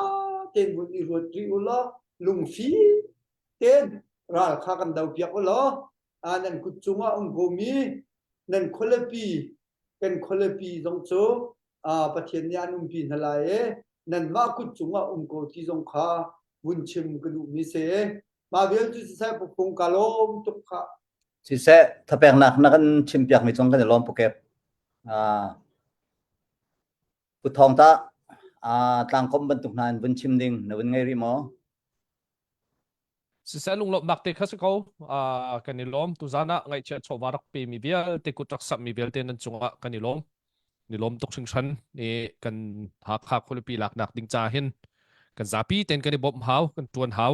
tein vun i ruat rih u law lungfim tein ral kha kan dopiak u law nan kut cungah um komi nan khualipi kan khualipi zong cu Pathian nih an umpi hna lai i nanmah kut cungah um ko ti zong kha vun chim ka duhmi si. Mah vial cu siseh pukpung ka lawm tuk kha. Siseh thapeknak na kan chimpiakmi cung kan i lawm pukep. Pu Thawng tah tlangkom bantuk hna in vun chim ding na vun ngei rih maw? Siseh lunglawmhnak te kha si ko. Kan i lawm. Tuzan ah ngaihchiat chawva rak pe mi vialte kut rak samh mi vialte nan cungah kan i lawm. Ni lawm tuk hringhran i kan Hakha khualipi laknak ding ca hin kan zapi ten kan i bawmh hau, kan tuan hau.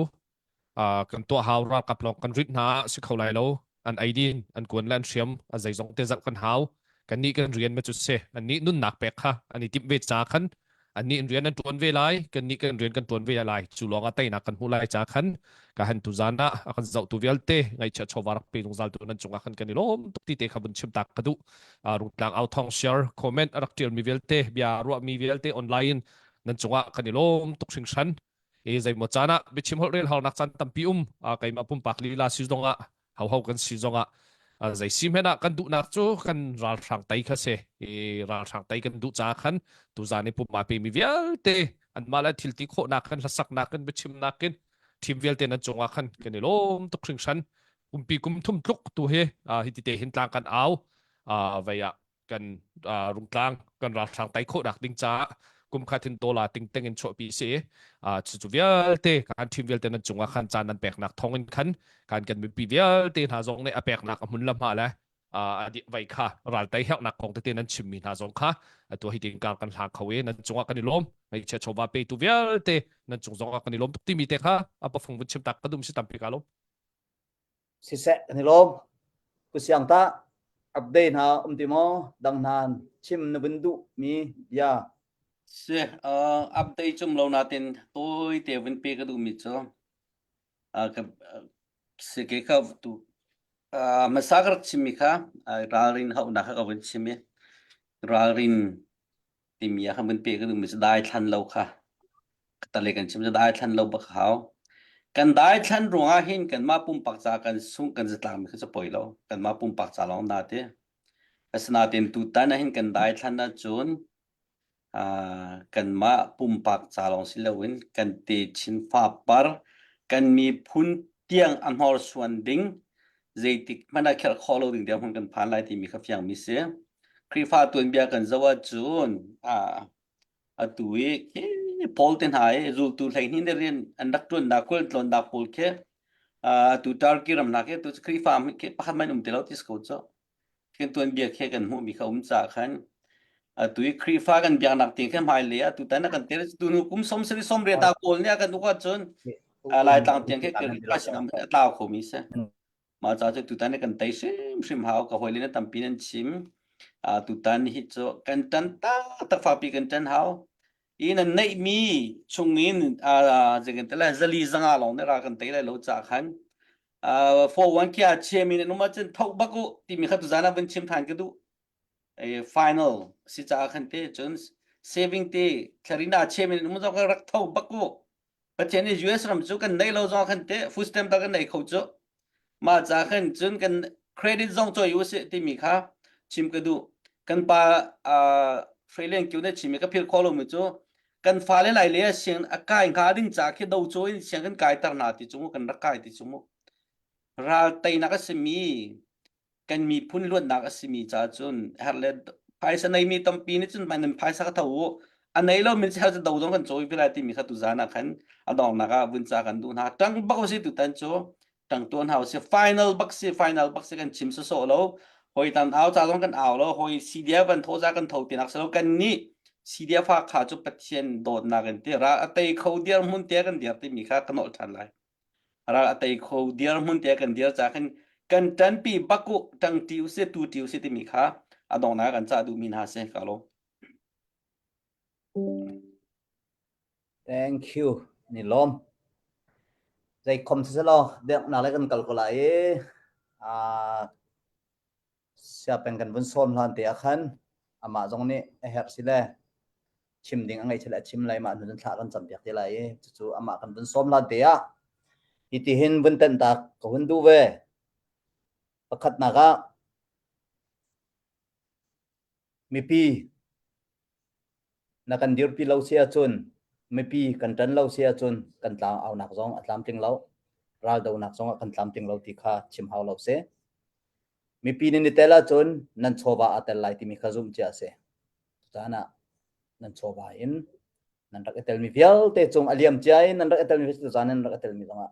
Kan tuah hau ralkap lawng kan rit hna ah si kho lai lo an eidin an kuan le an hriam a zeizong te zalh kan hau kan nih kan rian ma cu si an nih nunnak pek kha an i timh ve ca khan an nih rian an tuan ve lai kan nih kan rian kan tuan ve lai cu lawng ah teinak kan hmu lai ca khan ka han tu zan ah a kan zoh tu vialte ngaihchia chawva rak pe zungzal tu nan cungah khan kan i lawm tuk ti te kha vun chim tak ka duh rungtlang au thong share comment a rak tial mi vialte bia ruah mi vialte online nan cungah kan i lawm tuk hringhran i zeimaw caan ah biachim holh rel harnak caan tampi um keimah pumpak lila si zong ah ho kan si zong ah zei si hmanh ah kan duhnak cu kan ralhrang tei kha si i ralhrang tei kan duh ca khan tuzan i pumma pe mi vialte. Anmah le thil ti khawhnak khan hlasaknak in biachimnak in team vialte nan cungah khan kan i lawm tuk hringhran. Kumpi kum thum tluk tu hi hi ti te hin tlang kan au vei ah kan rungtlang kan ralhrang tai khawhnak ding caah kum khat hin dollar ting teng in chuahpi si cu cu vialte kan team vialte nan cungah khan caan nan peknak thong in khan kan kan mipi vialte hna zong nih a peknak a hmun lam ha le vai kha ral tai hernak kong tete nan chimmi hna zong kha atu hi tin kar kan hlang kho i nan cungah kan i lawm hmeichia chawva pe tu vialte nan cung zongah kan i lawm tuk timi te kha a pafung vun chim tak ka dum si tampi ka lawm Siseh kan i lawm. Pu Siang tah update hna um ti maw? Dang hna chim na vun duh mi bia. Si, uh, update cum lo natin tawi te vun pe ka duh mi cu uh, ka si ke ka tu uh, hmasa ka rak chim mi kha uh, ralrin hauhnak kha ka vun chim i ralrin timi ah khan vun pe ka duhmi cu daithlan lo kha tale kan chim cu daithlan lo bak hau kan daithlan ruangah hin kanmah pumpak ca kan sung kan zatlang mi kha cu poi lo kanmah pumpak ca lawng na ti asinain tutan ah hin kan daithlan ahcun kanmah pumpak ca lawng si loin kan techin fapar kan miphun tiang a hnorsuan ding zeitik hmanh ah kherh khawh lo ding tiang hmun kan phan lai timi kha fiang mi si. Khrihfa tuanbia kan zoh ahcun atu i Paul te hna i zultu 12 nih rian an rak ṭuannak khualtlawnnak pawl khi atu Turkey ram hna khi atu Khrihfa khi pakhat hmanh um ti lo ti si ko cu. Kan tuanbia khi kan hmuhmi kha um caah khan atu i Khrihfa kan biaknak ting khi hmailei ah tutan a kan tel tu nu kum som sari som riat pawl nih a kan uk ahcun Laitlang tiang khi Khrihfa sinah a tlau khomi si. Mah ca cu tutan kan tei hrimhrim hau ka hawile na tampi nan chim. Uh, tutan hi cu kan ṭan taktak fakpi kan ṭan hau. I nan neihmi chungin uh, zeikan te lai zali zanga lawng ne ra kan tei lai lo ca khan uh, 401k a chiami nan um ahcun tho bak u timi kha tuzan ah vun chim than ka duh. final si caah khan te cun saving te thlarina chiami nan um zong rak tho bak u. Pathian nih US ram cu kan nei lo zong khan te food stamp ta kan nei kho cu mah ca khan cun kan credit zong cawi u sih timi kha chim ka duh kan pa Frelian Kyu nih chimi ka phil kho lo mi cu kan fale lai le siang a kai hnga ding ca khi do cu in siang kan kai tar hna ti cu mu kan rak kai ti cu mu ral teinak a simi kan miphun luatnak a simi ca cun her le phaisa neimi tampi nih cun nan phaisa ka tho u a nei lo min her do zong kan cawi ve lai timi kha tuzan ah khan a dongnak ah vun ca kan duh hna tang bak si tutan cu tang tuan hau si final bak si final bak si kan chim sawsawh lo hoi tan au ca zong kan au lo hoi CDF kan tho za kan tho tinak si lo kan nih CDF ha kha cu Pathian dawtnak in ti ra a tei kho diar hmun te kan diar timi kha kan nolh ṭhan lai ral a tei kho dirhmun te kan dir ca khin kan ṭanpi baku ṭangṭi usih tu ṭi usih timi kha a donghnak kan cah duhmi hna si ka lo. Thank you. Ni lawm. Zei khom siselaw dek nak le kan kal ko lai i Siapeng kan vun sawm hlan te ah khan amah zong nih a herh si le chim ding a ngeih le a chim lai mah hnu cun thla kan campiak te lai i cucu amah kan vun sawm hlan te ah hitihin vun tenhtak ka hun duh ve. Pakhatnak ah mipi na kan dirpi lo si ahcun mipi kan ṭan lo si ahcun kan tlang aunak zong a tlamtling lo raldonak zong ah kan tlamtling lo ti kha chim hau lo si mipi nan i tel ahcun nan chawva aa tel lai timi kha zumh cia a si caan ah nan chawva in nan rak i telmi vialte cung a liam cia in nan rak i telmi caan nan rak i telmi zongah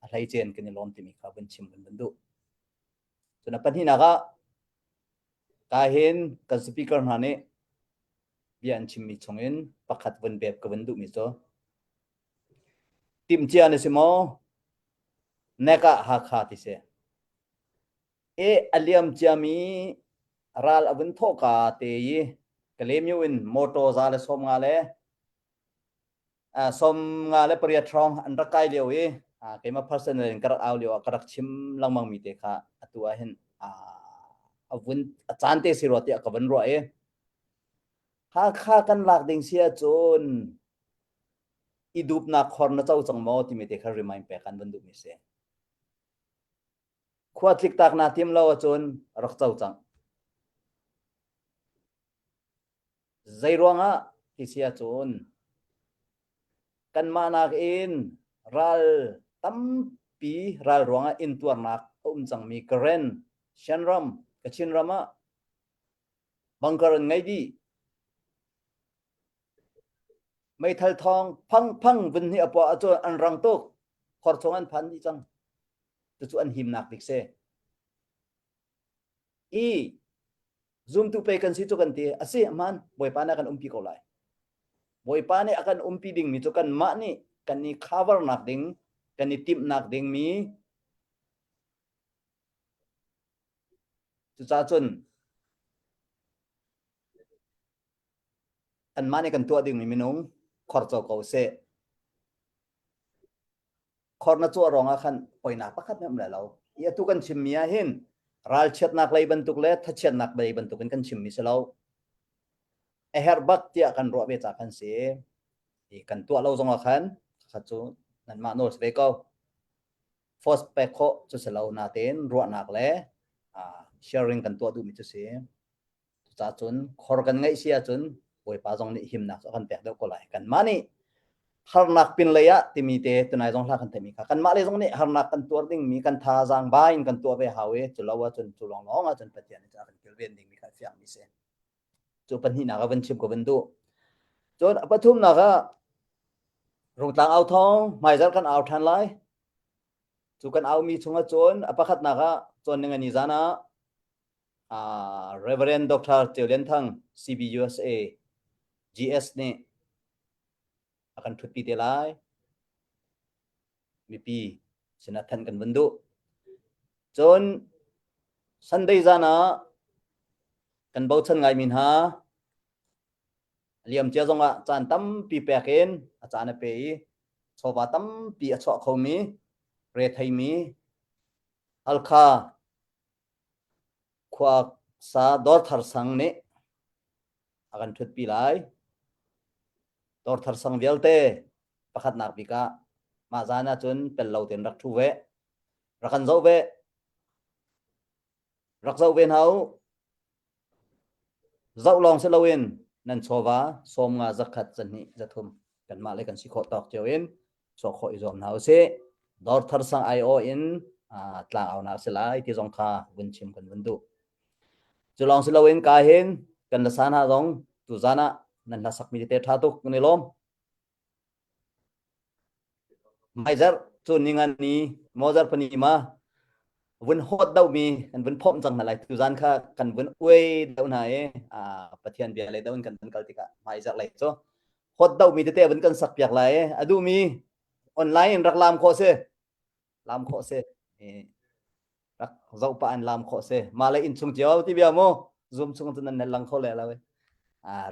a hleicen kan i lawm timi kha vun chim kan vun duh cun a pahnihnak ah Ka hin kan speaker hna nih bia an chimmi chungin pakhat vun bep ka vun duhmi cu timhcia na si maw? Nek ah Hakha ti si. E a liam ciami ral a vun thawhka te i Kalaymyo in motor za le 50 le 58 hrawng an rak kai lio i keimah personal in ka rak au lio ah ka rak chim lengmang mi te kha atu ah hin a vun a caan te si rua tiah ka vun ruah i Hakha kan lak ding si ahcun i dupnak khor na co cang maw timi te kha remind pek an vun duhmi si. Khua tlik tak na tim lo ahcun rak co cang. Zei ruangah ti si ahcun. Kanmah nakin ral tampi ral ruangah intuarnak a um cangmi Karen, Shan ram, Kachin ram ah bunker an ngei dih. Meithal thawng phang phang vun hnih a puah ahcun an rang tuk. Khor chung an phan dih cang. Cucu an himnak bik si. I zumtu pe kan si cu kan ti a si hmaan Bawipa nih a kan umpi ko lai. Bawipa nih a kan umpi dingmi cu kanmah nih kan i cover nak ding kan i timhnak dingmi cucaah cun anmah nih kan tuah dingmi minung khor co ko seh. Khor na cuah ruangah khan poinak pakhat hmanh um lai lo. I atu kan chimmi ah hin ralchiatnak lei bantuk le thachiatnak lei bantuk in kan chimmi si lo. A herh bak tiah kan ruah ve ca kan si. I kan tuah lo zongah khan kha cu nanmah nawl si ve ko. Force pek khawh cu si lo natein ruahnak le sharing kan tuah duhmi cu si. Cucaah cun khor kan ngeih si ahcun Bawipa zong nih himnak cu a kan pek deuh ko lai. Kanmah nih harnak pinlei ah timi te tunai zong hla kan theimi kha kanmah le zong nih harnak kan tuar dingmi kan thazaang ba in kan tuah ve hau i cu lo ahcun cu lawnglawng ahcun Pathian nih a kan kilven dingmi kha fiangmi si. Cu pahnihnak ah van chim ko van duh. Cun a pathumnak ah Rungtlang au thawng hmaizarh kan au ṭhan lai. Cu kan aumi chungah cun a pakhatnak ah cawn ning ani zan ah uh, Reverend Dr. Ceu Lian Thang CBUSA GS nih a kan ṭhutpi te lai. Mipi sinah thanh kan vun duh. Cun Sunday zan ah kan bochan ngaimi hna liam cia zongah caan tampi pek in a caan a pe i chawva tampi a chuah khomi retheimi Halkha Khuasa Dawrthar sang nih a kan ṭhutpi lai. Dawrthar sang vialte pakhatnak bik ah mah zan ahcun pel lo tein rak ṭhu ve. Rak kan zoh ve. Rak zoh ve hna u. Zoh lawng si loin nan chawva 50 zakhat zahnih zathum kanmah le kan si khawh tawk cio in chuah khawh i zuam hna usih. Dawrthar sang aiawh in tlangaunak si lai ti zong kha vun chim kan vun duh. Cu lawng si loin ka hin kan lasa hna zong tuzan ah nan hla sakmi tete ṭha tuk kan i lawm. Hmaizarh cu ningan ni mawzarh pani ma vun hawt dohmi kan vun phomh cang hna lai tuzan kha kan vun uai deuh hna i Pathian bia lei deuh in kan vun kal tikah hmaizarh lei cu hawt dohmi tete vun kan sak piak lai i a duhmi online in rak lam khawh si lam khawh si rak zoh pah in lam khawh si mah le innchung cio ti bia mu zoom chung cun nan lang kho le lo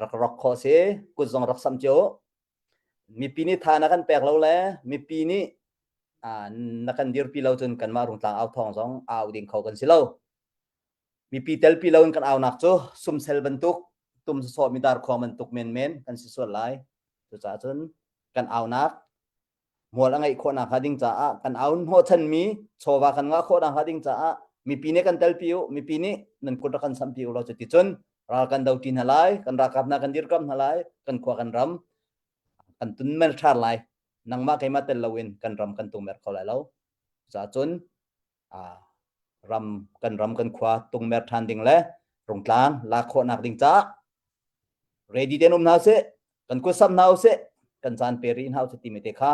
rak rock khawh si kut zong rak sam cio Mipi nih tha na kan pek lo le mipi nih na kan dirpi lo cun kanmah Rungtlang au thawng zong au ding kho kan si lo. Mipi telpi loin kan aunak cu sumsel bantuk, tum sawsawh mi darkhuang bantuk menmen kan si sual lai. Cucaah cun kan aunak hmual a ngeih khawh nakhnga ding caah kan au hnawhchanmi chawva kan ngah khawh nakhnga ding caah mipi nih kan telpi u, mipi nih nan kut rak kan sampi u law cuticun ral kan do ṭi hna lai, kan ralkap hna kan dirkamh hna lai, kan khua kan ram kan tunmer ṭhan lai. Nangmah keimah tel loin kan ram kan tungmer kho lai lo. Cucaah cun ram kan ram kan khua tungmer ṭhan ding le rungtlang lak khawhnak ding caah ready ten um hna usih, kan kut samh hna usih, kan caan pe rih hna usih timi te kha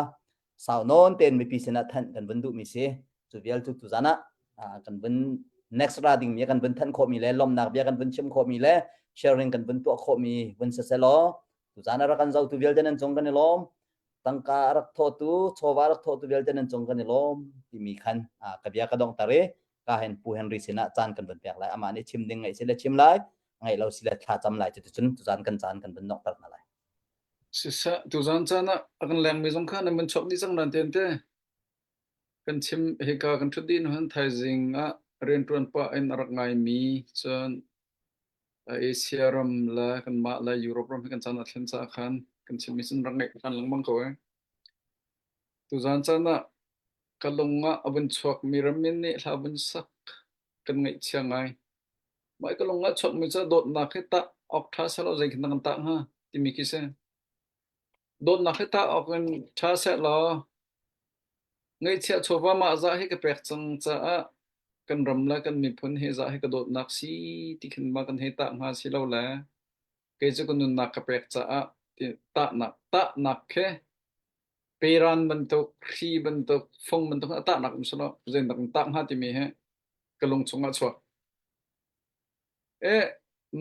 sau nawn tein mipi sinah thanh kan vun duhmi si. Cu vial cu tuzan ah kan vun next ra dingmi kan vun thanh khawhmi le lawmhnak bia kan vun chim khawhmi le sharing kan vun tuah khawhmi vun si selaw tuzan ah rak kan zohtu vialte nan cung kan i lawm tangka a rak thawhtu chawva rak thawhtu vialte nan cung kan i lawm timi khan ka bia ka donghter i ka hen Pu Henry sinah caan kan vun pek lai amah nih chim ding ngaih si le chim lai ngaih lo si le thla cam lai cuticun tuzan kan caan kan vun donghter hna lai Siseh, tuzan caan ah a kan lengmi zong kha nan vun chawk dih cang nan ten te. Kan chim hika kan ṭhut dih hnu thaizing ah rianṭuan pah in a rak ngaimi cun Asia ram le kanmah le Europe ram hi kan caan a thlen caah khan kan chimmi cun rak ngaih ṭhan lengmang ko ee. Tuzan caan ah ka lung ah a vun chuakmi ramin nih hla vun sak kan ngaihchia ngai. Mah ka lung ah chuakmi cu dawtnak hi tah awk ṭha selaw zei khin dah kan tah hnga timi khi si. Dawtnak hi tah awk in ṭha seh law Ngaihchiah chawva mah zah hi ka pek cang caah kan ram le kan miphun hi zah hi ka dawtnak si ti khin ma kan hei tah hnga si lo le kei cu ka nunnak ka pek caah ti tahnak tahnak khi peran bantuk hri bantuk fung bantuk a tahnak um selaw zeinak in tah hnga timi hi ka lung chungah chuak. E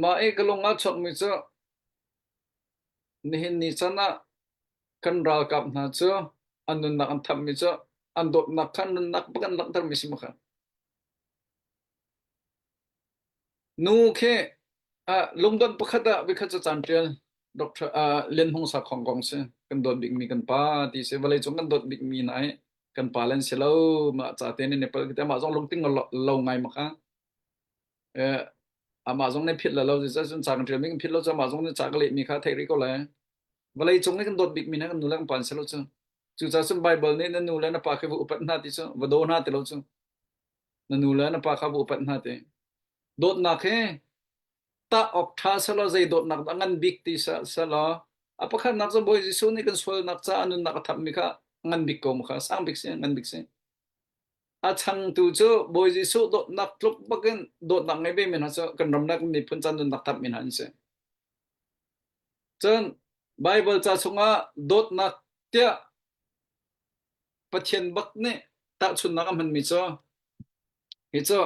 mah i ka lung ah chuakmi cu nihin ni chan ah kan ralkap hna cu an nunnak an thammi cu an dawtnak kha nunnak bak an langhtermi si maw kha? Nu khi uh, lungdonh pakhat ah vikhat cu caan ṭial Dr. Uh, Lian Hmung Sakhong kong si kan dawt bikmi kan pa ti si vawlei cung kan dawt bikmi hna hi kan pa len si lo mah ca te nih Nepal kite mah zong lungting lo, lo ngai maka eh amah zong nih philh lo cun ca kan ṭialmi kan philh lo cu amah zong nih ca ka lehmi kha theih rih ko lai Vawlei cung i kan dawt bikmi hna kan nu le kan pa an si lo cu. Cucaah cun Baibal nih na nu le na pa khi va upat hna ti cu va daw hna ti lo cu. Na nu le na pa kha va upat hna ti. Dawtnak hi tah awk ṭha selaw zei dawtnak dah ngan bik ti selaw a pakhatnak cu Bawi Jesuh nih kan sualnak caah a nunnak a thapmi kha ngan bik ko mu kha sang bik si ngan bik si. A changtu cu Bawi Jesuh dawtnak tluk bakin dawtnak ngei ve mi hna cu kan ram le kan miphun ca nunnak thapmi hna an si. Cun Baibal ca chungah dawtnak tiah Pathian bak nih tahchunhnak a hmanmi cu hi cu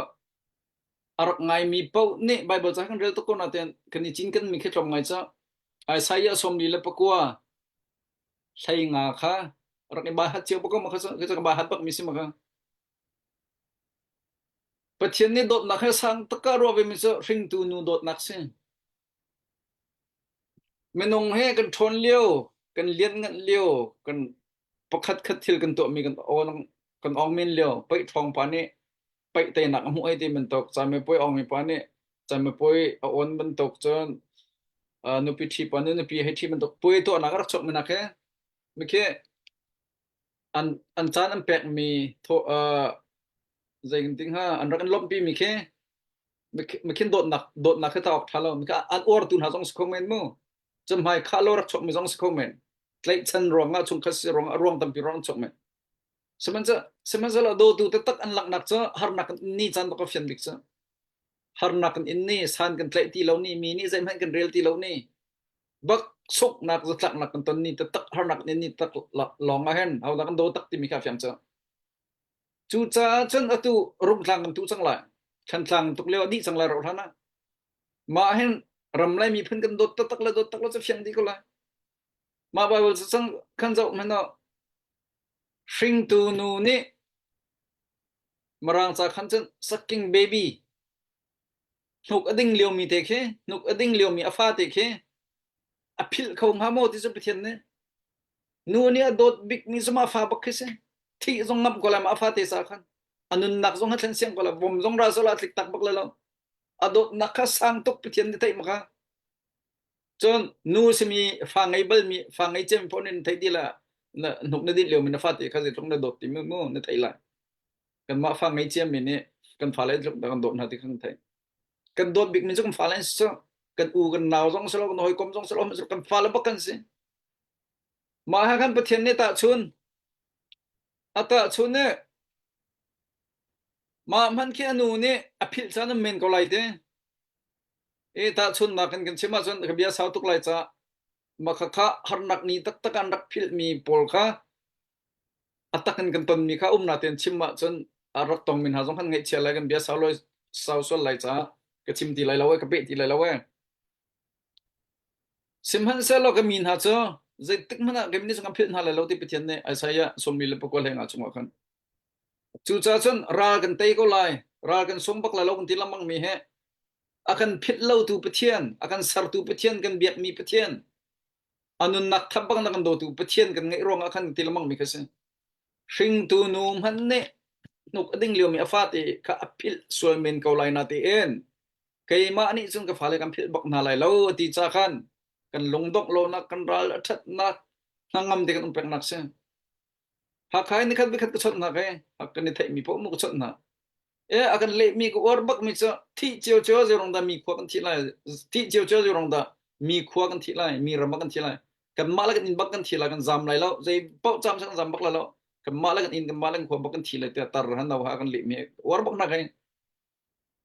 a rak ngaimi paoh nih Baibal ca kan rel tuk ko nain kan i cinkenmi khi tlawm ngai cu Isaiah 49 hlei nga kha rak i baihat cio bak ko ma kha cu ka baihat bakmi si ma kha. Pathian nih dawtnak he sang takka ruah vemi cu hringtu nu dawtnak si. Minung he kan ṭhawn lio, kan lianhngan lio, kan pakhatkhat thil kan tuahmi kan awn kan awng men lio, paih ṭhawng pa nih paih teinak a hmuh ai ti bantuk, camipuai awngmi pa nih camipuai a awn bantuk cun uh, nupi ṭhi pa nih nupi hei ṭhi bantuk puai tuahnak a rak chuak minak he mikhi an an caan an pekmi thaw uh, zei kan ti hnga an rak in lawmhpi mi khi mikhin dawtnak dawtnak khi ta awk ṭha lo mikha an uartu hna zong si kho men mu cumhmai kha lo rak chuak mi zong si kho men tlaihchan ruangah chungkhat si ruangah ruang tampi ruang chuak men sihmanhsehlaw dawtu taktak an laknak cu harnak kan ni caan bak a fian bik cu harnak kan in ni san kan tlaih ti lo ni mi nih zeihmanh kan rel ti lo ni bak suknak zatlaknak kan ton ni taktak harnak in ni tak lawng ah hin hodah kan daw tak timi kha fiang cu Cucaah cun atu Rungtlang kan tu cang lai. Thantlang tuk lio dih cang lai ro hlan ah. Mah hin ram lai miphun kan dawt taktak le dawt tak lo cu fiang dih ko lai. Mah Bible cu cang khan zoh hmanh ah hringtu nu nih Mirang ca khan cun sucking baby hnuk a ding liomi te khi hnuk a ding liomi a fa te khi a philh kho hnga maw ti cu Pathian nih Nu nih a dawt bikmi cu mah fa bak khi si. Thih zong ngamh ko lai mah fa te sa khan. A nunnak zong a thlen siang ko lai. Vom zong ra sala tlik tak bak lai lo. A dawtnak kha sang tuk Pathian nih theih maka. Cun nu simi fa ngei bal mi fa ngei cem phone in thei ti la na hnuk na din lio mi na fa te kha zeitluk na dawt ti mu mu na thei lai. Kan mah fa ngei ciam mi nih kan fa le tluk kan dawt hna ti kha kan thei. Kan dawt bik mi cu kan fa le an si. Kan u kan nau zong si lo kan hawikom zong si lo kan fa le bak kan si. Mah ha khan Pathian nih tahchun a tahchun nih mah hmanh khi a nu nih a philh caan an men ko lai te. I tahchunnak in kan chim ahcun ka bia sau tuk lai ca mah khakha harnak ni taktak an rak philhmi pawl kha a tak in kan tonmi kha umnak tein chim ahcun a rak tongmi hna zong kan ngaihchia lai kan bia sau loi sau sual lai caah ka chim ti lai lo e ka peh ti lai lo e. Sihmanhsehlaw ka mi hna cu zeitik hmanh ah kei nih cun kan philh hna lai lo ti Pathian nih Isaiah 49 hlengah chungah khan. Cucaah cun ral kan tei ko lai, ral kan sung bak lai lo kan ti lengmang mi he a kan philh lotu Pathian, a kan sertu Pathian, kan biakmi Pathian, a nunnak thap bang na kan dawtu Pathian kan ngeih ruangah khan ti lengmang mi kha si. Hringtu nu hmanh nih hnuk a ding liomi a fate kha a philh sual men ko lai na tiin keimah nih cun ka fale kan philh bak hna lai lo a ti ca khan kan lungdongh lonak kan ral a ṭhatnak hnangam te kan um peknak si Hakha in nikhat vikhat ka chawnh hna ke kan i theihmi paoh mu ka chawnh hna e a kan lehmi ka uar bak mi cu thih cio cio zeirong dah mi khua kan thih lai thih cio cio zeirong dah mi khua kan thih lai mi ram ah kan thih lai. Kanmah le kan inn bak kan thi lai kan zam lai lo. Zei paoh cam kan zam bak lai lo. Kanmah le kan inn kanmah le kan khua bak kan thi lai tiah tar han no ha kan leh mi uar bak nak hei.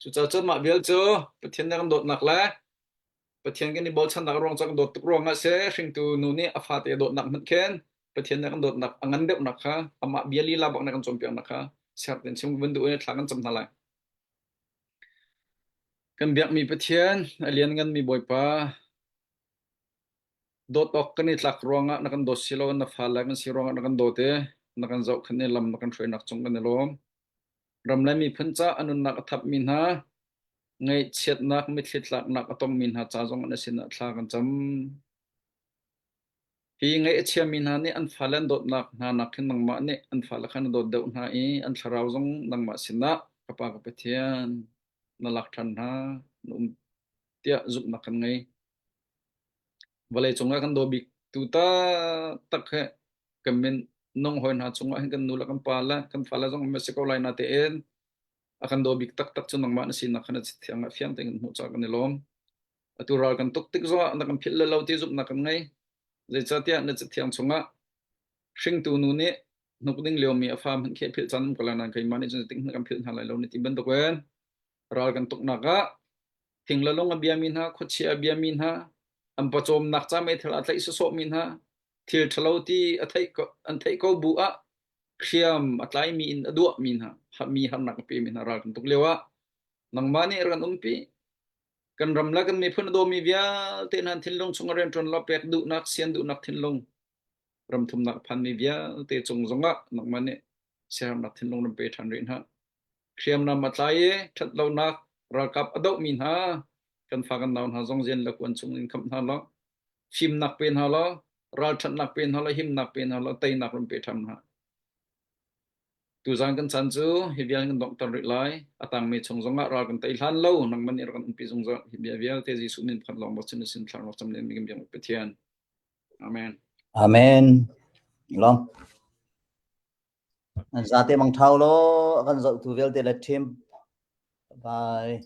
Cucaah cun mah vial cu Pathian nih kan dawtnak le Pathian kan i bochannak ruang cu kan dawt tuk ruangah si hringtu nu nih a fate a dawtnak hmanh khin Pathian nih kan dawtnak a ngan deuhnak kha amah bia lila bak nih kan cawnpiaknak kha ser tein chim van duh i thla kan cam hna lai. Kan biakmi Pathian a liannganmi Bawipa dawt awk kan i tlak ruangah na kan dawt si lo na fale kan si ruangah na kan dawt i na kan zohkhenh i lam na kan hruainak cung kan i lawm. Ram le miphun ca a nunnak a thapmi hna, ngaihchiatnak mitthli tlaknak a tongmi hna ca zong an sinah thla kan cam. Hi ngaih a chiami hna nih an fale an dawtnak hna nak khin nangmah nih an fale kha na dawt deuh hna i an thlarau zong nangmah sinah ka Pa ka Pathian na lak ṭhan hna na um tiah zumhnak kan ngei. Vawlei cungah kan daw bik tu taktak he kan min nung hawi hna cungah hin kan nu le kan pa le kan fale zong an si ko lai na tein a kan daw bik taktak cu nangmah na sinak kha na thiang ah fiang tein kan hmuh caah kan i lawm. Atu ral kan tuk tik zongah na kan philh le lo ti zumhnak kan ngei. Zeicahtiah na cathiang chungah hringtu nu nih hnuk ding liomi a fa hmanh khi a philh caan um ko lai nain keimah nih cun zeitik hmanh kan philh hna lai lo na ti bantukin ral kan tuknak ah thing le lung a biami hna, khuachia a biami hna, an pawcawmnak ca meithal a tlaih sawsawhmi hna, thil ṭhalo ti a theih ko, an theih ko bu ah hriam a tlaimi in a duahmi hna, mi harnak a pemi hna ral kan tuk lio ah nangmah nih rak kan umpi. Kan ram le kan miphun a dawmi vialte hna thinlung chung a rianṭuan lo pek duhnak, sian duhnak thinlung, ram thumnak a phanmi vialte cung zongah nangmah nih siaherhnak thinlung ram pe ṭhan rih hna. Hriamnam a tlai i ṭhatlonak ralkap a dohmi hna kan fa kan nau hna zong rian le kuan chung in khamh hna law fimnak pe hna law ralṭhatnak pe hna law himnak pe hna law teinak run pe ṭhan hna. Tuzaan kan caan cu hi vial kan donghter rih lai. A tangmi chung zongah ral kan tei hlan lo nangmah nih rak kan umpi zungzal. Hi bia vialte Jesuh min pakhat lawng bak cun na sin thlarau rak cam len mi kan biak Pathian. Amen. Amen. Lawm. Nan zate mang thau lo kan zohtu vialte le team. Bye.